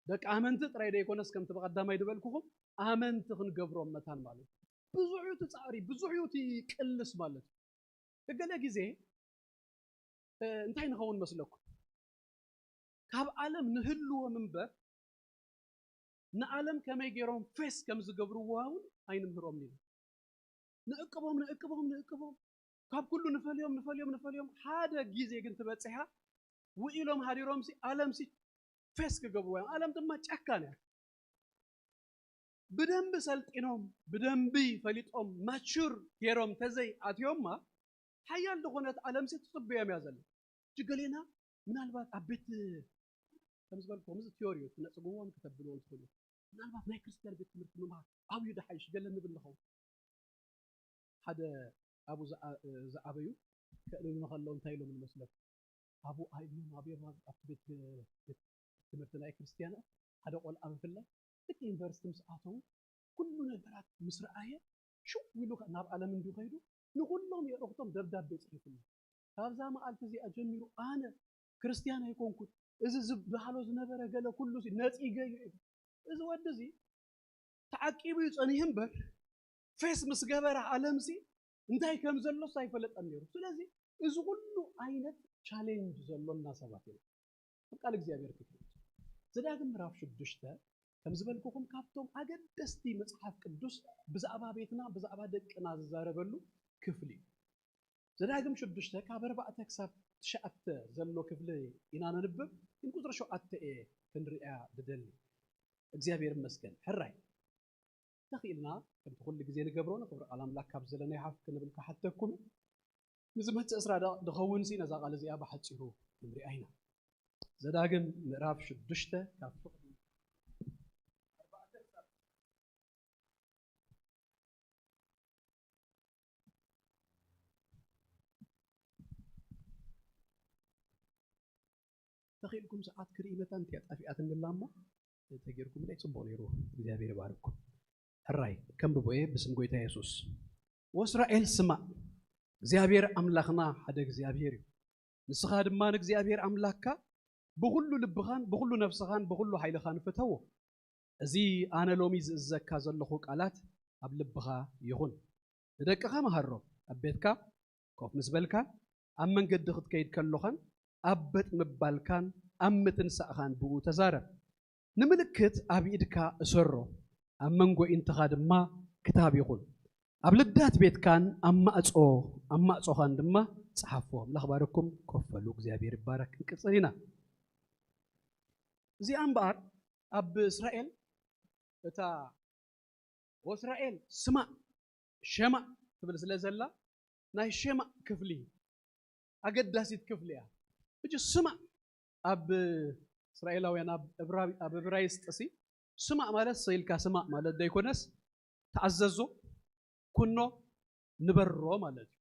ደቂ ኣመንቲ ጥራይ ደይኮነስ ከምቲ ብቐዳማይ ዝበልኩኹም ኣመንቲ ክንገብሮም መታን ማለት እዩ። ብዙሕ እዩ እቲ ፃዕሪ፣ ብዙሕ እዩ እቲ ቅልስ ማለት እዩ። ገለ ግዜ እ፣ እንታይ ንኸውን መስለኩም? ካብ ዓለም ንህልዎም እምበር ንዓለም ከመይ ገይሮም ፌስ ከም ዝገብርዎ እውን ኣይንምህሮም ኢና። ንእቅቦም ንእቅቦም ንእቅቦም ካብ ኩሉ ንፈልዮም ንፈልዮም ንፈልዮም ሓደ ግዜ ግን ትበፅሕ እያ። ውኢሎም ሃዲሮምሲ ዓለምሲ ፌስ ክገብርዎ እዮም። ዓለም ድማ ጨካን እያ። ብደንቢ ሰልጢኖም ብደንቢ ፈሊጦም ማቹር ገይሮም ተዘይ ኣትዮማ ሓያል ዝኾነት ዓለምሲ ትፅበዮም እያ ዘላ። ሕጂ ገሌና ምናልባት ኣብ ቤት ከም ዝበልኩ ከምዚ ቲዮሪ እዩ ትነፅግዎም ክተብልዎም ትኽእሉ። ምናልባት ናይ ክርስትያን ቤት ትምህርቲ ምምሃር ኣብዩ ድሓይሽ ገለ ንብል ንኸውን። ሓደ ኣብኡ ዝዓ- ዝዓበዩ ከእልሉ ከለዉ እንታይ ኢሎም ንመስለኩም? ኣብኡ ኣይብሎም ኣብዮም ኣብቲ ቤት ቤት ትምህርቲ ናይ ክርስትያናት ሓደ ቆልዓ ብፍላይ ልክ ዩኒቨርሲቲ ምስ ኣተዉ ኩሉ ነገራት ምስ ረኣየ ሽው ኢሉ ከ- ናብ ዓለም እንዲዩ ከይዱ ንኩሎም የእርኽቶም ደብዳቤ ፅሒፉሉ። ካብዛ መዓልቲ እዚኣ ጀሚሩ ኣነ ክርስትያን ኣይኮንኩን፣ እዚ ዝበሃሎ ዝነበረ ገለ ኩሉ ሲ ነጺገ እዩ። እዚ ወዲ እዚ ተዓቂቡ እዩ ጸኒሑ እምበር፣ ፌስ ምስ ገበረ ዓለምሲ እንታይ ከም ዘሎስ ኣይፈለጠን ነይሩ። ስለዚ እዚ ኩሉ ዓይነት ቻሌንጅ ዘሎና ሰባት ኢና። ኣብ ቃል እግዚኣብሔር ክፍልጥ። ዘዳግም ምዕራፍ ሽዱሽተ ከም ዝበልኩኹም ካብቶም ኣገደስቲ መጽሓፍ ቅዱስ ብዛዕባ ቤትና ብዛዕባ ደቅና ዝዛረበሉ ክፍሊ እዩ። ዘዳግም ሽዱሽተ ካብ ኣርባዕተ ክሳብ ትሽዓተ ዘሎ ክፍሊ ኢና ነንብብ። ግን ቁፅሪ ሸውዓተ እየ ክንሪኣ ዝደሊ። እግዚኣብሔር ይመስገን። ሕራይ ተኽኢልና ከምቲ ኩሉ ግዜ ንገብሮ ንኽብሪ ቃል ኣምላክ ካብ ዘለና ይሓፍ ክንብል ክሓተኩም። ንዝመፅእ ዕስራ ደቂቕ ድኸውን ሲ ነዛ ቃል እዚኣ ብሓፂሩ ክንሪኣ ኢና። ዘዳግም ምዕራፍ ሽዱሽተ ካብ ፍቕዲ ተኽኢልኩም ሰዓት ክርኢ መታን እቲያ ጠፊኣትኒ ኣላ እሞ ተጌርኩምለይ ጽቡቕ ነይሩ። እግዚኣብሔር ይባርኩም። ሕራይ ከንብቦ እየ ብስም ጎይታ የሱስ። ወእስራኤል ስማዕ፣ እግዚኣብሔር ኣምላኽና ሓደ እግዚኣብሔር እዩ። ንስኻ ድማ ንእግዚኣብሔር ኣምላኽካ ብኹሉ ልብኻን ብኹሉ ነፍስኻን ብኹሉ ሓይልኻን ፍተዎ። እዚ ኣነ ሎሚ ዝእዘካ ዘለኹ ቃላት ኣብ ልብኻ ይኹን። ንደቅኻ መሃሮም፣ ኣብ ቤትካ ኮፍ ምስ በልካን ኣብ መንገዲ ክትከይድ ከሎኻን ኣብ በጥ ምባልካን ኣብ ምትንሳእኻን ብኡ ተዛረብ። ንምልክት ኣብ ኢድካ እሰሮ፣ ኣብ መንጎ ኢንትኻ ድማ ክታብ ይኹን። ኣብ ልዳት ቤትካን ኣብ ማዕጾ ኣብ ማዕጾኻን ድማ ጸሓፎ። ኣምላኽ ባረኩም። ኮፍ በሉ። እግዚኣብሔር ይባረክ። ክንቅጽል ኢና። እዚኣ እምበኣር ኣብ እስራኤል እታ ወእስራኤል ስማዕ ሸማዕ ትብል ስለ ዘላ ናይ ሸማዕ ክፍሊ ኣገዳሲት ክፍሊ እያ። ሕጂ ስማዕ ኣብ እስራኤላውያን ኣብ እብራዊ- ኣብ እብራይስጥ ሲ ስማዕ ማለት ስቕ ኢልካ ስማዕ ማለት ዘይኮነስ ተኣዘዞ፣ ኩኖ፣ ንበሮ ማለት እዩ።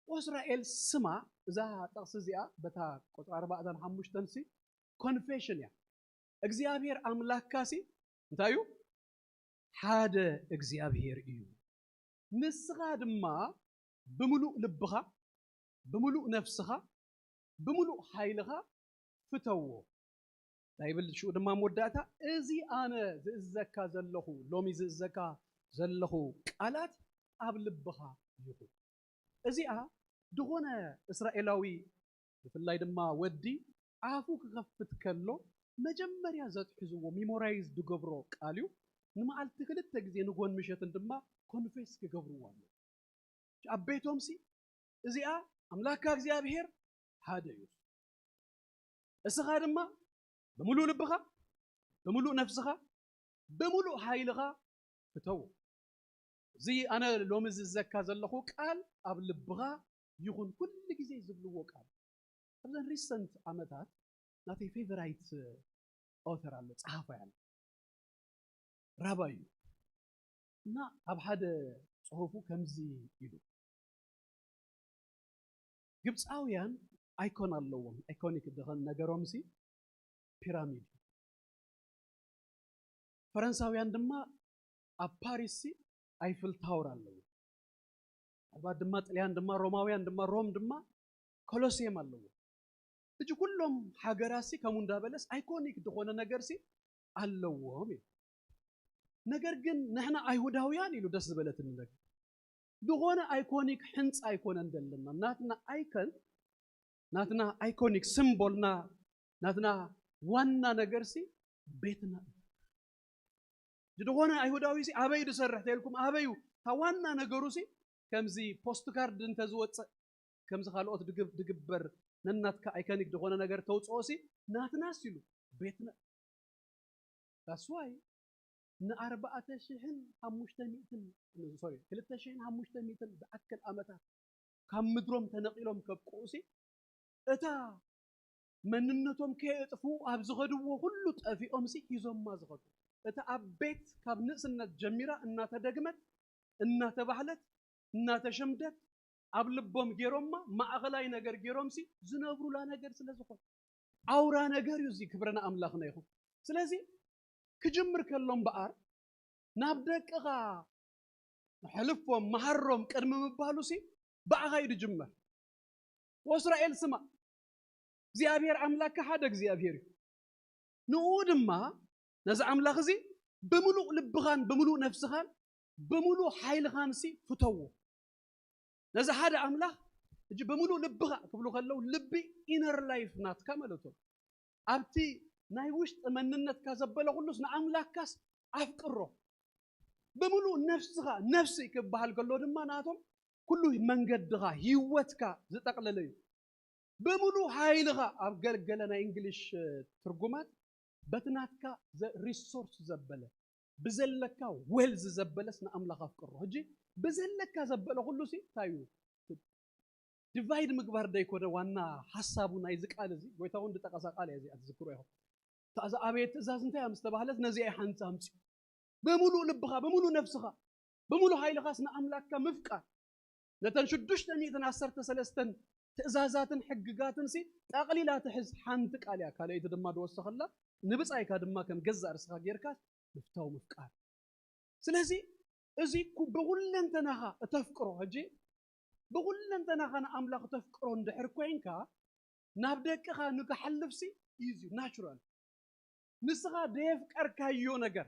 ወእስራኤል ስማዕ እዛ ጥቕሲ እዚኣ በታ ቁፅሪ ኣርባዕተን ሓሙሽተን ሲ ኮንፌሽን እያ። እግዚኣብሔር ኣምላክካ ሲ እንታይ እዩ? ሓደ እግዚኣብሔር እዩ። ንስኻ ድማ ብምሉእ ልብኻ፣ ብምሉእ ነፍስኻ፣ ብምሉእ ሓይልኻ ፍተዎ። እንታይ ይብል ሽኡ ድማ መወዳእታ? እዚ ኣነ ዝእዘካ ዘለኹ፣ ሎሚ ዝእዘካ ዘለኹ ቃላት ኣብ ልብኻ ይኹን። እዚኣ ዝኾነ እስራኤላዊ ብፍላይ ድማ ወዲ ኣፉ ክኸፍት ከሎ መጀመርያ ዘትሕዝዎ ሚሞራይዝ ዝገብሮ ቃል እዩ። ንመዓልቲ ክልተ ግዜ ንጎን ምሸትን ድማ ኮንፌስ ክገብርዎ ኣሎ። ኣብ ቤቶም ሲ እዚኣ ኣምላክካ እግዚኣብሔር ሓደ እዩ። እስኻ ድማ ብምሉእ ልብኻ፣ ብምሉእ ነፍስኻ፣ ብምሉእ ሓይልኻ ፍተዎ። እዚ ኣነ ሎሚ ዝዘካ ዘለኹ ቃል ኣብ ልብኻ ይኹን ኩሉ ግዜ ዝብልዎ ቃል። ኣብዘን ሪሰንት ዓመታት ናተይ ፌቨራይት ኦተር ኣሎ፣ ጸሓፋይ ኣሎ፣ ራባይ እዩ። እና ኣብ ሓደ ጽሑፉ ከምዚ ኢሉ፣ ግብፃውያን ኣይኮን ኣለዎም። ኣይኮኒክ ድኸን ነገሮም ሲ ፒራሚድ፣ ፈረንሳውያን ድማ ኣብ ፓሪስ ሲ ኣይፍል ታወር ኣለዎ። ኣባት ድማ ጥልያን ድማ ሮማውያን ድማ ሮም ድማ ኮሎሲየም ኣለዎ። እጂ ኩሎም ሃገራት ሲ ከምኡ እንዳበለስ ኣይኮኒክ ዝኾነ ነገር ሲ ኣለዎም እዩ። ነገር ግን ንሕና ኣይሁዳውያን ኢሉ ደስ ዝበለትኒ ነገር ዝኾነ ኣይኮኒክ ሕንፃ ኣይኮነን ዘለና። ናትና ኣይከን ናትና ኣይኮኒክ ስምቦልና ናትና ዋና ነገር ሲ ቤትና እዩ። ዝኾነ ኣይሁዳዊ ሲ ኣበይ ድሰርሕ ተልኩም ኣበዩ እታ ዋና ነገሩ ሲ ከምዚ ፖስት ካርድ እንተዝወፅእ ከምዚ ካልኦት ድግብ- ድግበር ነናትካ ኣይከኒክ ዝኾነ ነገር ተውፅኦ ሲ ናትናስ ኢሉ ቤትና። ዳስዋይ ንኣርባዕተ ሽሕን ሓሙሽተ ሚእትን ሶሪ ክልተ ሽሕን ሓሙሽተ ሚእትን ዝኣክል ዓመታት ካብ ምድሮም ተነቒሎም ከብቅዑ ሲ እታ መንነቶም ከየጥፍኡ ኣብ ዝኸድዎ ኩሉ ጠፊኦም ሲ ሒዞማ ዝኸዱ እታ ኣብ ቤት ካብ ንእስነት ጀሚራ እናተደግመት እናተባህለት እናተሸምደት ኣብ ልቦም ገይሮማ ማእኸላይ ነገር ገይሮም ሲ ዝነብሩላ ነገር ስለ ዝኾነ ኣውራ ነገር እዩ። እዚ ክብረና ኣምላኽና ይኹን። ስለዚ ክጅምር ከሎ እምበኣር ናብ ደቅኻ ሕልፎም መሃሮም ቅድሚ ምባሉ ሲ ብኣኻ እዩ ዝጅመር። ወእስራኤል ስማዕ፣ እግዚኣብሔር ኣምላክካ ሓደ እግዚኣብሔር እዩ። ንኡ ድማ፣ ነዚ ኣምላኽ እዚ ብምሉእ ልብኻን ብምሉእ ነፍስኻን ብምሉእ ሓይልኻን ሲ ፍተዎ። ነዚ ሓደ ኣምላኽ፣ እጂ ብምሉእ ልብኻ ክብሉ ከለዉ፣ ልቢ፣ ኢነር ላይፍ ናትካ ማለት እዩ። ኣብቲ ናይ ውሽጢ መንነትካ ዘበለ ኩሉስ ንኣምላክካስ ኣፍቅሮ። ብምሉእ ነፍስኻ፣ ነፍሲ ክበሃል ከሎ ድማ ናቶም ኩሉ መንገድኻ፣ ህይወትካ ዝጠቕለለ እዩ። ብምሉእ ሓይልኻ፣ ኣብ ገልገለ ናይ እንግሊሽ ትርጉማት፣ በቲ ናትካ ዘ-፣ ሪሶርስ ዘበለ፣ ብዘለካ ዌልዝ ዘበለስ ንኣምላኽ ኣፍቅሮ። ሕጂ ብዘለካ ዘበለ ኩሉ ሲ እንታይ እዩ? ዲቫይድ ምግባር ደይኮነ ዋና ሓሳቡ ናይዚ ቃል እዚ፣ ጎይታ እውን ዝጠቐሳ ቃል እያ እዚኣ፣ ትዝክሮ ኢኹም። እታ እዛ ኣበየት ትእዛዝ እንታይ እያ ምስ ተባህለት፣ ነዚኣ እያ ሓንቲ ኣምፅኡ። ብምሉእ ልብኻ፣ ብምሉእ ነፍስኻ፣ ብምሉእ ሓይልኻስ ንኣምላክካ ምፍቃር። ነተን ሽዱሽተ ሚእትን ዓሰርተ ሰለስተን ትእዛዛትን ሕግጋትን ሲ ጠቕሊላ ትሕዝ ሓንቲ ቃል እያ። ካልኣይቲ ድማ ዝወሰኸላ፣ ንብጻይካ ድማ ከም ገዛእ ርእስኻ ጌርካ ምፍታው ምፍቃር። ስለዚ እዚ ኩ-፣ ብኹለንተናኻ እተፍቅሮ፣ ሕጂ ብኹለንተናኻ ንኣምላኽ እተፍቅሮ እንድሕር ኮይንካ፣ ናብ ደቅኻ ንክሓልፍሲ ኢዚ ናቹራል። ንስኻ ደየፍቀርካዮ ነገር፣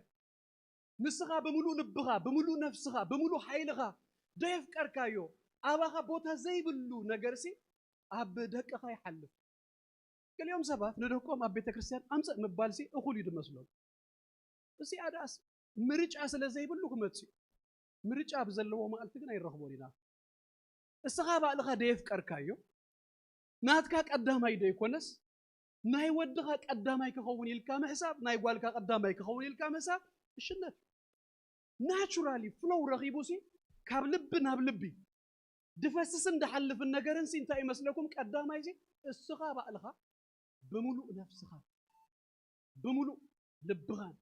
ንስኻ ብምሉእ ልብኻ፣ ብምሉእ ነፍስኻ፣ ብምሉእ ሓይልኻ ደየፍቀርካዮ፣ ኣባኻ ቦታ ዘይብሉ ነገርሲ ኣብ ደቅኻ ይሓልፍ። ገሊኦም ሰባት ንደቆም ኣብ ቤተ ክርስቲያን ኣምፅእ ምባልሲ እኹል እዩ ዝመስሎም። እዚኣ ደኣስ ምርጫ ስለ ዘይብሉ ክመጽእ እዩ። ምርጫ ብዘለዎ መዓልቲ ግን ኣይረኽቦን ኢና። እስኻ ባዕልኻ ደየፍቀርካዮ፣ ናትካ ቀዳማይ ደይኮነስ፣ ናይ ወድኻ ቀዳማይ ክኸውን ኢልካ ምሕሳብ፣ ናይ ጓልካ ቀዳማይ ክኸውን ኢልካ ምሕሳብ፣ እሽነት እዩ። ናቹራሊ ፍሎው ረኺቡሲ፣ ካብ ልቢ ናብ ልቢ ድፈስስን ድሓልፍን ነገርንሲ እንታይ ይመስለኩም? ቀዳማይሲ እስኻ ባዕልኻ ብምሉእ ነፍስኻ፣ ብምሉእ ልብኻን፣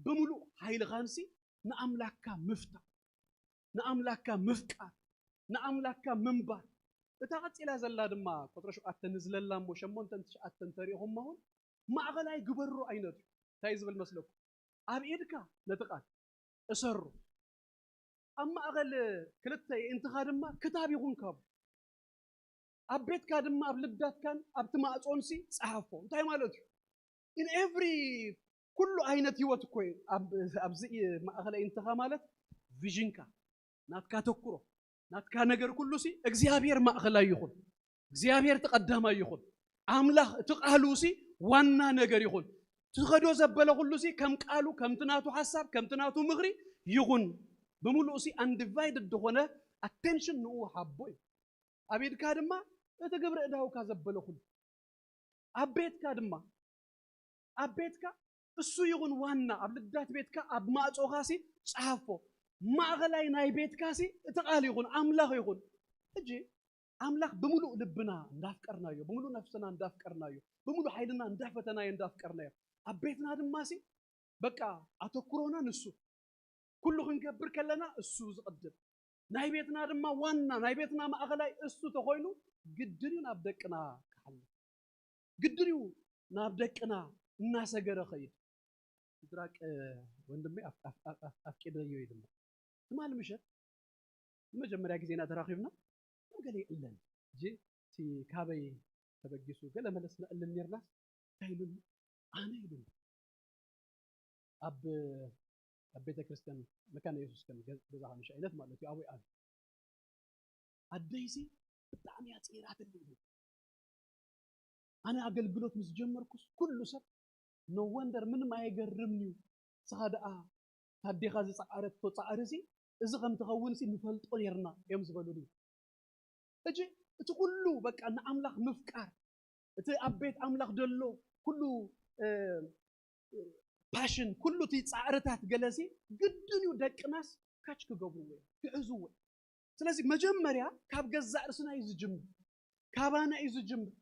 ብምሉእ ሓይልኻንሲ ንኣምላክካ ምፍታው፣ ንኣምላክካ ምፍቃር፣ ንኣምላክካ ምንባር። እታ ቀጺላ ዘላ ድማ ቁጽሪ ሸውዓተ ንዝለላ እሞ ሸሞንተን ትሽዓተን ተሪእኹማ እውን ማእኸላይ ግበሮ ዓይነት እዩ። እንታይ ዝብል መስለኩም? ኣብ ኢድካ ነቲ ቃል እሰሩ። ኣብ ማእኸል ክልተ የእንትኻ ድማ ክታብ ይኹን ካብኡ። ኣብ ቤትካ ድማ ኣብ ልዳትካን ኣብቲ ማዕጾንሲ ጸሓፎ። እንታይ ማለት እዩ? In every ኩሉ ዓይነት ህይወት እኮ እዩ። ኣብ-፣ ኣብዚ ማእኸል የእንትኻ ማለት ቪዥንካ፣ ናትካ ተኩሮ፣ ናትካ ነገር ኩሉሲ እግዚኣብሔር ማእኸላይ ይኹን። እግዚኣብሔር እቲ ቀዳማይ ይኹን። ኣምላኽ እቲ ቃሉሲ ዋና ነገር ይኹን። ትኸዶ ዘበለ ኩሉሲ ከም ቃሉ፣ ከምቲ ናቱ ሓሳብ፣ ከምቲ ናቱ ምኽሪ ይኹን። ብምሉእሲ ኣንዲቫይድድ ዝኾነ ኣቴንሽን ንኡ ሃቦ እዩ። ኣብ ኢድካ ድማ እቲ ግብሪ እዳውካ ዘበለ ኩሉ። ኣብ ቤትካ ድማ፣ ኣብ ቤትካ እሱ ይኹን ዋና፣ ኣብ ልዳት ቤትካ፣ ኣብ ማዕጾኻሲ ጸሓፎ። ማእኸላይ ናይ ቤትካሲ እቲ ቃል ይኹን፣ ኣምላኽ ይኹን። ሕጂ ኣምላኽ ብምሉእ ልብና እንዳፍቀርናዮ፣ ብምሉእ ነፍስና እንዳፍቀርናዮ፣ ብምሉእ ሓይልና እንዳፈተናዮ፣ እንዳፍቀርናዮ፣ ኣብ ቤትና ድማሲ በቃ ኣተኩሮና ንሱ፣ ኩሉ ክንገብር ከለና እሱ ዝቕድም፣ ናይ ቤትና ድማ ዋና፣ ናይ ቤትና ማእኸላይ እሱ ተኾይኑ ግድን እዩ ናብ ደቅና ክሓልፍ። ግድን እዩ ናብ ደቅና እናሰገረ ኸይድ። ሲድራቅ ወንድመይ ኣፍ-፣ ኣፍ-፣ ኣፍ-፣ ኣፍ-፣ ኣፍቂደዮ እዩ ድማ። ትማሊ ምሸት ንመጀመርያ ግዜና ተራኺብና፣ ከም ገለ ይእለን። ሕጂ እቲ ካበይ ተበጊሱ ገለ መለስ ነእልን ኔርናስ፣ እንታይ ኢሉኒ? ኣነ ኢሉኒ። ኣብ፣ ኣብ ቤተ ክርስቲያን መካነ ኢየሱስ ከም ገ-፣ ገዛኻ ምሽ ዓይነት ማለት እዩ፣ ኣብኡ እዩ። ኣደይሲ ብጣዕሚ እያ ጽዒራትኒ ኢሉ። ኣነ ኣገልግሎት ምስ ጀመርኩስ ኩሉ ሰብ፣ "No wonder፣ ምንም ኣየገርምን እዩ። ንስኻ ደኣ ታዴኻ ዝጸዓረቶ ጻዕርሲ፣ እዚ ከም ትኸውንሲ ንፈልጦ ኔርና" እዮም ዝበሉኒ። ሕጂ እቲ ኩሉ በቃ ንኣምላኽ ምፍቃር፣ እቲ ኣብ ቤት ኣምላኽ ዘሎ ኩሉ፣ እ፣ እ፣ ፓሽን፣ ኩሉ እቲ ጻዕርታት ገለሲ ግድን እዩ ደቅናስ ካች ክገብርዎ እዮም፣ ክሕዝዎ እዮም። ስለዚ መጀመርያ ካብ ገዛእ ርእስና እዩ ዝጅምር፣ ካባና እዩ ዝጅምር።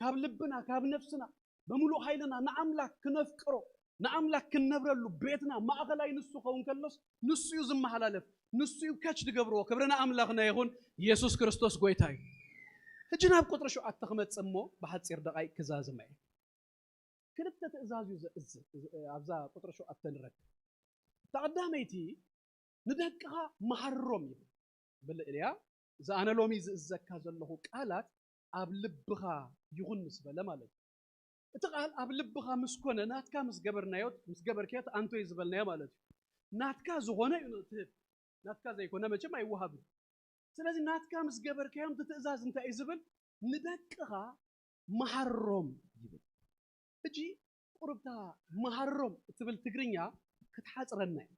ካብ ልብና፣ ካብ ነፍስና፣ ብምሉእ ሓይልና ንኣምላኽ ክነፍቅሮ፣ ንኣምላኽ ክንነብረሉ፣ ቤትና ማእኸላይ ንሱ ክኸውን ከሎስ፣ ንሱ እዩ ዝመሓላለፍ፣ ንሱ እዩ ከች ዝገብርዎ። ክብሪ ንኣምላኽና ይኹን። ኢየሱስ ክርስቶስ ጎይታ እዩ። ሕጂ ናብ ቁጽሪ ሸውዓተ ክመጽእ እሞ ብሓጺር ደቓይቅ ክዛዝመ እየ። ክልተ ትእዛዝ እዩ ዘ-፣ ዘ-፣ ኣብዛ ቁጽሪ ሸውዓተ ንረክብ። እታ ቀዳመይቲ፣ "ንደቅኻ መሃሮም" ይብል። በል እልያ፣ እዚ ኣነ ሎሚ ዝእዘካ ዘለኹ ቃላት ኣብ ልብኻ ይኹን ምስ በለ ማለት እዩ። እቲ ቃል ኣብ ልብኻ ምስ ኮነ፣ ናትካ ምስ ገበርናዮ፣ ምስ ገበርክዮ፣ ኣንቶይ ዝበልናዮ ማለት እዩ። ናትካ ዝኾነ እዩ ትህብ። ናትካ ዘይኮነ መቸም ኣይወሃብን። ስለዚ ናትካ ምስ ገበርካዮም፣ እቲ ትእዛዝ እንታይ እዩ ዝብል? ንደቅኻ መሃሮም ይብል። ሕጂ ቁርብታ መሃሮም እትብል ትግርኛ ክትሓጽረና እዩ።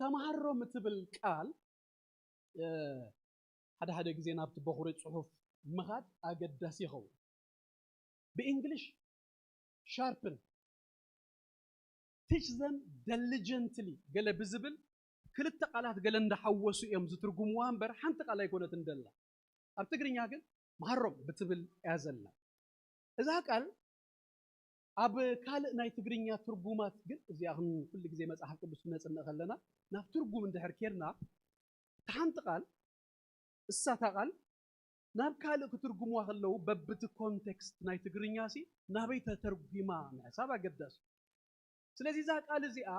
ተመሃሮም እትብል ቃል፣ እ፣ ሓደ ሓደ ግዜ ናብቲ በኹሪ ጽሑፍ ምኻድ ኣገዳሲ ይኸውን። ብእንግሊሽ sharpen፣ teach them diligently ገለ ብዝብል ክልተ ቃላት ገለ እንዳሓወሱ እዮም ዝትርጉምዋ እምበር፣ ሓንቲ ቃል ኣይኮነትን ደላ። ኣብ ትግርኛ ግን መሃሮም ብትብል እያ ዘላ። እዛ ቃል ኣብ ካልእ ናይ ትግርኛ ትርጉማት ግን፣ እዚኣ ክን-፣ ኩሉ ግዜ መጽሓፍ ቅዱስ ክነጽንዕ ከለና፣ ናብ ትርጉም እንድሕር ኬድና፣ እታ ሓንቲ ቃል፣ እሳ እታ ቃል ናብ ካልእ ክትርጉምዋ ከለዉ፣ በብቲ ኮንቴክስት ናይ ትግርኛ ሲ ናበይ ተተርጒማ ምሕሳብ ኣገዳሲ። ስለዚ እዛ ቃል እዚኣ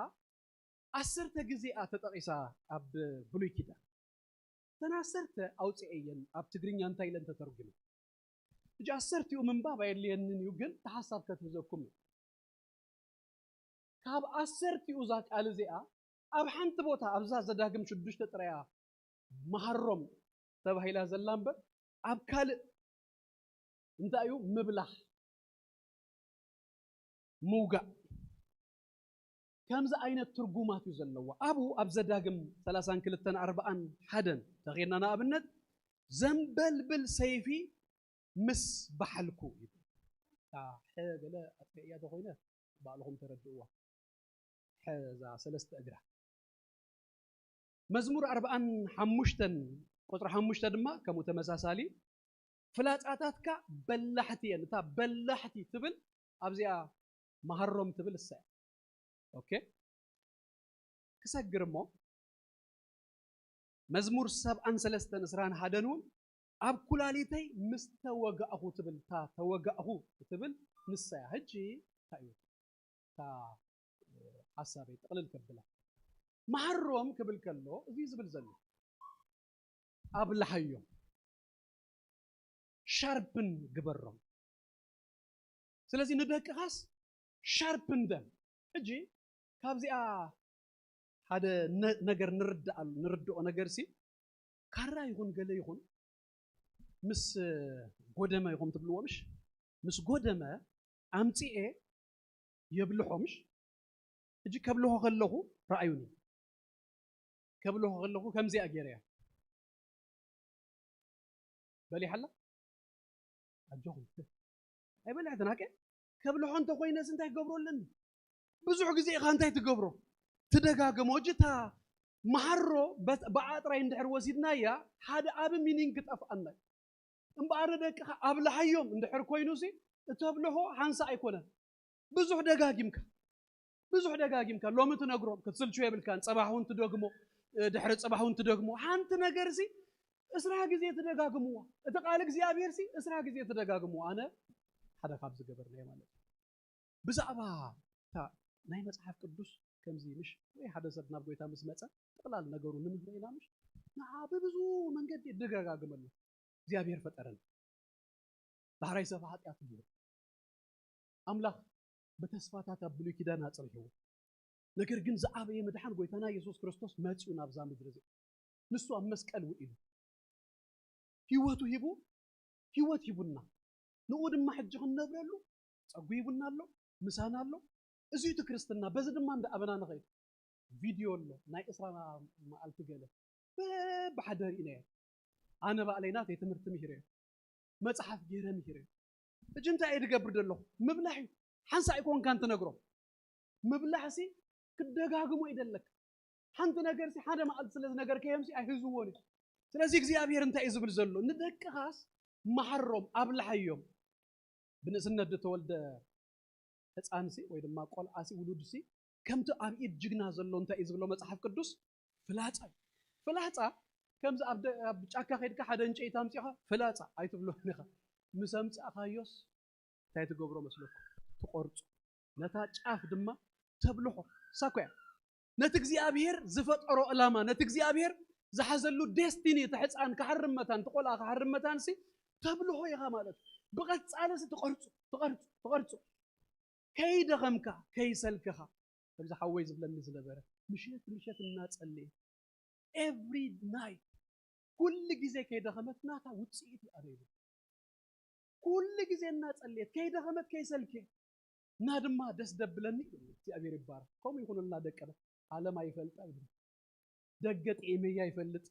ዓሰርተ ግዜ እያ ተጠቒሳ ኣብ ብሉይ ኪዳን። እተን ዓሰርተ ኣውፅኤየን ኣብ ትግርኛ እንታይ ኢለን ተተርጉመን። ሕጂ ዓሰርቲኡ ምንባብ ኣየድልየንን እዩ፣ ግን እቲ ሓሳብ ከትሕዘኩም እዩ። ካብ ዓሰርቲኡ እዛ ቃል እዚኣ ኣብ ሓንቲ ቦታ ኣብዛ ዘዳግም ሽዱሽተ ጥራያ መሃሮም ተባሂላ ዘላ እምበር፣ ኣብ ካልእ እንታይ እዩ ምብላሕ፣ ምውጋእ፣ ከምዚ ዓይነት ትርጉማት እዩ ዘለዋ። ኣብኡ ኣብ ዘዳግም ሰላሳን ክልተን ኣርባዓን ሓደን ተኼድና ንኣብነት፣ ዘንበልብል ሰይፊ ምስ በሓልኩ ይብል። እታ ሐ ገለ ኣጥፊኤያ ተኾይነ ባዕልኹም ተረድእዋ። ሐ እዛ ሰለስተ እግራ። መዝሙር ኣርባዓን ሓሙሽተን ቁጽሪ ሓሙሽተ ድማ ከምኡ ተመሳሳሊ፣ ፍላጻታትካ በላሕቲ እየን። እታ በላሕቲ ትብል ኣብዚኣ መሃሮም ትብል እሳ እያ። ኦኬ፣ ክሰግር እሞ መዝሙር ሰብዓን ሰለስተን ዕስራን ሓደን እውን ኣብ ኩላሊተይ ምስ ተወጋእኹ ትብል። እታ ተወጋእኹ ትብል ንሳ እያ። ሕጂ እንታይ እዩ እታ ሓሳበይ ጥቕልል ከብላ? መሃሮም ክብል ከሎ እዚ ዝብል ዘሎ ኣብልሓዮም፣ ሻርፕን ግበሮም። ስለዚ ንደቅኻስ ሻርፕን ደም። ሕጂ ካብዚኣ ሓደ ነ-፣ ነገር ንርዳእ-፣ ንርድኦ ነገር ሲ፣ ካራ ይኹን ገለ ይኹን ምስ ጎደመ ይኹም ትብልዎ ምሽ? ምስ ጎደመ ኣምጺኤ የብልሖ ምሽ? ሕጂ ከብልሖ ከለኹ ረኣዩኒ። ከብልሖ ከለኹ ከምዚኣ ገይረያ። በሊሓላ? ኣጆኹም። ኣይበልዐትን ሃቀ? ከብልሖ እንተኾይነስ እንታይ ክገብሮ ኣለኒ? ብዙሕ ግዜ ኢኻ እንታይ ትገብሮ? ትደጋግሞ። እጅ እታ መሃሮ በት-፣ ብኣ ጥራይ እንድሕር ወሲድናያ፣ ሓደ ዓቢ ሚኒንግ ክጠፍኣና እዩ። እምበኣር ንደቅኻ ኣብልሓዮም እንድሕር ኮይኑሲ፣ እተብልሖ ሓንሳእ ኣይኮነን። ብዙሕ ደጋጊምካ፣ ብዙሕ ደጋጊምካ፣ ሎሚ ትነግሮም፣ ክትስልቹ የብልካን። ጽባሕ እውን ትደግሞ፣ እ፣ ድሕሪ ጽባሕ እውን ትደግሞ። ሓንቲ ነገርሲ ዕስራ ግዜ ትደጋግምዋ። እቲ ቃል እግዚኣብሔርሲ ዕስራ ግዜ ትደጋግምዋ። ኣነ ሓደ ካብ ዝገበርናዮ ማለት እዩ። ብዛዕባ እታ ናይ መጽሓፍ ቅዱስ ከምዚ ምሽ ወይ ሓደ ሰብ ናብ ጎይታ ምስ መጸ፣ ጥቕላል ነገሩ ንምህሮ ኢና ምሽ? ንዓ ብብዙ መንገዲ ይደጋጋግመሉ። እግዚኣብሔር ፈጠረና። ዳሕራይ ሰብ ሓጢኣት እዩ። ኣምላኽ ብተስፋታት ኣብ ብሉይ ኪዳን ኣጽሪሕዎ። ነገር ግን ዝዓበየ ምድሓን ጎይታና የሱስ ክርስቶስ መጺኡ ናብዛ ምድሪ እዚ። ንሱ ኣብ መስቀል ውዒሉ ህይወቱ ሂቡ፣ ህይወት ሂቡና። ንኡ ድማ ሕጂ ክንነብረሉ ጸጉ ሂቡና ኣሎ፣ ምሳና ኣሎ። እዚ እቲ ክርስትና፣ በዚ ድማ እንዳ ኣበና ንኸይድ። ቪድዮ ኣሎ፣ ናይ ዕስራ መዓልቲ ገለ በብሓደ ርኢናዮ። ኣነ ባዕለይ ናተይ ትምህርቲ ምሂረዮ፣ መጽሓፍ ገይረ ምሂረዮ። ሕጂ እንታይ እየ ዝገብር ዘለኹ? ምብላሕ እዩ። ሓንሳእ ኣይኮንካን ትነግሮም። ምብላሕሲ ክደጋግሞ ይደለካ። ሓንቲ ነገርሲ ሓደ መዓልቲ ስለ ዝነገርካዮምሲ ኣይህዝዎን እዩ። ስለዚ እግዚኣብሔር እንታይ እዩ ዝብል ዘሎ? ንደቅኻስ መሓሮም፣ ኣብልሓዮም። ብንእስነት ዝተወልደ ህፃንሲ ወይ ድማ ቆልዓሲ፣ ውሉድሲ፣ ከምቲ ኣብ ኢድ ጅግና ዘሎ እንታይ እዩ ዝብሎ መጽሓፍ ቅዱስ? ፍላጻ እዩ። ፍላጻ ከምዚ ኣብ ደ-፣ ኣብ ጫካ ከይድካ ሓደ እንጨይቲ ኣምጺኻ ፍላጻ ኣይትብሎን ኢኻ። ምስ ኣምጻእካዮስ እንታይ ትገብሮ መስለኩም? ትቆርጾ። ነታ ጫፍ ድማ ተብልሖ። እሳ እኮ እያ። ነቲ እግዚኣብሔር ዝፈጠሮ ዕላማ፣ ነቲ እግዚኣብሔር ዝሓዘሉ ዴስቲኒ፣ እቲ ሕፃን ክሓርም መታን፣ እቲ ቆልዓ ክሓርም መታን ሲ ተብልሆ ኢኻ ማለት እዩ። ብቐጻሊ ሲ ትቐርጹ ትቐርጹ ትቐርጹ። ከይደኸምካ ከይሰልከኻ፣ ከምዚ ሓወይ ዝብለኒ ዝነበረ፣ ምሸት ምሸት እናጸለየ፣ every night፣ ኩሉ ግዜ ከይደኸመት ናታ ውጽኢት እዩ ኣበይ ይብል። ኩሉ ግዜ እናጸለየት ከይደኸመት ከይሰልከ እና ድማ ደስ ደብለኒ ይብል። እግዚኣብሔር ይባረክ። ከምኡ ይኹንልና ደቀና። ዓለም ኣይፈልጣ ይብል። ደገ ጥዒመያ ይፈልጥ።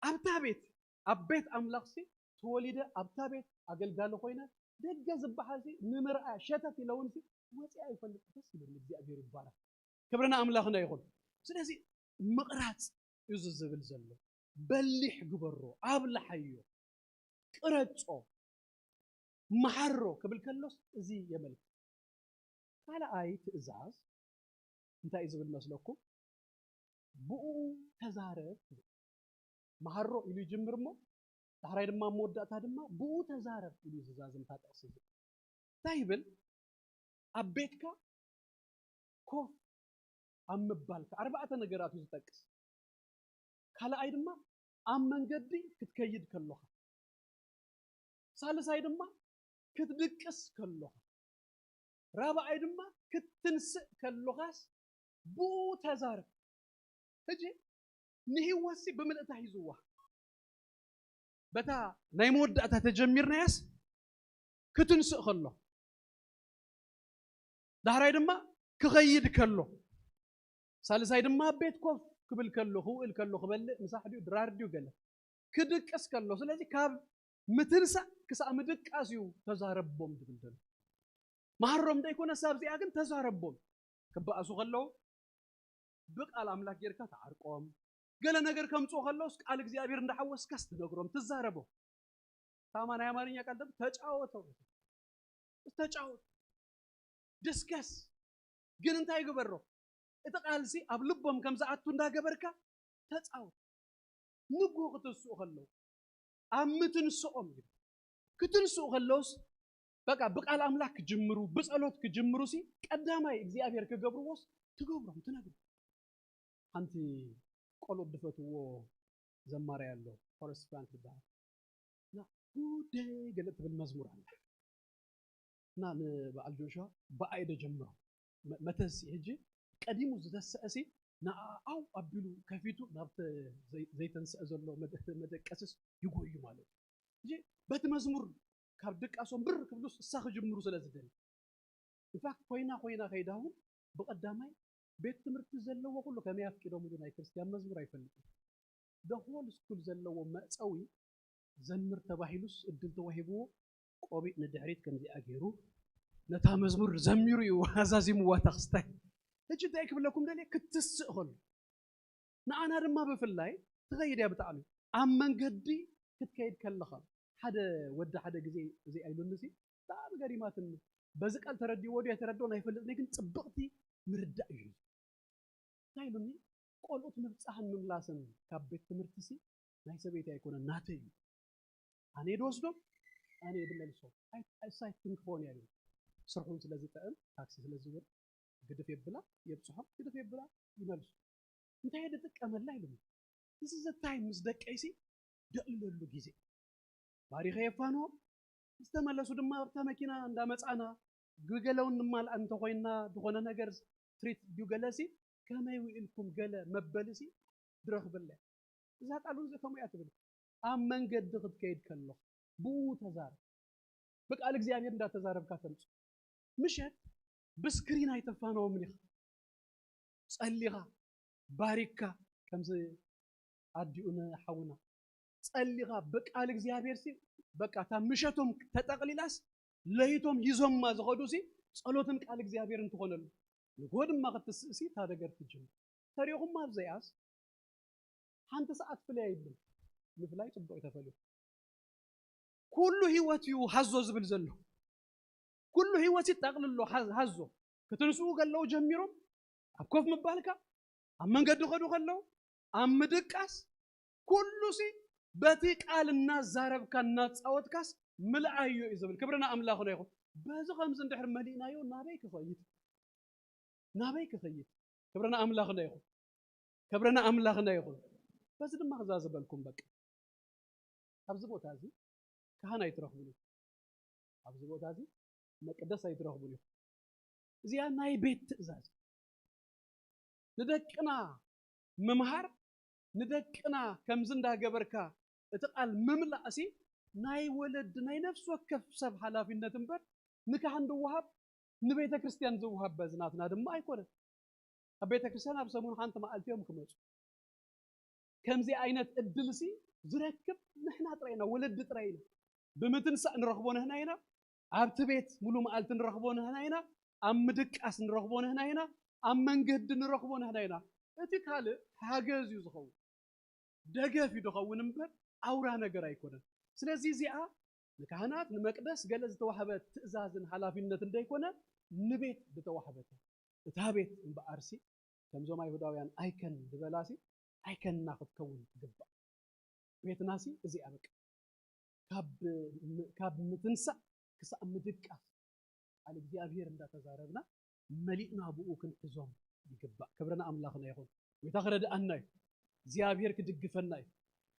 ኣብታ ቤት፣ ኣብ ቤት ኣምላኽሲ ተወሊደ፣ ኣብታ ቤት ኣገልጋሊ ኮይነ፣ ደገ ዝበሃል ሲ ንምርኣያ ሸተት ኢለውን ሲ ወፂኣ ይፈልጥ። ደስ ይብል። እግዚኣብሔር ይባረክ። ክብርና ኣምላኽና ይኹን። ስለዚ ምቕራጽ እዩ ዝብል ዘሎ። በሊሕ ግበሮ፣ ኣብልሓዮ፣ ቅረጾ፣ መሓሮ ክብል ከሎስ እዚ የመልክት። ካልኣይ ትእዛዝ እንታይ እዩ ዝብል መስለኩም? ብኡ ተዛረብ ትብል። መሃሮ ኢሉ ይጅምር እሞ ዳሕራይ ድማ ኣብ መወዳእታ ድማ ብኡ ተዛረብ ኢሉ ዝዛዝም እታ ጥቕሲ እዚ። እንታይ ይብል? ኣብ ቤትካ ኮፍ ኣብ ምባልካ ኣርባዕተ ነገራት እዩ ዝጠቅስ። ካልኣይ ድማ ኣብ መንገዲ ክትከይድ ከሎኻ፣ ሳልሳይ ድማ ክትድቅስ ከሎኻ፣ ራብኣይ ድማ ክትትንስእ ከሎኻስ ብኡ ተዛረብ። ሕጂ ንህይወትሲ ብምልእታ ሒዝዋ። በታ ናይ መወዳእታ ተጀሚርናያስ ክትንስእ ከሎ፣ ዳሕራይ ድማ ክኸይድ ከሎ፣ ሳልሳይ ድማ ኣብ ቤት ኮፍ ክብል ከሎ፣ ክውእል ከሎ፣ ክበልዕ ምሳሕ ድዩ ድራር ድዩ ገለ ክድቅስ ከሎ፣ ስለዚ ካብ ምትንሳእ ክሳብ ምድቃስ እዩ ተዛረቦም ዝብል ዘሎ። መሃሮም ዘይኮነ ሳብ እዚኣ ግን ተዛረቦም። ክበኣሱ ከለዉ ብቃል ኣምላክ ጌርካ ተዓርቆም። ገለ ነገር ከምፅኡ ከለውስ ቃል እግዚኣብሔር እንዳሓወስካስ ትነግሮም፣ ትዛረቦም። ታማ ናይ ኣማርኛ ቃል ደም ተጫወተው፣ ተጫወት፣ ድስከስ። ግን እንታይ ግበሮ? እቲ ቃልሲ ኣብ ልቦም ከም ዝኣቱ እንዳገበርካ ተጻወት። ንግሆ ክትንስኡ ከለዉ ኣብ ምትንስኦም እዩ። ክትንስኡ ከለውስ በቃ ብቃል ኣምላክ ክጅምሩ፣ ብጸሎት ክጅምሩ ሲ ቀዳማይ እግዚኣብሔር ክገብርዎስ ትገብሮም፣ ትነግሩ። ሓንቲ ቆልዑት ዝፈትዎ ዘማሪ ኣሎ፣ ፎረስት ፍራንክ ዝበሃል። እና ጉደይ ገለ ትብል መዝሙር ኣላ። እና ንበዓል ጆሹዋ ብኣይ ዶ ጀምሮ። መ-፣ መተንስኢ ሕጂ ቀዲሙ ዝተሰእሲ ንኣኣው ኣቢሉ ከፊቱ ናብቲ ዘይ-፣ ዘይተንስአ ዘሎ መደ-፣ መደቀስስ ይጎዩ ማለት እዩ። ሕጂ በቲ መዝሙር ካብ ድቃሶም ብር ክብሉስ እሳ ክጅምሩ ስለ ዝደሊ። ኢንፋክት ኮይና ኮይና ከይዳ እውን ብቐዳማይ ቤት ትምህርቲ ዘለዎ ኩሉ ከመይ ኣፍቂዶምሉ ናይ ክርስትያን መዝሙር ኣይፈልጥን። The whole school ዘለዎ መእፀዊ ዘምር ተባሂሉስ እድል ተዋሂብዎ ቆቢዕ ንድሕሪት ከምዚኣ ገይሩ ነታ መዝሙር ዘሚሩ እዩ ኣዛዚምዋ እታ ክስታይ። ሕጂ እንታይ ክብለኩም ደልየ ክትስእ ከሎ ንኣና ድማ ብፍላይ ትኸይድ እያ ብጣዕሚ። ኣብ መንገዲ ክትከይድ ከለኻ ሓደ ወዲ ሓደ ግዜ እዚ ኣይሉኒ ሲ ብጣዕሚ ገሪማትኒ። በዚ ቃል ተረዲእዎ ድዩ ኣይተረድኦን ኣይፈልጥን ግን ጽብቕቲ ምርዳእ እዩ። እንታይ ኢሉኒ? ቆልኡት ምብጻሕን ምምላስን ካብ ቤት ትምህርቲ ሲ ናይ ሰበይቲ ኣይኮነን ናተይ እዩ። ኣነ ድወስዶም ኣነ ድመልሶም። ኣይ-፣ ኣይሳይ ትንክፎን እያ ኢሉ። ስርሑን ስለ ዝጥዕም ታክሲ ስለ ዝውር ግድፍ የብላ የብጽሖም ግድፍ የብላ ይመልሱ። እንታይ ድጥቀመላ ኢሉኒ። እዚ ዘታይ ምስ ደቀይሲ ደእልለሉ ግዜ ባሪኸ የፋንዎም። ዝተመለሱ ድማ ኣብታ መኪና እንዳመጻና ብገለውን ንማልኣ እንተኮይና ዝኾነ ነገር ትሪት ድዩ ገለሲ ከመይ ውኢልኩም ገለ መበልሲ ድረኽበለ። እዛ ቃል እውን ከምኡ እያ ትብል። ኣብ መንገዲ ክትከይድ ከሎ ብኡ ተዛረብ። ብቃል እግዚኣብሔር እንዳተዛረብካ ተምጽ። ምሸት ብስክሪን ኣይተፋነዎምን ኢኻ። ጸሊኻ ባሪክካ ከምዚ ኣዲኡ ንሓውና ጸሊኻ ብቃል እግዚኣብሔር ሲ በቃ እታ ምሸቶም ተጠቕሊላስ ለይቶም ሂዞማ ዝኸዱ ሲ ጸሎትን ቃል እግዚኣብሔር እንትኾነሉ ንጎ ድማ ክትስእሲ እታ ነገር ትጅምር። ተሪኹም ኣብዘይኣስ ሓንቲ ሰዓት ፍለይ ኣይብልን። ምፍላይ ጽቡቕ እዩ ተፈልዩ። ኩሉ ህይወት እዩ ሃዞ ዝብል ዘሎ። ኩሉ ህይወት ይጠቕልሎ ሃ-፣ ሃዞ ክትንስኡ ከለዉ ጀሚሮም ኣብ ኮፍ ምባልካ ኣብ መንገዲ ኸዱ ከለዉ ኣብ ምድቃስ ኩሉ ሲ በቲ ቃል እናዛረብካ እናጻወትካስ ምልኣዮ እዩ ዝብል። ክብርና ኣምላኽና ይኹን። በዚ ከምዚ እንድሕር መሊእናዮ ናበይ ክኸይድ? ናበይ ክኸይድ? ክብርና ኣምላኽና ይኹን። ክብርና ኣምላኽና ይኹን። በዚ ድማ ክዛዘበልኩም። በቃ ኣብዚ ቦታ እዚ ካህን ኣይትረኽቡን ኢኹም። ኣብዚ ቦታ እዚ መቅደስ ኣይትረኽቡን ኢኹም። እዚኣ ናይ ቤት ትእዛዝ። ንደቅና ምምሃር፣ ንደቅና ከምዚ እንዳገበርካ እቲ ቃል ምምላእሲ ናይ ወለዲ ናይ ነፍሲ ወከፍ ሰብ ሓላፊነት እምበር ንካህን ዝወሃብ ንቤተ ክርስቲያን ዝወሃብ በዚ ናትና ድማ ኣይኮነን። ኣብ ቤተ ክርስቲያን ኣብ ሰሙን ሓንቲ መዓልቲ እዮም ክመፁ። ከምዚ ዓይነት እድልሲ ዝረክብ ንሕና ጥራይ ኢና፣ ወለዲ ጥራይ ኢና። ብምትንሳእ ንረኽቦ ንሕና ኢና። ኣብቲ ቤት ሙሉ መዓልቲ ንረኽቦ ንሕና ኢና። ኣብ ምድቃስ ንረኽቦ ንሕና ኢና። ኣብ መንገዲ ንረኽቦ ንሕና ኢና። እቲ ካልእ ሓገዝ እዩ ዝኸውን፣ ደገፍ እዩ ዝኸውን እምበር ኣውራ ነገር ኣይኮነን። ስለዚ እዚኣ ንካህናት ንመቅደስ ገለ ዝተዋህበ ትእዛዝን ሓላፊነትን ደይኮነ ንቤት ዝተዋህበት እያ። እታ ቤት እምበኣርሲ ከምዞም ኣይሁዳውያን ኣይከን ዝበላሲ ኣይከንና ክትከውን ትግባእ። ቤትናሲ እዚኣ በቃ ካብ ካብ ምትንሳእ ክሳብ ምድቃስ ቃል እግዚኣብሔር እንዳተዛረብና መሊእና ብኡ ክንሕዞም ይግባእ። ክብሪ ንኣምላኽና ይኹን። ጎይታ ክረድኣና እዩ። እግዚኣብሔር ክድግፈና እዩ።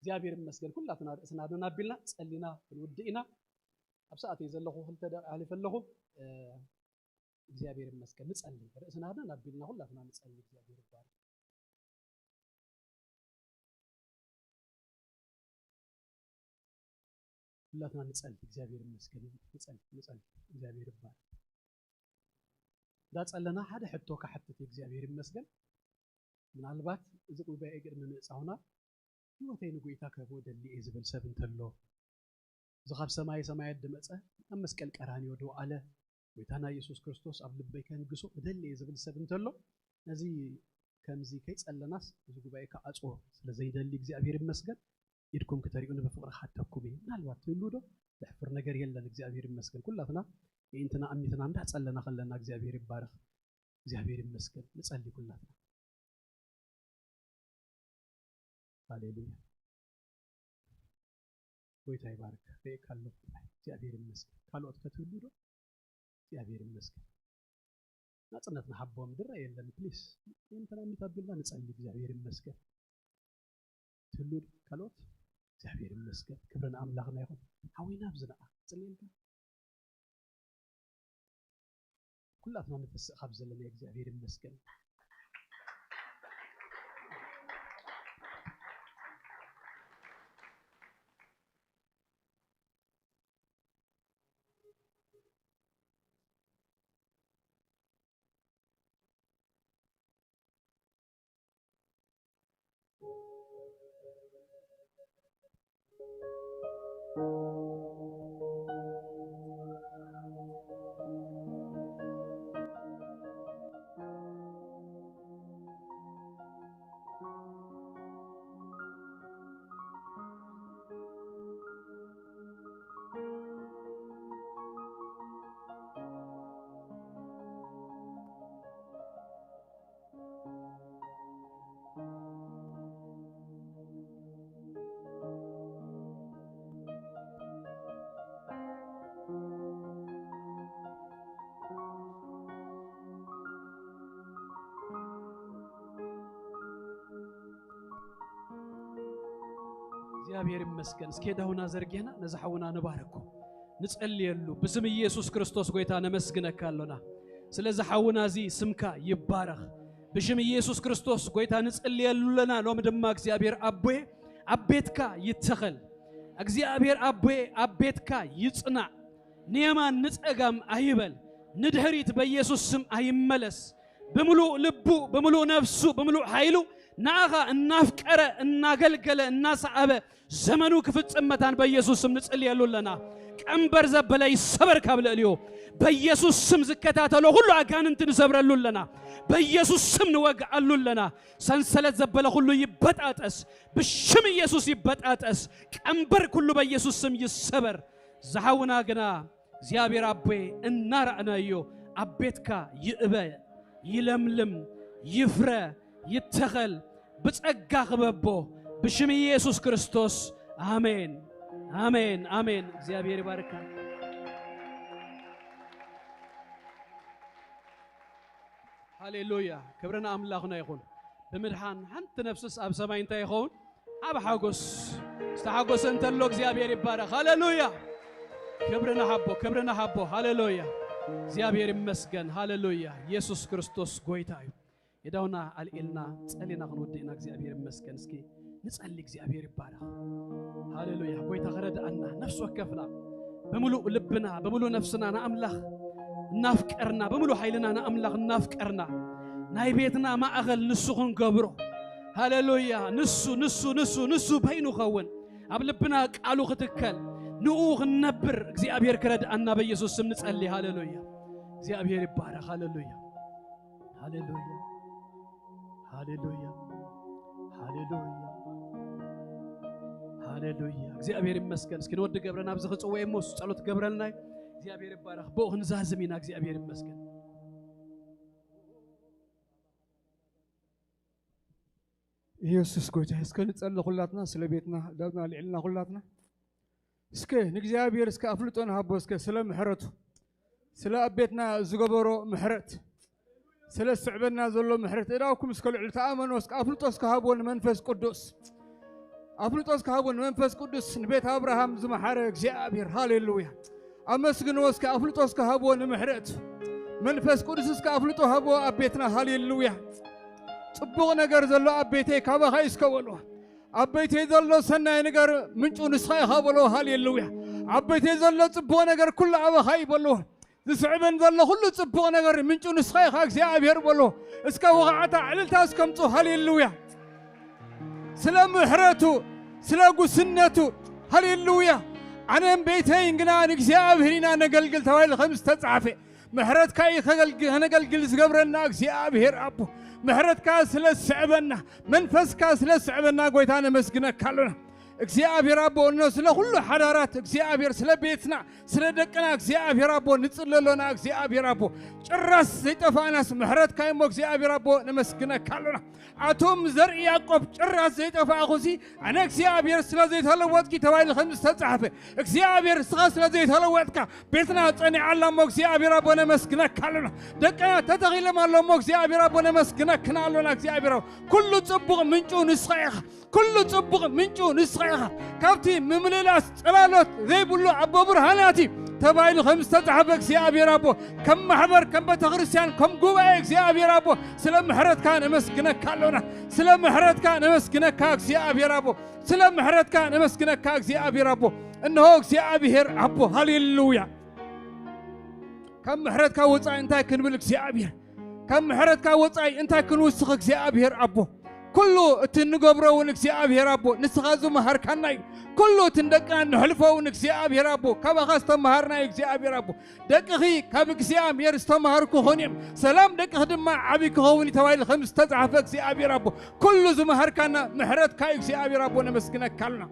እግዚኣብሔር ይመስገን። ኩላትና ርእስና ደን ኣቢልና ጸሊና ክንውድእ ኢና። ኣብ ሰዓተይ ዘለኹ ክልተ ደቂቕ ኣሕሊፈ ኣለኹ። እግዚኣብሔር ይመስገን። ንጸሊ። ርእስና ደን ኣቢልና ኩላትና ንጸሊ። እግዚኣብሔር ይባረክ። ኩላትና ንጸሊ። እግዚኣብሔር ይመስገን። ንጸሊ፣ ንጸሊ። እግዚኣብሔር ይባረክ። እንዳጸለና ሓደ ሕቶ ክሓትት እዩ። እግዚኣብሔር ይመስገን። ምናልባት እዚ ጉባኤ ቅድሚ ምእጻውና ህይወተይ ንጎይታ ክህቦ ደሊ እየ ዝብል ሰብ እንተሎ፣ እዚ ካብ ሰማይ ሰማያት ድመጸ ኣብ መስቀል ቀራንዮ ደው ኣለ፣ ጎይታና ኢየሱስ ክርስቶስ ኣብ ልበይ ከንግሶ እደሊ እየ ዝብል ሰብ እንተሎ፣ ነዚ ከምዚ ከይጸለናስ እዚ ጉባኤ ክዓጽዎ ስለ ዘይደሊ እግዚኣብሔር ይመስገን። ኢድኩም ክተሪኡኒ ብፍቕሪ ክሓተኩም እየ። ምናልባት ትህሉ ዶ? ዘሕፍር ነገር የለን። እግዚኣብሔር ይመስገን። ኩላትና የእንትና ኣሚትና እንዳጸለና ከለና እግዚኣብሔር ይባረኽ። እግዚኣብሔር ይመስገን። ንጸሊ ኩላትና። ሃሌሉያ። ጎይታ ይባርክ። ርእየካ ኣለኹ። እግዚኣብሔር ይመስገን። ካልኦት ከትህሉ ዶ? እግዚኣብሔር ይመስገን። ናጽነት ንሓቦም ድረ የለን። ፕሊስ እንትና ሚት ኣቢልና ንጸሊ። እግዚኣብሔር ይመስገን። ትህሉ ዶ ካልኦት? እግዚኣብሔር ይመስገን። ክብሪ ንኣምላኽና ይኹን። ሓወይና ኣብዚ ነኣ። ጽልየልካ። ኩላትና ንተስእ ካብ ዘለና እግዚኣብሔር ይመስገን። እግዚኣብሔር ይመስገን። እስኪ ዳውና ዘርጊሕና ነዚ ሓውና ንባርኮ፣ ንጸልየሉ። ብስም ኢየሱስ ክርስቶስ ጎይታ ነመስግነካ ኣሎና። ስለዚ ሓውና እዚ ስምካ ይባረኽ። ብሽም ኢየሱስ ክርስቶስ ጎይታ ንጸልየሉ ኣለና። ሎም ድማ እግዚኣብሔር ኣቦየ ኣብ ቤትካ ይተኸል። እግዚኣብሔር ኣቦየ ኣብ ቤትካ ይጽናዕ። ንየማን ንጸጋም ኣይበል። ንድሕሪት በኢየሱስ ስም ኣይመለስ። ብምሉእ ልቡ፣ ብምሉእ ነፍሱ፣ ብምሉእ ሓይሉ ንኣኻ እናፍቀረ፣ እናገልገለ፣ እናሰዓበ ዘመኑ ክፍጽም መታን በኢየሱስ ስም ንጽልየሉ ኣለና። ቀንበር ዘበለ ይሰበር ካብ ልዕሊኡ። በኢየሱስ ስም ዝከታተሎ ኩሉ ኣጋንንቲ ንሰብረሉ ኣለና። በኢየሱስ ስም ንወግኣሉ ኣለና። ሰንሰለት ዘበለ ኩሉ ይበጣጠስ። ብሽም ኢየሱስ ይበጣጠስ። ቀንበር ኩሉ በኢየሱስ ስም ይሰበር። ዝሓውና ግና እግዚኣብሔር ኣቦይ እናረኣናዮ ኣብ ቤትካ ይእበ፣ ይለምልም፣ ይፍረ፣ ይተኸል፣ ብጸጋ ክበቦ ብሽም ኢየሱስ ክርስቶስ ኣሜን፣ ኣሜን፣ ኣሜን። እግዚኣብሔር ይባርካ። ሃሌሉያ፣ ክብሪ ንኣምላኽና ይኹን። ብምድሓን ሓንቲ ነፍስስ ኣብ ሰማይ እንታይ ይኸውን? ኣብ ሓጎስ ዝተሓጎሰ እንተሎ እግዚኣብሔር ይባረኽ። ሃሌሉያ! ክብሪ ንሃቦ፣ ክብሪ ንሃቦ። ሃሌሉያ! እግዚኣብሔር ይመስገን። ሃሌሉያ! ኢየሱስ ክርስቶስ ጎይታ እዩ። የዳውና ኣልዒልና ጸሊና ክንወድእ ኢና። እግዚኣብሔር ይመስገን። እስኪ ንጸሊ። እግዚኣብሔር ይባረኽ። ሃሌሉያ! ጎይታ ክረድኣና፣ ነፍሲ ወከፍና ብምሉእ ልብና ብምሉእ ነፍስና ንኣምላኽ እናፍቀርና፣ ብምሉእ ሓይልና ንኣምላኽ እናፍቀርና፣ ናይ ቤትና ማእኸል ንሱ ክንገብሮ። ሃሌሉያ! ንሱ ንሱ ንሱ ንሱ በይኑ ኸውን፣ ኣብ ልብና ቃሉ ክትከል፣ ንኡ ክንነብር እግዚኣብሔር ክረድኣና በኢየሱስ ስም ንጸሊ። ሃሌሉያ! እግዚኣብሔር ይባረኽ። ሃሌሉያ! ሃሌሉያ! ሃሌሉያ! ሃሌሉያ! ሃሌሉያ! እግዚኣብሔር ይመስገን። እስኪ ንወዲ ገብረ ናብዚ ክጽውዕ እሞ እሱ ጸሎት ክገብረልና እዩ። እግዚኣብሔር ይባረኽ። ብኡ ክንዛዝም ኢና። እግዚኣብሔር ይመስገን። ኢየሱስ ጎይታ፣ እስከ ንጸሊ ኩላትና፣ ስለ ቤትና፣ ዳብና ልዕልና ኩላትና። እስከ ንእግዚኣብሔር እስከ ኣፍልጦ ንሃቦ፣ እስከ ስለ ምሕረቱ፣ ስለ ኣብ ቤትና ዝገበሮ ምሕረት፣ ስለ ዝስዕበና ዘሎ ምሕረት፣ እዳውኩም እስከ ልዕሉ ተኣመኖ፣ እስከ ኣፍልጦ እስከ ሃቦ ንመንፈስ ቅዱስ። ኣፍልጦ እስከ ሃቦ ንመንፈስ ቅዱስ፣ ንቤት ኣብርሃም ዝመሓረ እግዚኣብሔር። ሃሌሉያ! ኣመስግንዎ እስከ፣ ኣፍልጦ እስከ ሃብዎ ንምሕረት። መንፈስ ቅዱስ እስከ ኣፍልጦ ሃብዎ ኣብ ቤትና። ሃሌሉያ! ጽቡቕ ነገር ዘሎ ኣብ ቤተይ ካባኻ እዩ እስከ በልዎ። ኣብ ቤተይ ዘሎ ሰናይ ነገር ምንጩ ንስኻ ኢኻ በልዎ። ሃሌሉያ! ኣብ ቤተይ ዘሎ ጽቡቕ ነገር ኩሉ ኣባኻ እዩ በልዎ። ዝስዕበን ዘሎ ኩሉ ጽቡቕ ነገር ምንጩ ንስኻ ኢኻ እግዚኣብሔር በልዎ። እስከ ወቕዓታ ዕልልታ እስከ ኣምጹ። ሃሌሉያ! ስለ ምሕረቱ፣ ስለ ጉስነቱ። ሃሌሉያ! ኣነን ቤተይን ግና ንእግዚኣብሔር ኢና ነገልግል ተባሂሉ ከም ዝተጻሕፈ፣ ምሕረትካ እዩ ከገልግ-፣ ከነገልግል ዝገብረና እግዚኣብሔር ኣቦ። ምሕረትካ ስለ ዝስዕበና፣ መንፈስካ ስለ ዝስዕበና ጎይታ ነመስግነካ ኣሎና። እግዚኣብሔር ኣቦ፣ እኖ ስለ ኩሉ ሓዳራት እግዚኣብሔር፣ ስለ ቤትና፣ ስለ ደቅና እግዚኣብሔር ኣቦ፣ ንጽሊ ኣሎና እግዚኣብሔር ኣቦ። ጭራስ ዘይጠፋእናስ ምሕረትካ እሞ እግዚኣብሔር ኣቦ፣ ነመስግነካ ኣሎና። ኣቶም ዘርኢ ያዕቆብ ጭራስ ዘይጠፋእኹሲ፣ ኣነ እግዚኣብሔር ስለ ዘይተለወጥኪ ተባሂሉ ከም ዝተጻሕፈ፣ እግዚኣብሔር እስኻ ስለ ዘይተለወጥካ፣ ቤትና ጸኒዓ ኣላ እሞ እግዚኣብሔር ኣቦ፣ ነመስግነካ ኣሎና። ደቅና ተተኺሎም ኣሎ እሞ እግዚኣብሔር ኣቦ፣ ነመስግነክና ኣሎና እግዚኣብሔር ኣቦ። ኩሉ ጽቡቕ ምንጩ ንስኻ ኢኻ። ኩሉ ጽቡቕ ምንጩ ንስኻ ኢኻ። ካብቲ ምምልላስ ጽላሎት ዘይብሉ ኣቦ ብርሃናት እዩ ተባሂሉ ከም ዝተጻሕፈ እግዚኣብሔር ኣቦ፣ ከም ማሕበር፣ ከም ቤተ ክርስቲያን፣ ከም ጉባኤ እግዚኣብሔር ኣቦ፣ ስለ ምሕረትካ ነመስግነካ ኣሎና። ስለ ምሕረትካ ነመስግነካ እግዚኣብሔር ኣቦ። ስለ ምሕረትካ ነመስግነካ እግዚኣብሔር ኣቦ። እንሆ እግዚኣብሔር ኣቦ፣ ሃሌሉያ። ካብ ምሕረትካ ወጻኢ እንታይ ክንብል እግዚኣብሔር? ካብ ምሕረትካ ወጻኢ እንታይ ክንውስኽ እግዚኣብሔር ኣቦ? ኩሉ እቲ እንገብሮ እውን እግዚኣብሔር ኣቦ፣ ንስኻ ዝመሃርካና እዩ። ኩሉ እቲ ንደቅና ነሕልፎ እውን እግዚኣብሔር ኣቦ፣ ካባኻ ዝተመሃርና እዩ እግዚኣብሔር ኣቦ። ደቅኺ ካብ እግዚኣብሔር ዝተመሃሩ ክኾኑ እዮም፣ ሰላም ደቅኺ ድማ ዓብዪ ክኸውን እዩ ተባሂሉ ከም ዝተጻሕፈ እግዚኣብሔር ኣቦ፣ ኩሉ ዝመሃርካና ምሕረትካ እዩ እግዚኣብሔር ኣቦ፣ ነመስግነካ ኣልና።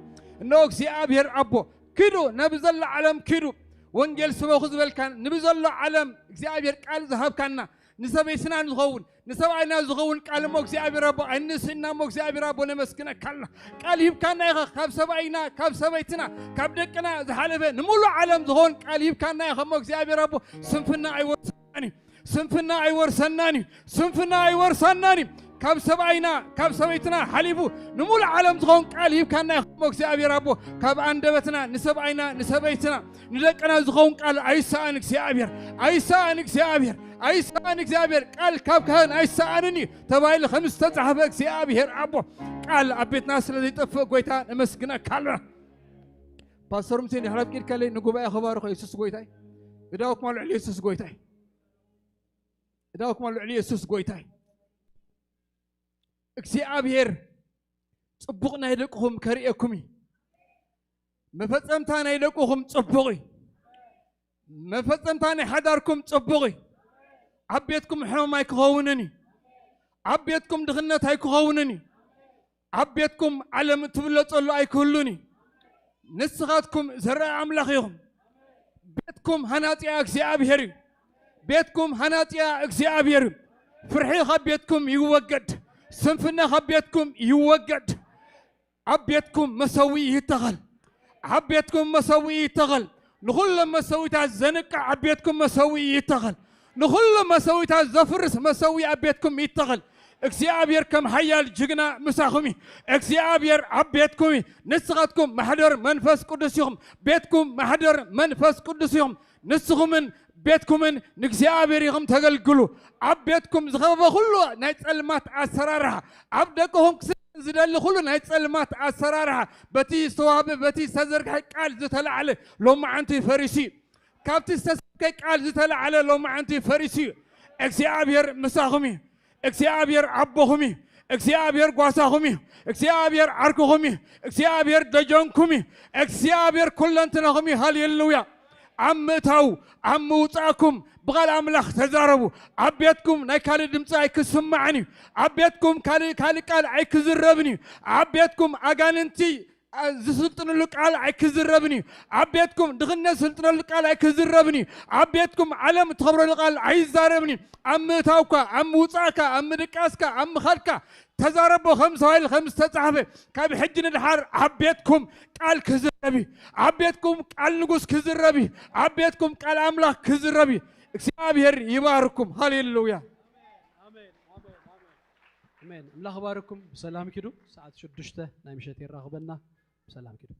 እነሆ እግዚኣብሔር ኣቦ፣ ኪዱ፣ ናብ ዘላ ዓለም ኪዱ፣ ወንጌል ስበኹ ዝበልካን፣ ንብዘሎ ዓለም እግዚኣብሔር ቃል ዝሃብካና፣ ንሰበይትና ዝኸውን፣ ንሰብኣይና ዝኸውን ቃል እሞ እግዚኣብሔር ኣቦ፣ ኣይንስእና እሞ እግዚኣብሔር ኣቦ፣ ነመስግነካ ኣልና። ቃል ሂብካና ኢኻ፣ ካብ ሰብኣይና፣ ካብ ሰበይትና፣ ካብ ደቅና ዝሓለፈ፣ ንምሉእ ዓለም ዝኸውን ቃል ሂብካና ኢኻ እሞ እግዚኣብሔር ኣቦ፣ ስንፍና ኣይወርሰናን እዩ። ስንፍና ኣይወርሰናን እዩ። ስንፍና ኣይወርሰናን እዩ። ካብ ሰብኣይና፣ ካብ ሰበይትና ሓሊፉ ንምሉእ ዓለም ዝኸውን ቃል ሂብካና ኢኻ እሞ እግዚኣብሔር ኣቦ፣ ካብ ኣንደበትና ንሰብኣይና፣ ንሰበይትና፣ ንደቅና ዝኸውን ቃል ኣይሰኣን እግዚኣብሔር፣ ኣይሰኣን እግዚኣብሔር፣ ኣይሰኣን እግዚኣብሔር። ቃል ካብ ካህን ኣይሰኣንን እዩ ተባሂሉ ከም ዝተጻሕፈ እግዚኣብሔር ኣቦ፣ ቃል ኣብ ቤትና ስለ ዘይጠፍእ ጎይታ ነመስግነካ ኣለና። ፓስተር ሙሴ፣ ንሕራብ ቂድካለይ ንጉባኤ ክባርኾ። የሱስ ጎይታይ። እዳውኩም ልዕሊ የሱስ ጎይታይ። እዳውኩም ልዕሊ የሱስ ጎይታይ። እግዚኣብሔር ጽቡቕ ናይ ደቅኹም ከርእየኩም እዩ። መፈጸምታ ናይ ደቅኹም ጽቡቕ እዩ። መፈጸምታ ናይ ሓዳርኩም ጽቡቕ እዩ። ኣብ ቤትኩም ሕማም ኣይክኸውንን እዩ። ኣብ ቤትኩም ድኽነት ኣይክኸውንን እዩ። ኣብ ቤትኩም ዓለም እትብለጸሉ ኣይክህሉን እዩ። ንስኻትኩም ዘርኢ ኣምላኽ ኢኹም። ቤትኩም ሃናጺኣ እግዚኣብሔር እዩ። ቤትኩም ሃናጺኣ እግዚኣብሔር እዩ። ፍርሒ ካብ ቤትኩም ይወገድ። ስንፍና ካብ ቤትኩም ይወገድ። ኣብ ቤትኩም መሰውኢ ይተኸል። ኣብ ቤትኩም መሰውኢ ይተኸል። ንኹሎም መሰዊታት ዘንቅዕ ኣብ ቤትኩም መሰውኢ ይተኸል። ንኹሎም መሰዊታት ዘፍርስ መሰውኢ ኣብ ቤትኩም ይተኸል። እግዚኣብሔር ከም ሓያል ጅግና ምሳኹም እዩ። እግዚኣብሔር ኣብ ቤትኩም እዩ። ንስኻትኩም ማሕደር መንፈስ ቅዱስ ኢኹም። ቤትኩም ማሕደር መንፈስ ቅዱስ ኢኹም። ንስኹምን ቤትኩምን ንእግዚኣብሔር ኢኹም ተገልግሉ። ኣብ ቤትኩም ዝኸበበ ኩሉ ናይ ጸልማት ኣሰራርሓ፣ ኣብ ደቅኹም ክስልጥን ዝደሊ ኩሉ ናይ ጸልማት ኣሰራርሓ፣ በቲ ዝተዋህበ፣ በቲ ዝተዘርግሐ ቃል ዝተላዕለ ሎማዓንቲ ፈሪሱ እዩ። ካብቲ ዝተሰብከ ቃል ዝተላዕለ ሎማዓንቲ ፈሪሱ እዩ። እግዚኣብሔር ምሳኹም እዩ። እግዚኣብሔር ኣቦኹም እዩ። እግዚኣብሔር ጓሳኹም እዩ። እግዚኣብሔር ዓርክኹም እዩ። እግዚኣብሔር ደጀንኩም እዩ። እግዚኣብሔር ኩለንትናኹም እዩ። ሃሌሉያ። ኣብ ምእታው፣ ኣብ ምውፃእኩም ብቓል ኣምላኽ ተዛረቡ። ኣብ ቤትኩም ናይ ካልእ ድምፂ ኣይክስማዕን እዩ። ኣብ ቤትኩም ካልእ ካልእ ቃል ኣይክዝረብን እዩ። ኣብ ቤትኩም ኣጋንንቲ ዝስልጥንሉ ቃል ኣይክዝረብን እዩ። ኣብ ቤትኩም ድኽነት ዝስልጥነሉ ቃል ኣይክዝረብን እዩ። ኣብ ቤትኩም ዓለም እትኸብረሉ ቃል ኣይዛረብን እዩ። ኣብ ምእታውካ፣ ኣብ ምውፃእካ፣ ኣብ ምድቃስካ፣ ኣብ ምኻድካ ተዛረቦ ከም ሳይል ከም ዝተጻሕፈ፣ ካብ ሕጂ ንድሓር ኣብ ቤትኩም ቃል ክዝረብ እዩ። ኣብ ቤትኩም ቃል ንጉስ ክዝረብ እዩ። ኣብ ቤትኩም ቃል ኣምላኽ ክዝረብ እዩ። እግዚኣብሔር ይባርኩም። ሃሌሉያ። ኣሜን። ኣምላኽ ይባርኩም። ብሰላም ኪዱ። ሰዓት ሽዱሽተ ናይ ምሸት የራኽበና። ብሰላም ኪዱ።